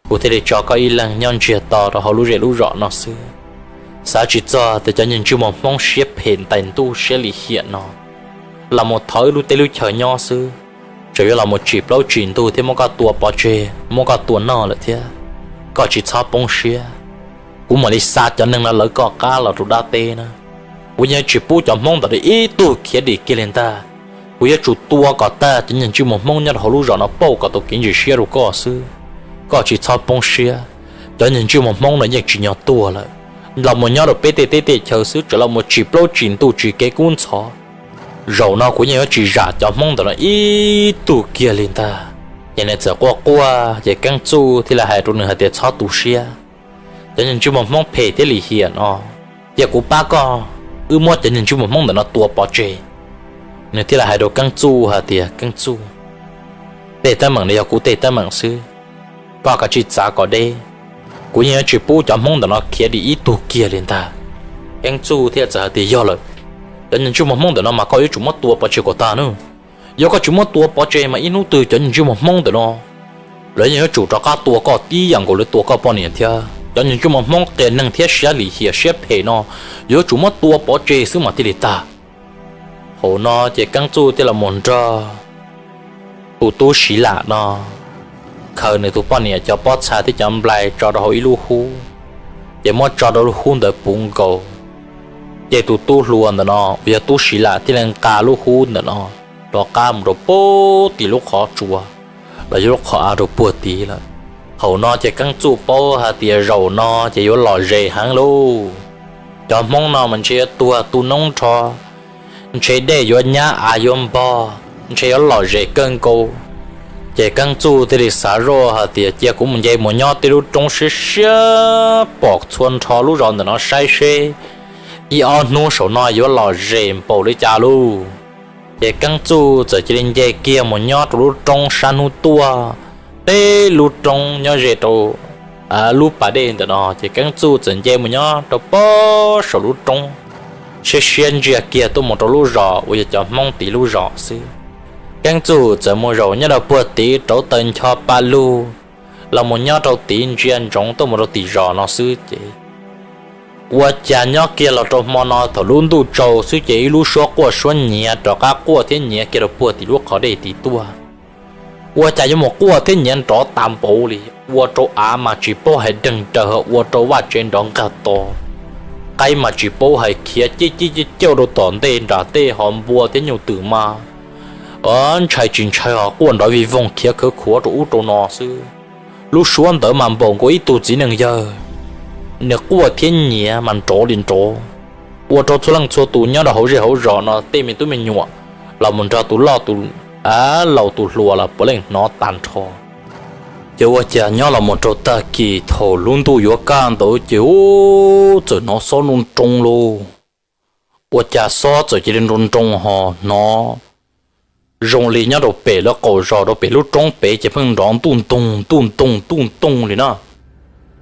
kuv thiaj li tso koj ib leeg nyob ntsiag to rau hauv lub zej lub zos no xwb. Xav tsis txog tias cov niag ntsej muag Hmoob siab phem ntais ntuj siab lim hiam no los mus thov wb lub teb lub chaw nyob xwb, tseem yuav los mus tsim plaub tsim ntug thiab muab koj tua pov tseg, muab koj tua noj lawm thiab. Koj tsis txhob poob siab, kuv mam li xa cov neeg no lawv koj qab los rau dab teb na. Kuv yeej tsis pub cov Hmoob ntawm no ib tug khiav dim kiag li ntag. Kuv yuav tsum tua kom tag cov niag ntsej muag Hmoob nyob rau hauv lub zos no pauj kom tau kev ntseeg siab rau koj xwb. Koj tsis txhob poob siab, cov niag ntsej muag Hmoob no yeej tsis nyog tuag lawm, los mus nyob rau peb tej teb tej chaw xwb, tseem los mus tsim plaub tsim ntug tsim kev kub ntxhov. Zaum no kuv yeej yuav tsis zam cov Hmoob ntawm no ib tug kiag li ntag. Ces nws txawm quaj quaj, ces Keeb Txuj thiaj li hais rau nws hais tias, txhob tu siab, cov niag ntsej muag Hmoob phem thiab lim hiam no, cia kuv pab koj, wb muab cov niag ntsej muag Hmoob ntawm no tua pov tseg. Nws thiaj li hais rau Keeb Txuj hais tias, Keeb Txuj, tej teeb meem no yog kuv tej teeb meem xwb, koj kav tsij txav kom deb, kuv yeej yuav tsis pub cov Hmoob ntawm no khiav dim ib tug kiag li ntag. Keeb Txuj thiaj txawm hais tias, yog lawm, cov niag ntsej muag Hmoob ntawm no mas koj yuav tsum muab tua pov tseg kom tag nawb. Yog koj tsis muab tua pov tseg mas ib hnub twg cov niag ntsej muag Hmoob ntawm no lawv yeej yuav tsum rov qab tua koj tib yam nkaus lawv tua koj poj niam thiab. Cov niag ntsej muag Hmoob qias neeg thiab siab lim hiam siab phem no yuav tsum muab tua pov tseg xwb mas thiaj li tag. Thaum no ces Keeb Txuj thiaj los mus nrog tus tub Siv Lam no khaws nws tus poj niam cov pob txha thiab cov nplai tso rau hauv ib lub hub, ces muab tso rau lub hub ntawd puv nkaus. Ces tus tub hluas ntawm no uas yog tub Siv Lam thiaj li nqa lub hub ntawm no rov qab mus rau puag tim lub qhov tsua los yog lub qhov av rau puag tid lawm. Thaum no ces Keeb Txuj paub hais tias zaum no ces yuav lom zem heev lauj. Cov Hmoob no mas ntshe yuav tuag tu noob nrho, ntshe dej yuav nyab av yuav npog, ntshe yuav lom zem kawg nkaus. Ces Keeb Txuj thiaj li xav zoj hais tias cia kuv mus nce mus nyob tej lub roob siab siab pom txhua nrho lub zos ntawm no saib seb ib ob hnub saum no yuav lom zem npaum li cas lauj. Ces Keeb Txuj txawm cia li nce kiag mus nyob rau lub roob sab hnub tuaj, peb lub roob nyob ze rau lub pas dej ntawm no. Ces Keeb Txuj txawm nce mus nyob rau pem saum lub roob, siab siab ntsia kiag tuaj mus rau lub zos uas yog cov Hmoob tiv lub zos xwb. Keeb Txuj txawm mus zaum nyob rau puag tiv rauv taws ncho pa lug los mus nyob rau tiv ntsia ntsoov tuaj mus rau tim zos no xwb ces ua cas nyob kiag los rau hmo no thaum lub ntuj tsaus xwb ces ib lub suab quaj suab nyiav rov qab quaj thiab nyiav kiag rau puag tim lub qhov dej tid tuaj. Ua cas yuav mus quaj thiab nyiav nrov tas npaum li, ua rau av mas tsis paub hais deeg raws, ua rau vaj tsev nrov nqag to, qaib mas tsis paub hais khiav cij cij cauj cauj rau tom ntej nram tej, ho npua thiab nyuj twm mas ntshai tsis ntshai ho quaj nrov vij voog khiav khawv khuav rau ub rau no xwb. Lub suab ntawd mas npaum nkaus ib tug txiv neej yawg, nws quaj thiab nyiav mas nrov li nrov, ua rau txhua leej txhua tus nyob rau hauv zej hauv zos no tej me tub me nyuam los mus nrog tus loj tus laus tus hluas los puav leej hnov tag nrho. Ces ua cas nyob los mus rau tag kis thaum lub ntuj yuav kaj ntawd ces ub, txawm hnov xob nroo nroo lauj. Ua cas xob txawm cia li nroo nroo ho hnov zoo li nyob rau pem lawv qaum zos rau pem lub roob pem ces pheej nrov ntuj ntoog ntuj ntoog ntuj ntoog li na.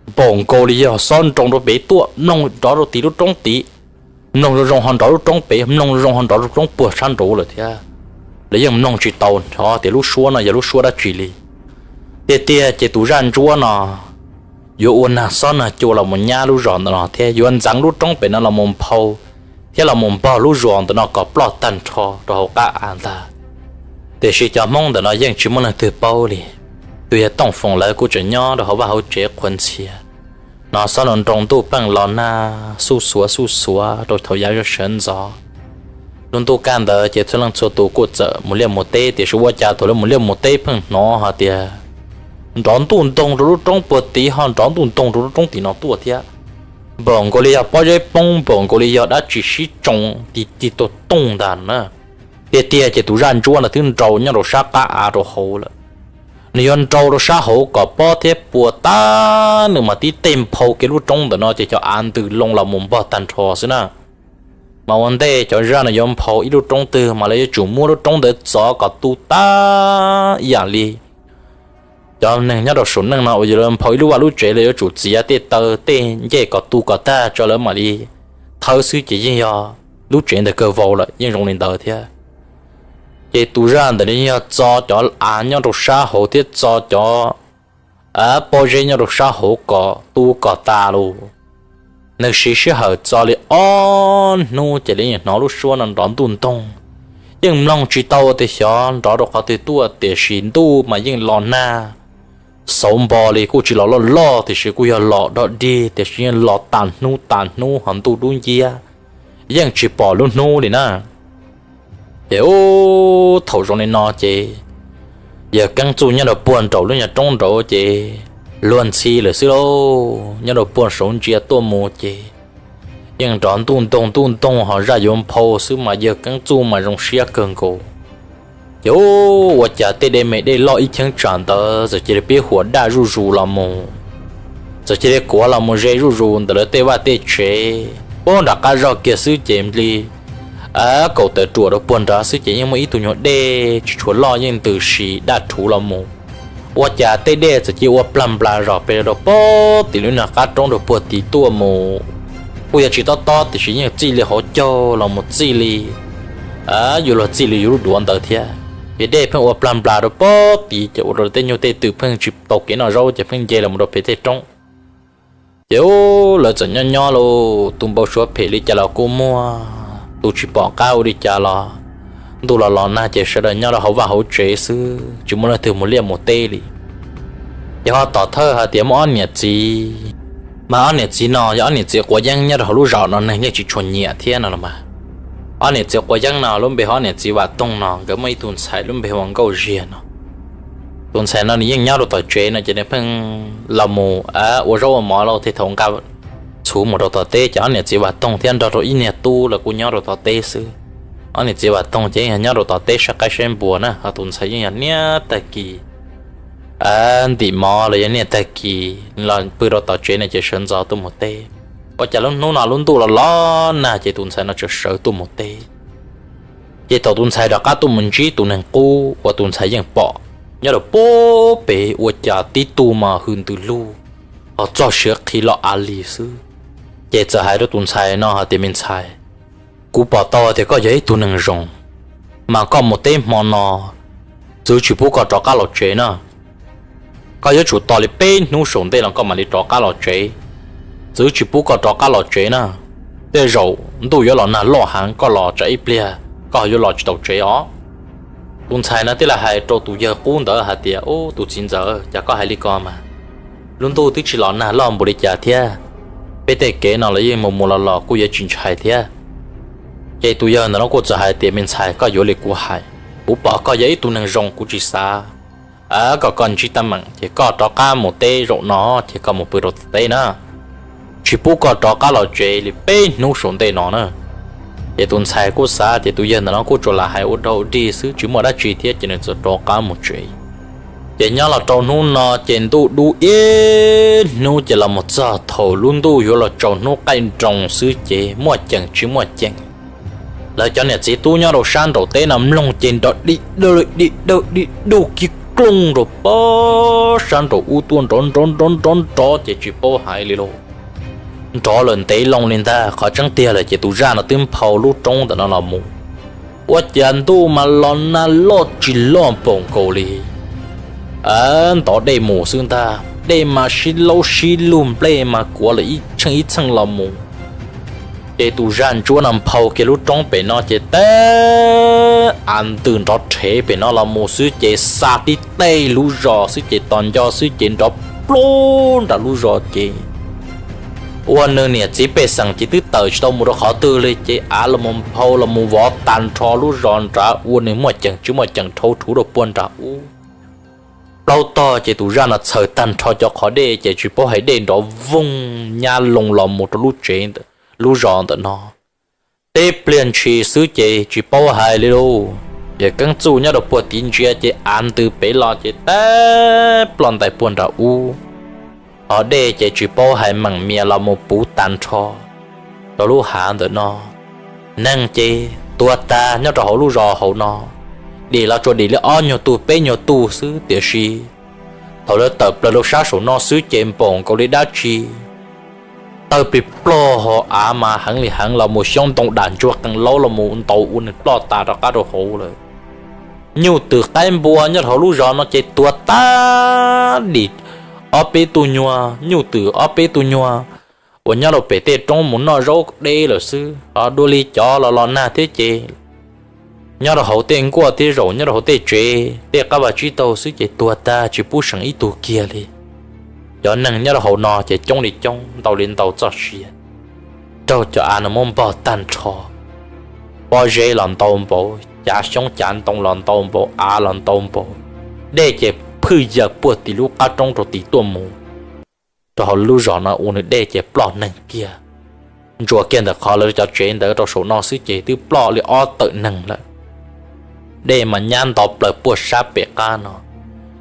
Npaum nkaus li yog xob nroo rau pem tuaj mloog nrov rau tim lub roob tid, mloog zoo zoo ho nrov lub roob pem, mloog zoo zoo ho nrov rau roob puag sab nraud lawm thiab. Lawv yeej mloog tsis tau hov tias lub suab no yog lub suab dab tsi li. Tiag tiag ces tus zaj ntsuab no yuav ua nag xob nag cua los mus nyab lub zos ntawm no thiab yuav ntxeev lub roob pem no los mus nphau thiab los mus npog lub zos ntawm no kom ploj tag nrho rau hauv qab av ntag. Tiam sis cov Hmoob ntawm no yeej tsis muaj leej twg paub li. Tus yawg Tooj Foom lawv kuj tseem nyob rau hauv vaj hauv tsev qhuav ntxhias, hnov xob nroo nroo ntuj pheej los nag xuj xuav xuj xuav rau thaum yav sawv ntxov. Lub ntuj kaj ntawd ces txhua leej txhua tus kuj txawm mus liaj mus teb, tiam sis ua cas thaum lawv mus liaj mus teb pheej hnov hais tias nrov ntuj ntoog rau lub roob puag tid ho nrov ntuj ntoog rau lub roob tim no tuaj thiab. Npaum nkaus li yog pob zeb poob, npaum nkaus li yog dab tsi sib tsoo ti ti toog toog ntag na. Tiag tiag ces tus zaj ntsuab no twb nrau nyob rau sab qab av rau hauv lawm. Nws yuav nrau rau sab hauv kom pob thiab pua tag, nws mam tib tej nphau kiag lub roob ntawm no ces cov av ntws loo los mus npog tag nrho xwb na. Mas ua ntej cov zaj no yuav nphau ib lub roob twg mas lawv yuav tsum muab lub roob ntawd txov kom tu tag ib yam li cov neeg nyob rau saum neej no uas yog lawv nphau ib lub vaj lub tsev lawv yuav tsum txiav tej taw tej ncej kom tu kom tag tso lawv mam li thawb xwb ces yeej yog lub tsev ntawd kawg vau lawm, yeej zoo li ntawd thiab. Ces tus zaj ntawm no yeej yog txo cov av nyob rau sab hauv thiab txo cov pob zeb nyob rau sab hauv kom tu kom tas lawm. Nws siv sij hawm txo li ob hnub ces lawv yeej hnov lub suab no nrov ntuj ntoog. Yeej mloog tsis tau tias xyov nrov rau qhov twg tuaj, tiam sis ntuj mas yeej los nag xauv npo li, kuj tsis los loj loj tiam sis kuj yog los dog dig, tiam sis yeej los tas hnub tas hnub ho ntuj dub nciab, yeej tsis pom lub hnub li na. Ces ub, thaum zoo li no ces yawg Keeb Txuj nyob rau puag nraum lub nyuag roob nraud ces luag ntxhi lawm xwb lauj. Nyob rau puag saud ntsia tuaj mus ces yeej nrov ntuj ntoog ntuj ntoog ho zaj yuav nphau xwb mas yawg Keeb Txuj mas zoo siab kawg nkaus. Ces ub, ua cas tej dej me dej loj ib cheeb tsam ntawd txawm cia li pib huam daj zuj zus los mus, txawm cia li kuav los mus ze zuj zus ntawm lawv tej vaj tej tsev. Puag nram qab zog kiag xwb ces li kaum tawm ruam rau puag nrad xwb ces yeej muaj ib tug nyuag dej tsis tshua loj yeej ntws si daj rhuv los mus. Ua cas tej dej txawm cia li ua plag nplas zom pes rau puag tim lub nyuag qab roob rau puag tid tuaj mus. Kuj yog tsis tob tob tiam sis yeej txij li hauv caug los mus txij li yuav luag txij li yus lub duav ntawd thiab. Ces dej pheej ua plag nplas rau puag tid ces ua rau tej nyuj tej twm pheej tsis tau kev noj zaub ces pheej nce los mus rau pem tej roob. Ces ub, lawv txawm nyob nyob lauj, tu npau suav phem li cas los kuj muaj, tu tsis pom qab ua li cas los ntuj los los nag ces sawv daws nyob rau hauv vaj hauv tsev xwb tsis muaj leej twg mus liaj mus teb li. Ces ho tom thawj hais tias muaj ob niam txiv, mas ob niam txiv no yog ob niam txiv quav yeeb nyob rau hauv lub zos no neeg yeej tsis tshua nyiam thiab no los mas. Ob niam txiv quav yeeb no lub npe hu ob niam txiv Vam Toog no, nkawd muaj ib tug ntxhais lub npe hu ua Nkauj Ziag no. Tus ntxhais no nws yeej nyob rau tom tsev no ces nws pheej los mus ua zaub ua mov los tej thaum nqa txhuv mus rau tom teb ces ob niam txiv Vam Toog thiab nrog rau ib niag tub los kuj nyob rau tom teb xwb. Ob niam txiv Vam Toog ces yeej yog nyob rau tom teb saib qaib saib npua na, ho tus ntxhais yeej yog niaj tag kis ntim mov los yog niaj tag kis los pw rau tom tsev no ces sawv ntxov tuaj mus teb. Ua cas lub hnub no lub ntuj los los nag ces tus ntxhais no tseem sawv tuaj mus teb. Ces thaum tus ntxhais rov qab tuaj mus ntsib tus neeg qub uas tus ntxhais yeej pom nyob rau puag pem, ua cas tib tug mas hws ntws lug, ho txog siav qhi los av li xwb. Ces txawm hais rau tus ntxhais no hais tias, Me ntxhais, kuv pom tau tias koj yog ib tug neeg zoo, mas koj mus teb hmo no, txwv tsis pub koj rov qab los tsev na. Koj yuav tsum tos li peb hnub saum ntej no koj mam li rov qab los tsev. Txwv tsis pub koj rov qab los tsev na. Tej zaum ntuj yuav los nag loj heev, koj los tsam ib pliag koj ho yuav los tsis tau tsev os. Tus ntxhais no thiaj li hais rau tus yawg qub ntawd hais tias, Ub, tus txiv ntxawm, cas koj hais li ko mas? Lub ntuj twb tsis los nag loj npaum li cas thiab, peb tej kev no los yeej mus mus los los kuj yuav tsis ntshai thiab. Ces tus yawg ntawm no kuj txawm hais tias, Me ntxhais, koj yuav li kuv hais, kuv pom koj yog ib tug neeg zoo, kuv tsis xav kom koj ntsib teeb meem, ces koj rov qab mus teb zaum no ces koj mus pw rau tom teb na. Tsis pub koj rov qab los tsev li peb hnub saum ntej no na. Ces tus ntxhais kuj xav tias tus yawg ntawm no kuj tsuas lam hais ua dog ua dig xwb, tsis muaj dab tsi thiab, ces nws txawm rov qab mus tsev. Ces nyob los rau hnub no ces ntuj dub ib hnub ces los mus txog thaum lub ntuj yuav los tsaus hnub qaij nroos xwb ces muaj ceem tsis muaj ceem, lawv cov niam txiv tub nyob rau sab nraum teb no mloog ces nrov di dawj di dawj di duj kiv klooj rau pab sab nraum ub tuaj nrov nrov nrov nrov nrov ces tsis paub hais li lauj. Nrov lawm ntev loo li ntag, qhov tseeb tiag lawm ces tus zaj no twb nphau lub roob ntawm no los mus. Ua cas ntuj mas los nag loj tsis loj npaum nkaus li, ntov dej mus xwb ntag, dej mas sib laub sib lug, nplej mas kuav lawm ib txheej ib txheej los mus. Ces tus zaj ntsuab no nphau kiag lub roob pem no ces teb av ntws nrov rhev pem no los mus xwb ces xa tib teg lub zos xwb ces tos nco xwb ces nrov plub nram lub zos ces ua nws niam txiv pej xeem ces twb tawm tsis tau mus rau qhov twg li ces av los mus nphau los mus vov tag nrho lub zos nrad ua nws muaj ceem tsis muaj ceem dhau rhuv rau puag nram ub. Plaub tog ces tus zaj no txhaws tag nrho cov qhov dej ces tsis paub hais dej nrov voog nyab loo los mus rau lub tsev, lub zos ntawm no. Tib pliag ntshis xwb ces tsis paub hais li lauj, ces keeb txuj nyob rau puag tid ntsia ces av ntws pem los ces teb ploj ntais puag nram ub. Ho dej ces tsis paub hais meem mias los mus puv tag nrho rau lub hav ntawm no. Neeg ces tuag tag nyob rau hauv lub zos hauv no, dim los tsuas dim li ob nyuag tug peb nyuag tug xwb, tiam sis thaum lawv tawm plaws rau sab saum no xwb ces npaum nkaus li dab tsi tawg plig plog, ho av mas heev li heev los mus, xyoob ntoo dam ntsuag qees laub los mus ntaus ua nws ploj tas rov qab rau hauv lawm. Nyuj twm qaib npua nyob rau hauv lub zos no ces tuag tag dim ob peb tug nyuag, nyuj twm ob peb tug nyuag uas nyob rau pem tej roob mus noj zaub deb lawm xwb, ho dua li cov los los nag thiab ces nyob rau hauv tej nkuaj thiab zaum nyob rau hauv tej tsev tej qab vaj tsib taug xwb ces tuag tag tsis pub seem ib tug kiag li. Cov neeg nyob rau hauv no ces coob li coob ntau li ntau txoj sia, raug cov av no muab npog tag nrho. Pob zeb los ntau npaum, cav xyoob cav ntoo los ntau npaum, av los ntau npaum, dej ces phwj yaws puag tim lub qab roob rau tim tuaj mus. Rau hauv lub zos no ua nws dej ces ploj neeg kiag. Ntsuas kiag ntawm qhov lawv cov tsev ntawd rau saum no xwb ces twb ploj li ob tawm neeg lawm. Dej mas nyab nto plaws puag sab pem qab no,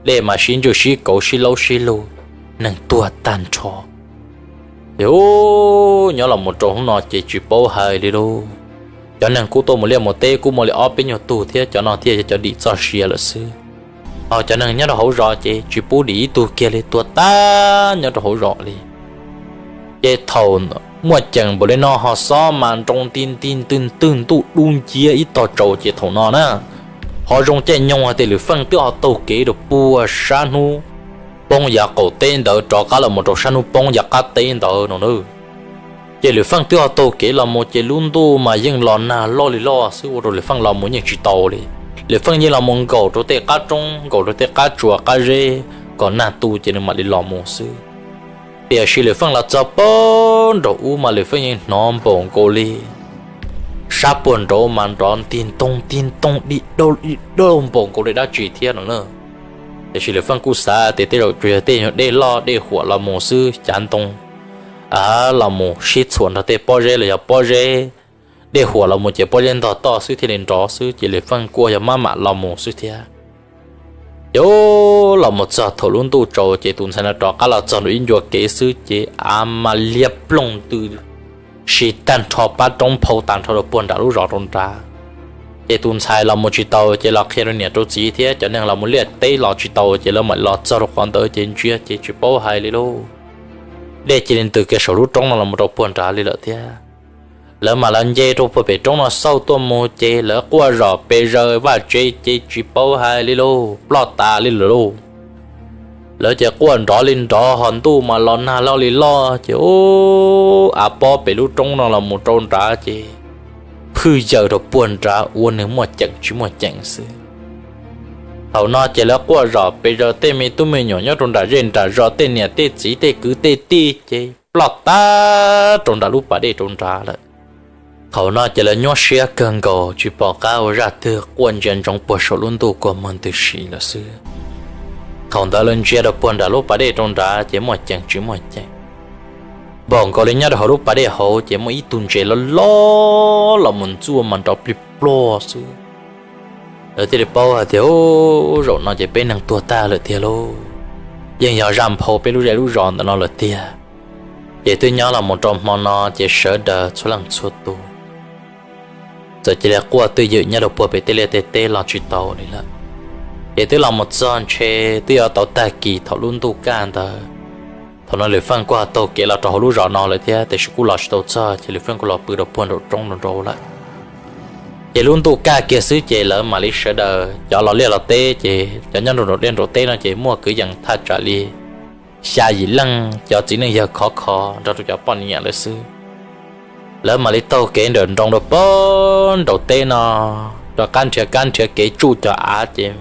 dej mas sib ntswj sib kauv sib laub sib lug, neeg tuag tag nrho. Ces ub, nyob los mus rau hnub no ces tsis paub hais li lauj. Cov neeg kuj tuaj mus liaj mus teb kuj muaj li ob peb nyuag tug thiab, cov no thiaj yog cov dim txoj sia lawm xwb. Ho cov neeg nyob rau hauv zos ces tsis pub dim ib tug kiag li, tuag tag nyob rau hauv zos li. Ces thaum muaj ceem npaum li no ho xob mas nroo nti nti ntwg ntwg ntuj dub nciab ib tog tsaus ces thaum no na, ho zoo caij nyoog hais tias Lwm Feej twb ho taug kev rau puag sab hnub poob yav qaum teb ntawd rov qab los mus rau sab hnub poob yav qab teb ntawd no na. Ces Lwm Feej twb ho taug kev los mus ces lub ntuj mas yeej los nag loj li loj xwb, ua rau Lwm Feej los mus yeej tsis tau li. Lwm Feej yeej los mus nkaum rau tej qab roob, nkaum rau tej qab tsuas qab zeb kom nag tu ces nws mam li los mus xwb. Tiam sis Lwm Feej los txog puag nraum ub mas Lwm Feej yeej hnov npaum nkaus li sab puag nraud mas nrov ntig ntoog ntig ntoog di dauj di dauj npaum nkaus li dab tsi thiab no na. Tiam sis Lwm Feej kuj xav tias tej zaum tsuas yog tej nyuag dej loj dej huam los mus xwb, cav ntoo los mus sib txhuam nrog tej pob zeb los yog pob zeb dej huam los mus ces pob zeb ntog toj xwb thiaj li nrov xwb, ces Lwm Feej kuj yog maj mam los mus xwb thiab. Ces los mus txog thaum lub ntuj tsaus ces tus ntxhais no rov qab los txog nram ib ncua kev xwb ces av mas liab ploog ntws si tag nrho pab roob phau tag nrho rau puag nram lub zos rau nrad. Ces tus ntxhais los mus tsis tau ces los qhia rau niam rau txiv thiab cov neeg los mus liaj teb los tsis tau ces lawv mam los txog rau qhov ntawd ces ntsia ces tsis paub hais li lauj. Dej cia li ntws kiag saum lub roob no los mus rau puag nrad li lawm thiab. Lawv mam los nce rau puag pem roob no xauj tuaj mus ces lawv quaj zom pes zaws vaj tsev ces tsis paub hais li lauj, ploj tas li lawm lauj. Lawv ces quaj nrov li nrov ho ntuj mas los nag loj li loj ces ub, av pob pem lub roob no los mus rau nrad ces phwj yaws rau puag nrad ua neeg muaj ceem tsis muaj ceem xwb. Thaum no ces lawv quaj zom pes zaws tej me tub me nyuam nyob rau nram zej nram zos tej niam tej txiv tej kwv tej tij ces ploj tag rau nram lub pas dej rau nrad lawm. Thaum no ces lawv nyuaj siab kawg nkaus tsis pom qab ua zaj twg, quaj ntsia ntsoov puag saum lub ntuj kua muag ntws si lawm xwb. Thaum ntawd lawv ntsia rau puag nram lub pas dej rau nrad ces muaj ceem tsis muaj ceem. Npaum nkaus li nyob rau hauv lub pas dej hauv ces muaj ib tug ntses loj loj los mus ntxuaj mas nrov plig plog xwb. Lawv thiaj li paub hais tias zaum no ces peb neeg tuag tag lawm tiag lauj, yeej yog zaj nphau peb lub zej lub zos ntawm no lawm tiag. Ces twb nyob los mus rau hmo no ces sawv daws txhua leej txhua tus txawm cia li quaj twj ywm nyob rau puag pem tej liaj tej teb los tsis tau li lawm. Ces twb los mus txog ntshe twb yuav tau tag kis thaum lub ntuj kaj ntawd. Thaum no Lwm Feej kuj ho taug kev los rau hauv lub zos no lawm thiab tiam sis kuj los tsis tau txog ces Lwm Feej kuj los pw rau puag nraum roob nrau nraud lawm. Ces lub ntuj kaj kiag xwb ces lawv mam li sawv daws cov los liaj los teb ces cov nyob nraum liaj nraum teb no ces muaj kwv yees thaj tsam li xya yim leej, cov txiv neej yawg khov kho nrog rau cov poj niam lawm xwb. Lawv mam li taug kev nrawm nroos rau puag nraum teb no, rov qab nrhiav kab nrhiav kev tsuj cov av ces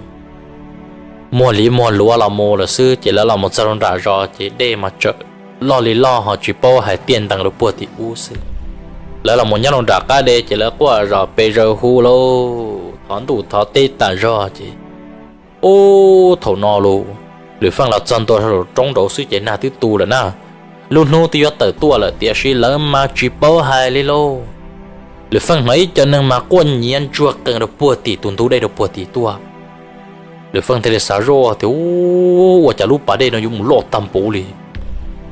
muag li muag luav los mus lawm xwb ces lawv los mus txog rau nram zos ces dej mas tseem loj li loj ho tsis paub hais tiaj ntees rau puag tim ub xwb. Lawv los mus nyob rau nram qab dej ces lawv quaj zom pes zaws hu lauj, thov ntuj thov teb tas zog ces ub, thaum no los Lwm Feej los txog ntua saum roob nraud xwb ces nag twb tu lawm na. Lub hnub twb yuav tawm tuaj lawm tiam sis lawv mas tsis paub hais li lauj. Lwm Feej hnov ib co neeg mas quaj nyiav ntsuag qees rau puag tim tus ntug dej rau puag tim tuaj. Lwm Feej thiaj li xav zoj tias ub, ua cas lub pas dej no yuav mus loj tag npaum li.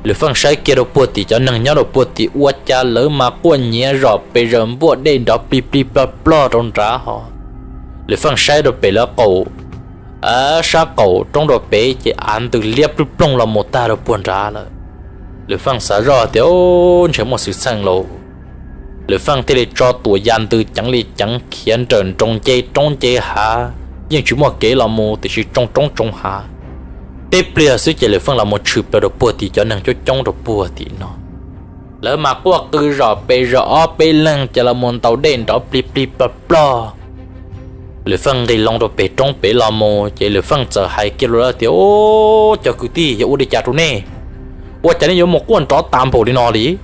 Lwm Feej saib kiag rau puag tim cov neeg nyob rau puag tim ua cas lawv mas quaj nyiav zom pes zaws npuaj dej nrov plig plig plog plog rau nrad ho. Lwm Feej saib rau pem lawv qaum, sab qaum roob rau pem ces av ntws liab plig ploog los mus tag rau puag nrad lawm. Lwm Feej xav zoj tias ntshe muaj xwm txheej lauj. Lwm Feej thiaj li tso tuam ya ntws ceev li ceev khiav nrawm nroos nce roob nce hav, yeej tsis muaj kev los mus tiam sis tsoo roob tsoo hav. Tib pliag xwb ces Lwm Feej los mus tshwm plaws rau puag tim cov neeg coob coob rau puag tim no. Lawv mas quaj qw zom pes zaws ob peb leeg ces los mus ntaus dej nrov plig plig plog plog. Lwm Feej nqis loo rau pem roob pem los mus ces Lwm Feej txawm hais kiag rau lawv tias, Ub, cov kwv tij, yog ua li cas rau nej? Ua cas nej yuav mus quaj nrov tas npaum li no li?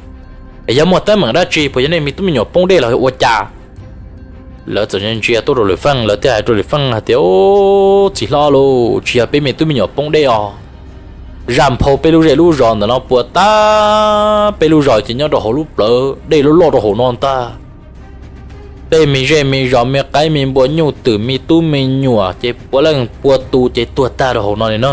Yog muaj teeb meem dab tsi, puas yog nej me tub me nyuam poob dej los ua cas? Lawv txawm ntsia tuaj rau Lwm Feej, lawv thiaj hais rau Lwm Feej hais tias, Ub, txiv hlob lauj, tsis yog peb me tub me nyuam poob dej os. Zaj nphau peb lub zej lub zos ntawm no puas tas, peb lub zos ces nyob rau hauv lub plawv dej loj loj rau hauv no ntag. Peb me zej me zos me qaib me npua nyuj twm me tub me nyuam ces puav leej pua tus ces tuag tag rau hauv no li na.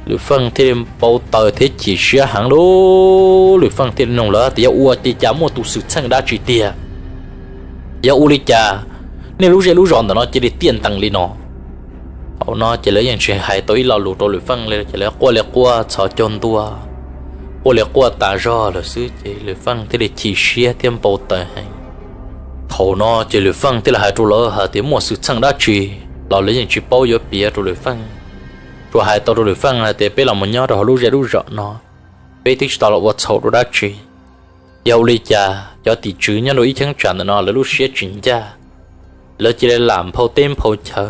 Lwm Feej thiaj li npau taws thiab chim siab heev lauj. Lwm Feej thiaj li nug lawv tias, Yog ua li cas, muaj tus xwm txheej dab tsi tiag? Yog ua li cas nej lub zej lub zos ntawm no cia li tiaj ntees li no? Thaum no ces lawv yeej tsis hais tau ib lo lus rau Lwm Feej li ces lawv quaj li quaj txhos caug ntua, quaj li quaj tas zog lawm xwb ces Lwm Feej thiaj li chim siab thiab npau taws heev. Thaum no ces Lwm Feej thiaj li hais rau lawv hais tias, Muaj xwm txheej dab tsi los lawv yeej tsis paub yuav piav rau Lwm Feej, tsuas hais tau rau Lwm Feej hais tias, Peb los mus nyob rau hauv lub zej lub zos no, peb twb tsis tau los ua txhaum rau dab tsi. Yog ua li cas cov tim tswv nyob rau ib cheeb tsam ntawm no lawv lub siab tsis ncaj, lawv cia li lam nphau teb nphau chaw,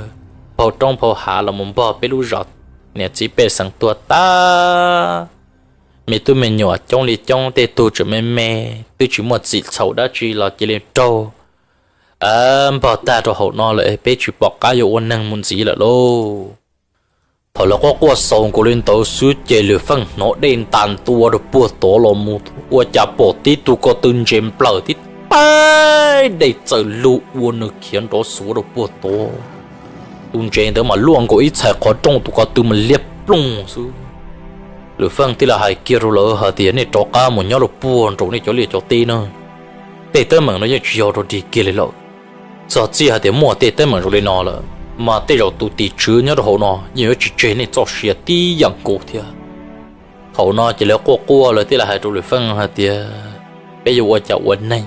nphau roob nphau hav los mus npog peb lub zos, niam txiv pej xeem tuag tag, me tub me nyuam coob li coob, tej tug tseem me me twb tsis muaj txim txhaum dab tsi los cia li raug npog tag rau hauv no lawm, peb tsis pom qab yuav ua neeg mus ntxiv lawm lauj. Thaum lawv quaj quaj xaus nkaus li ntawd xwb ces Lwm Feej hnov dej ntas ntua rau puag tod los mus, ua cas pom tib tug ko tw ntses nplawm tib pab dej txawm lug ua nws khiav nrov xuav rau puag tod. Tus ntses ntawd mas luaj nkaus ib txhais qhov rooj, tus ko tw mas liab ploog xwb. Lwm Feej thiaj li hais kiag rau lawv hais tias nej rov qab mus nyob rau puag nraum nej cov liaj cov teb na, tej teeb meem no yeej tsis yog rau dig kiag li lawm. Txog txij hais tias muaj tej teeb meem zoo li no lawm, mas tej zaum tus tim tswv nyob rau hauv no yeej yuav tsis tseg nej txoj sia tib yam nkaus thiab. Thaum no ces lawv quaj quaj lawv thiaj li hais rau Lwm Feej hais tias peb yuav ua cas ua neeg,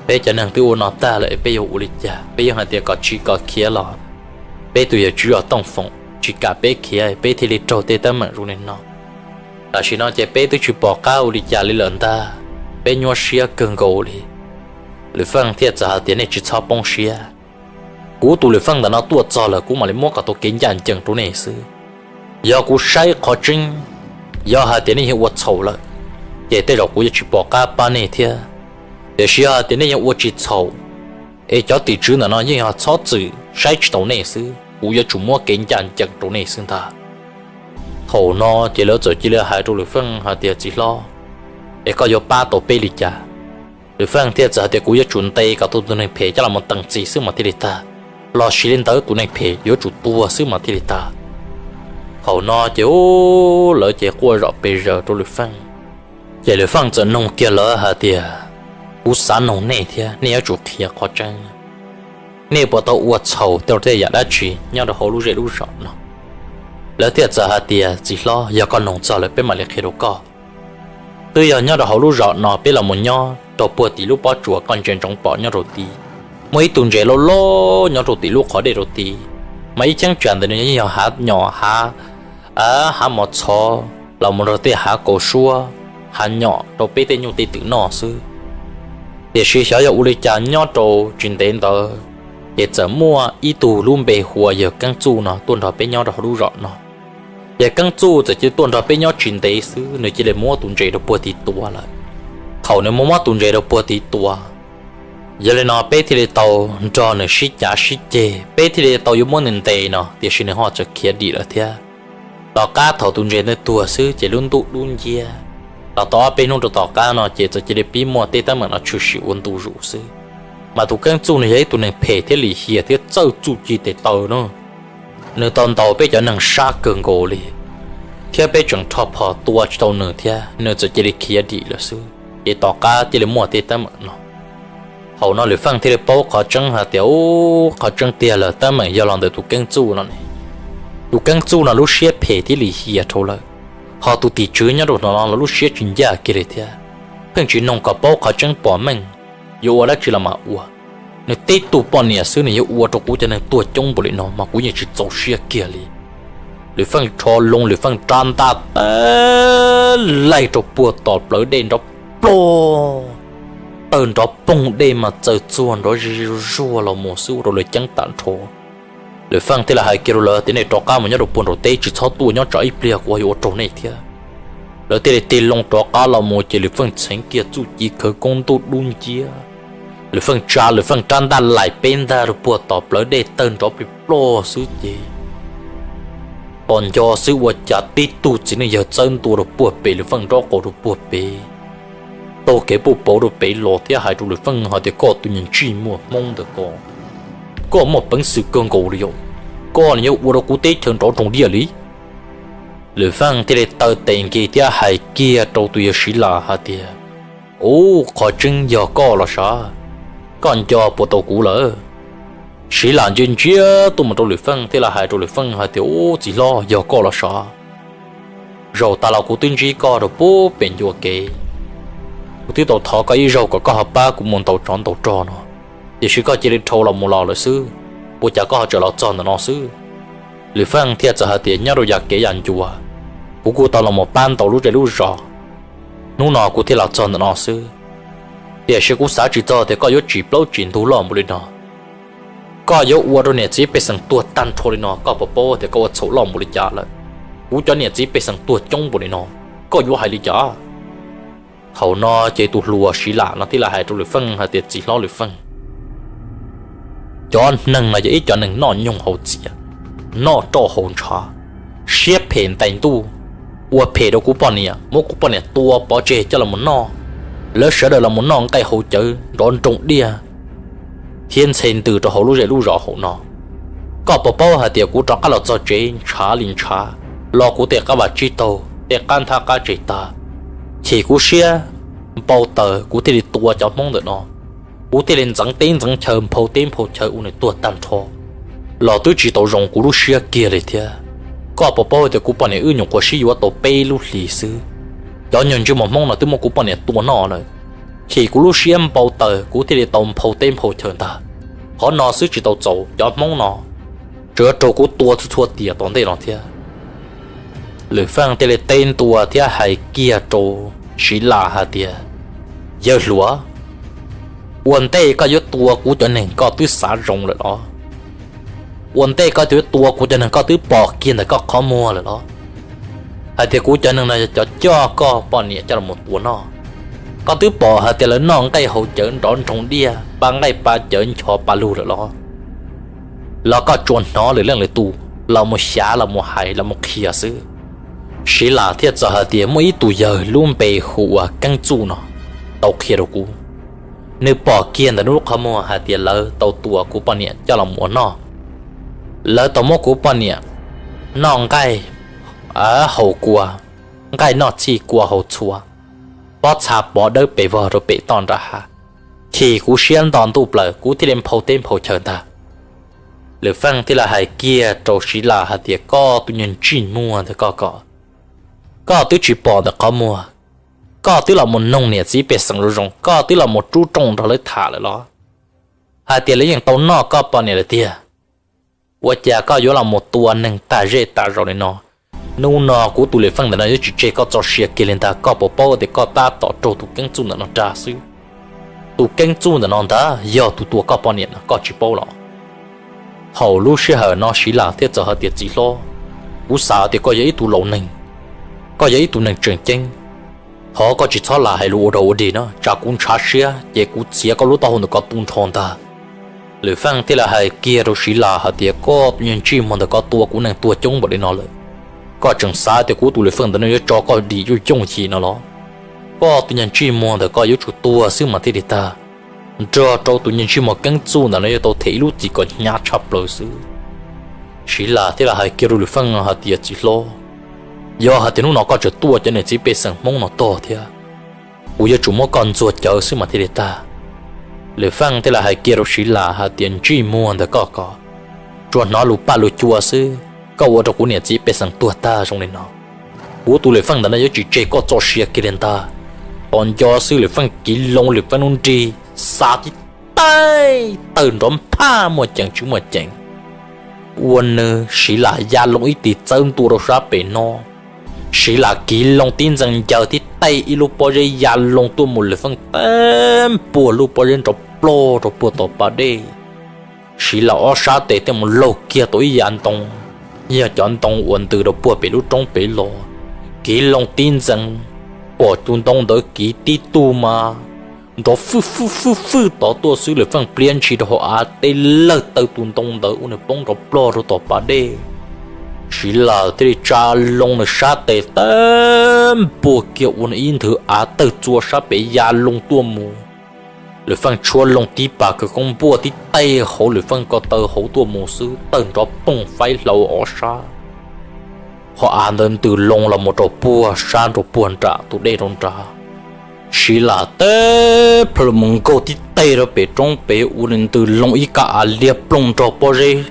peb cov neeg twb ua no tag lawm peb yuav ua li cas, peb yeej hais tias kom tsiv kom khiav los peb tus yawm tswv Tooj Foom tsis kam peb khiav peb thiaj li raug tej teeb meem zoo li no. Tam sim no ces peb twb tsis pom qab ua li cas li lawm ntag, peb nyuaj siab kawg nkaus li. Lwm Feej thiaj txawm hais tias nej tsis txhob poob siab, kuv tus Lwm Feej ntawm no tuaj txog lawm kuv mam li muab kom tau kev ncaj ncees rau nej xwb. Yog kuv saib qhov tseeb, yog hais tias nej yog ua txhaum lawm, ces tej zaum kuv yuav tsis pom qab pab nej thiab. Tiam sis yog hais tias nej yog ua tsis txhaum, es cov tim tswv ntawm no yeej yog txhob txwm saib tsis taus nej xwb, kuv yuav tsum muab kev ncaj ncees rau nej xwb ntag. Thaum no ces lawv txawm cia li hais rau Lwm Feej hais tias txiv hlob, es koj yuav pab tau peb li cas? Lwm Feej thiaj txawm hais tias kuv yuav tsum ntes kom tau tus neeg phem coj los teem txim xwb mas thiaj li tag, los sis li ntawd tus neeg phem yuav tsum tuag xwb mas thiaj li tag. Thaum no ces lawv ces quaj zom pes zaws rau Lwm Feej. Ces Lwm Feej txawm noog kiag lawv hais tias kuv xav noog nej thiab, nej yuav tsum qhia qhov tseeb, nej puas tau ua txhaum tej yam dab tsi nyob rau hauv lub zej lub zos no? Lawv thiaj txawm hais tias txiv hlob, yog koj noog txog lawm peb mam li qhia rau koj. Twb yog nyob rau hauv lub zos no peb los mus nyob rau puag tim lub pob tsuas koj ntsia ntsoov pom nyob rau tid, muaj ib tug ntses loj loj nyob rau tim lub qhov dej rau tid, mas ib cheeb tsam ntawd nws yeej yog hav nyom hav, hav mos txhov los mus rau tej hav kaus suab, hav nyom rau peb tej nyuj tej twm noj xwb. Tiam sis xyov yog ua li cas nyob rau tsis ntev ntawd, ces txawm muaj ib tug lub npe hu ua Yawg Keeb Txuj no tuaj nrog peb nyob rau hauv lub zos no. Yawg Keeb Txuj txawm cia tuaj nrog peb nyob tsis ntev xwb nws cia li muab tus ntses rau puag tid tua lawm. Thaum nws muab muab tus ntses rau puag tid tua, yog li no peb thiaj li tau nrog nws sib cav sib ceg, peb thiaj li tau yuav muab nws ntes no, tiam sis nws ho txawm khiav dim lawm thiab. Tom qab thaum tus ntses ntawd tuag xwb ces lub ntuj dub nciab, los tau ob peb hnub rau tom qab no ces txawm cia li pib muaj tej teeb meem no tshwm sim ua ntu zus xwb. Mas tus Keeb Txuj nws yog ib tug neeg phem thiab lim hiam thiab txawj txuj ci tes taw no, nws tau ntaus peb cov neeg sab kawg nkaus li, thiab peb tseem rho phom tua tsis tau nws thiab, nws txawm cia li khiav dim lawm xwb. Ces tom qab cia li muaj tej teeb meem no. Thaum no Lwm Feej thiaj li paub qhov tseeb hais tias, ub, qhov tseeb tiag lawm, teeb meem yog los ntawm tus Keeb Txuj no ne. Tus Keeb Txuj no lub siab phem thiab lim hiam dhau lawm, ho tus tim tswv nyob rau no los lub siab tsis ncaj kiag li thiab. Pheej tsis noog kom paub qhov tseeb pom meej, yuav ua dab tsi los mas ua. Nws tib tug poj niam xwb nws yuav ua rau kuv cov neeg tuag coob npaum li no mas kuv yeej tsis txaus siab kiag li. Lwm Feej rho loo Lwm Feej rab ntaj tawg laig rau puag tom plawv dej nrov plog, tawg nrov poog dej mas txawm txuag nrov zig zuag los mus xwb ua rau lawv ceeb tag nrho. Lwm Feej thiaj li hais kiag rau lawv tias nej rov qab mus nyob rau puag nraum teb, tsis txhob tuaj nyob tsam ib pliag kuv ho yuav ua raug nej thiab. Lawv thiaj li tig loo rov qab los mus ces Lwm Feej txheev kiag txuj ci khawv koob ntuj dub nciab. Lwm Feej tsa Lwm Feej rab ntaj laim peb ntag rau puag tom plawv dej tawg nrov plig ploj xwb ces pom nco xwb ua cas tib tug txiv neej yawg txawb ntua rau puag pem Lwm Feej nraub qaum rau puag pem, taug kev puj pauv rau pem los thiab hais rau Lwm Feej hais tias koj tus niag ntsej muag Hmoob ntawm ko, koj muaj peev xwm kawg nkaus li yom, koj nws yuav ua rau kuv teb chaws nrov nroos diaj li. Lwm Feej thiaj li taw tes nkig thiab hais kiag rau tus yawg Siv Lam hais tias, ub, qhov tseeb yog koj los sav, koj nco puas tau kuv lawm? Siv Lam ntsia ntsia tuaj mus rau Lwm Feej thiab los hais rau Lwm Feej hais tias, ub, txiv hlob, yog koj los sav, zaum tas los kuv twb ntsib koj rau puag pem ncua kev, kuv twb tau thov koj ib zaug kom koj ho pab kuv mus ntaus tsov ntaus rog no, tiam sis koj cia li dhau los mus los lawm xwb, ua cas koj ho tseem los txog ntawm no xwb? Lwm Feej thiaj txawm hais tias, nyob rau yam kev yam ncua, kuv kuj tau los mus pab ntaus lub zej lub zos, hnub no kuv thiaj los txog ntawm no xwb. Tiam sis kuv xav tsis txog tias koj yuav tsim plaub tsim ntug loj npaum li no, koj yuav ua rau niam txiv pej xeem tuag tag nrho li no, koj puas paub tias koj ua txhaum loj npaum li cas lawm? Kuv cov niam txiv pej xeem tuag coob npaum li no, koj yuav hais li cas? Thaum no ces tus hluas Siv Lam no thiaj li hais rau Lwm Feej hais tias, txiv hlob Lwm Feej, cov neeg no yog ib cov neeg noj nyoog haus txias, noj roj haus ntshav, siab phem ntais ntuj, ua phem rau kuv poj niam, muab kuv poj niam tua pov tseg coj los noj, Lawv sawv daws los mus noj nqaij haus cawv nrov nroo diaj thiab ntxhe ntws rau hauv lub zej lub zos hauv no. Koj puas paub hais tias kuv rov qab los txog tsev ntshav li ntshav los kuv tej qab vaj tsib taug, tej qab nthab qab tseg tag, chim kuv siab npau taws kuv thiaj li tua cov Hmoob ntawm no. Kuv thiaj li ntxeev teb ntxeev chaw, nphau teb nphau chaw ua nws tuag tag nrho los twb tsis tau zoo kuv lub siab kiag li thiab. Koj puas paub tias kuv poj niam wb nyuam qhuav sib yuav tau peb lub hlis xwb, cov nyuag ntsej muag Hmoob no twb muab kuv poj niam tua noj lawm. Chim kuv lub siab npau taws kuv thiaj li tau nphau teb nphau chaw ntag. Qhov no xwb tsis tau txaus, cov Hmoob no tseem yuav raug kuv tua txhua txhua tiam tom ntej no thiab. Lwm Feej thiaj li teb ntua thiab hais kiag rau Siv Las hais tias, yawg hluas, ua ntej koj yuav tua kuv cov neeg koj twb xav zoo lawm los? Ua ntej koj yuav tua kuv cov neeg koj twb pom kiag ntawm koj qhov muag lawm los? Hais tias kuv cov neeg no yog cov coj koj poj niam coj los mus tua noj. Koj twb pom hais tias lawv noj nqaij haus cawv nrov nroo diaj, pa nqaij pa cawv ncho pa lug lawm los? Los koj tsuas hnov lwm leej lwm tus los mus xyav los mus hais los mus qhia xwb. Siv Las thiaj txawm hais tias muaj ib tug yawg lub npe hu ua Keeb Txuj no tau qhia rau kuv. Nws pom kiag ntawm nws lub qhov muag hais tias lawv tau tua kuv poj niam coj los mus ua noj. Lawv tau muab kuv poj niam noj nqaij haus kua, nqaij noj txhij kua haus txhua, pob txha pov dawb pes vog rau pem toj nram hav. Chim kuv siab nto ntuj plaws kuv thiaj li nphau teb nphau chaw ntag. Lwm Feej thiaj li hais kiag rau Siv Las hais tias, koj tus nyuag ntsej muag ntawm koj ko, koj twb tsis pom ntawm qhov muag, koj twb los mus noog niam txiv pej xeem zoo zoo, koj twb los mus rub rooj nrog lawv tham lawm los? Hais tias lawv yeej tau noj koj poj niam lawm tiag, ua cas koj yuav los mus tua neeg tag zej tag zos li no? Hnub no kuv tus Lwm Feej ntawm no yuav tsis tseg koj txoj sia kiag li ntag. Koj puas paub tias koj tab tom raug tus Keeb Txuj ntawm no dag xwb. Tus Keeb Txuj ntawm no ntag yog tus tua koj poj niam no, koj tsis paub los? Thaum lub sij hawm no Siv Las thiaj txawm hais tias, txiv hlob, kuv xav tias koj yog ib tug laus neeg, koj yog ib tug neeg tseem ceeb. Thov koj tsis txhob lam hais lus ua dog ua dig na, tsam kuv ntshav siab ces kuv txiav koj lub taub hau ntawm ko tu nrho ntag. Lwm Feej thiaj li hais kiag rau Siv Las hais tias, koj tus nyuag ntsej muag ntawm ko tua kuv neeg tuag coob npaum li no lawm, koj tseem xav tias kuv tus Lwm Feej ntawm no yuav tso koj dim yooj yooj yim no los? Koj tus nyuag ntsej muag ntawm ko yuav tsum tuag xwb mas thiaj li tag, nrog rau tus nyuag ntsej muag Keeb Txuj ntawm no yuav tau them ib lub txim kom hnyav tshaj plaws xwb. Siv Las thiaj li hais kiag rau Lwm Feej hais tias, txiv hlob, yog hais tias hnub no koj tseem tuaj cov niam txiv pej xeem Hmoob no tog thiab, kuv yuav tsum muab koj ntxuag cawv xwb mas thiaj li tag. Lwm Feej thiaj li hais kiag rau Siv Las hais tias, ntsej muag ntawm koj ko, tsuas hnov lus paj lus cua xwb, koj ua rau kuv niam txiv pej xeem tuag tag zoo li no, kuv tus Lwm Feej ntawm no yuav tsis tseg koj txoj sia kiag li ntag. Tos nco xwb Lwm Feej kiv loo Lwm Feej lub nrig, xa tib taig tawg nrov nphaj muaj ceem tsis muaj ceem, ua nws Siv Las ya loo ib tig txawb ntua rau sab pem no. Siv Las kiv loo tib ntxees ncaws tib taig ib lub pob zeb ya loo tuaj mus Lwm Feej teb npuag lub pob zeb nrov plog rau puag tom pas dej. Siv Las ob sab tes thiaj mus laug kiag tau ib yav ntoo, yog cov ntoo uas ntws rau puag pem lub roob pem los, kiv loo tib ntxees, pom tus ntoo ntawd kiv tib tug mas nrov fwj fwj fwj fwj tod tuaj xwb Lwm Feej pliab ntshis rau hauv av teb lawg taw tus ntoo ntawd ua nws poob nrov plog rau tom pas dej. Siv Las thiaj li tsa loo nws sab tes teb npuag kiag ua nws ib nthwv av tawg txua sab pem ya loo tuaj mus. Lwm Feej tshuab loo tib pas khawv koob npuaj tib taig hauv Lwm Feej ko taw hauv tuaj mus xwb tawg nrov poog faib hlau ob sab. Qhov av ntawd ntws loo los mus rau puag sab nrau puag nram tus dej rau nrad. Siv Las teb plhaw los mus nkaug tib teg rau pem roob pem ua nws ntws loo ib kab av liag ploog nrog pob zeb,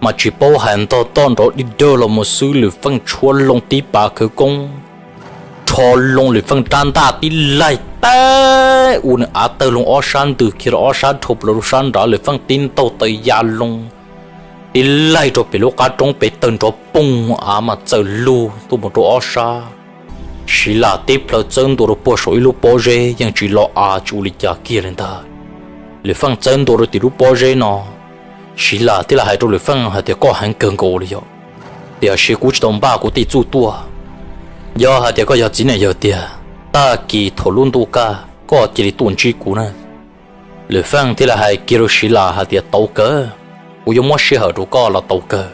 mas tsis paub hais ntog toj nrov dig dawg los mus xwb Lwm Feej tshuab loo tib pas khawv koob, rho loo Lwm Feej rab ntaj tib laig teb ua nws av tawg loo ob sab ntws kiag rau ob sab dhau plaws rau sab nrad Lwm Feej tib ntaug taw ya loo tib laig rau pem lub qab roob pem tawg nrov poog av mas txawm lug tuaj mus rau ob sab. Siv Las tib plhaw txawb ntua rau puag saum ib lub pob zeb yeej tsis lo av tsis ua li cas kiag li ntag. Lwm Feej txawb ntua rau tim lub pob zeb no, Siv Las thiaj li hais rau Lwm Feej hais tias koj heev kawg nkaus li yom, tiam sis kuv tsis tau npaj kuv tej txuj tuaj. Yog hais tias koj yog txiv neej yawg tiag, tag kis thaum lub ntuj kaj koj cia li tuaj ntsib kuv na. Lwm Feej thiaj li hais kiag rau Siv Las hais tias tau kawg, kuv yuav muab sij hawm rau koj los tau kawg,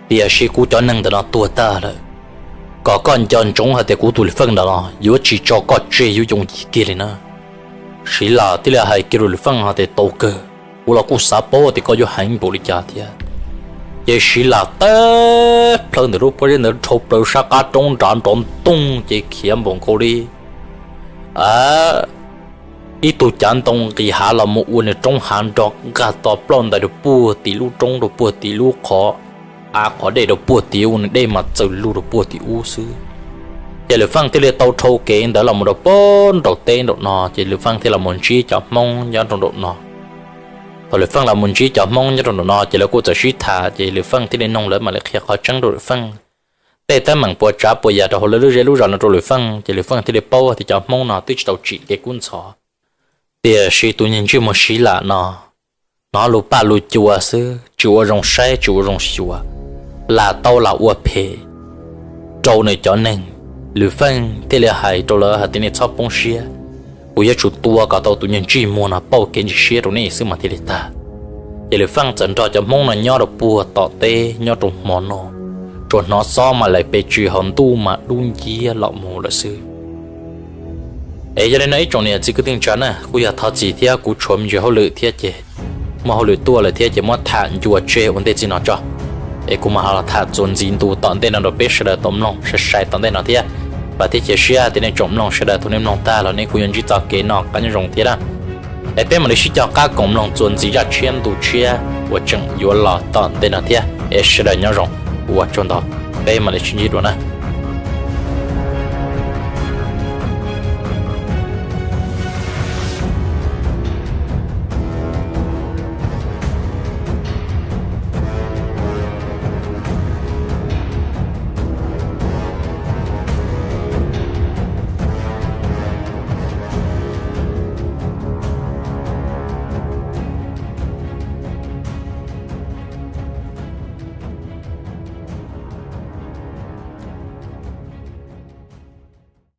tiam sis kuv cov neeg ntawm no tuag tag lawm. kom koj nco ntsoov hais tias kuv tus Lwm Feej ntawd los yuav tsis tso koj tseg yuav yooj yim kiag li na. Siv Lam thiaj li hais kiag rau Lwm Feej hais tias tau kawg, kuv los kuj xav paub tias koj yuav heev npaum li cas thiab. Ces Siv Lam tawm plhaw ntawm lub pob zeb ntawd dhau plaws sab qab roob nrad nrov ntooj ces khiav npaum nkaus li ib tug cav ntoo nqis hav los mus ua nws roob hav nrog nqaj to plaub ntais rau puag tim lub roob rau puag tim lub qhov av qhov dej rau puag tim ub, nws dej mas txawm lug rau puag tim ub xwb. Ces Lwm Feej thiaj li tau dhau kev ntawd los mus rau puag nraum teb nraum no ces Lwm Feej thiaj los mus ntsib cov Hmoob nyob rau nraum no. Thaum Lwm Feej los mus ntsib cov Hmoob nyob rau nraum no ces lawv kuj txawm sib tham ces Lwm Feej thiaj li noog lawv mam li qhia qhov tseeb rau Lwm Feej tej teeb meem puas tsav puas yam rau hauv lawv lub zej lub zos no rau Lwm Feej ces Lwm Feej thiaj li paub tias cov Hmoob no twb tsis tau tsim kev kub ntxhov. Tiam sis tus niag ntsej muag Siv Lam no hnov lus paj lus cua xwb tsis ua zoo saib tsis ua zoo xyuas, lam tau lam ua phem rau nws cov neeg. Lwm Feej thiaj li hais rau lawv hais tias nej txhob poob siab, kuv yuav tsum tua kom tau tus niag ntsej muag no pauj kev ntsis siab rau nej xwb mas thiaj li tag. Ces Lwm Feej txawm nrog cov Hmoob no nyob rau puag tom teb nyob rau hmo no, tsuas hnov xob mas laim pes tsw hauv ntuj mas dub nciab los mus lawm xwb. Es yog li no ib tsoom niam txiv kwv tij neej tsa na, kuj yog thov txim thiab kuv tshuav me ntsis hauj lwm thiab ces muaj hauj lwm tuaj lawm thiab ces muab tham ncua tseg ua ntej txij no tso. Es kuv mam ho los tham txuas ntxiv ntu tom ntej no rau peb sawv daws tau mloog sai sai tom ntej no thiab. Vam thiab cia siab tias nej tsoom mloog sawv daws thaum nej mloog tag los nej kuj yuav ntsib txoj kev noj qab nyob zoo thiab na. Es peb mam li sib cog qab koom mloog txuas ntxiv zaj tshiab ntu tshiab uas tseem yuav los tom ntej no thiab es sawv daws nyob zoo, ua tsaug ntau, peb mam li sib ntsib dua na.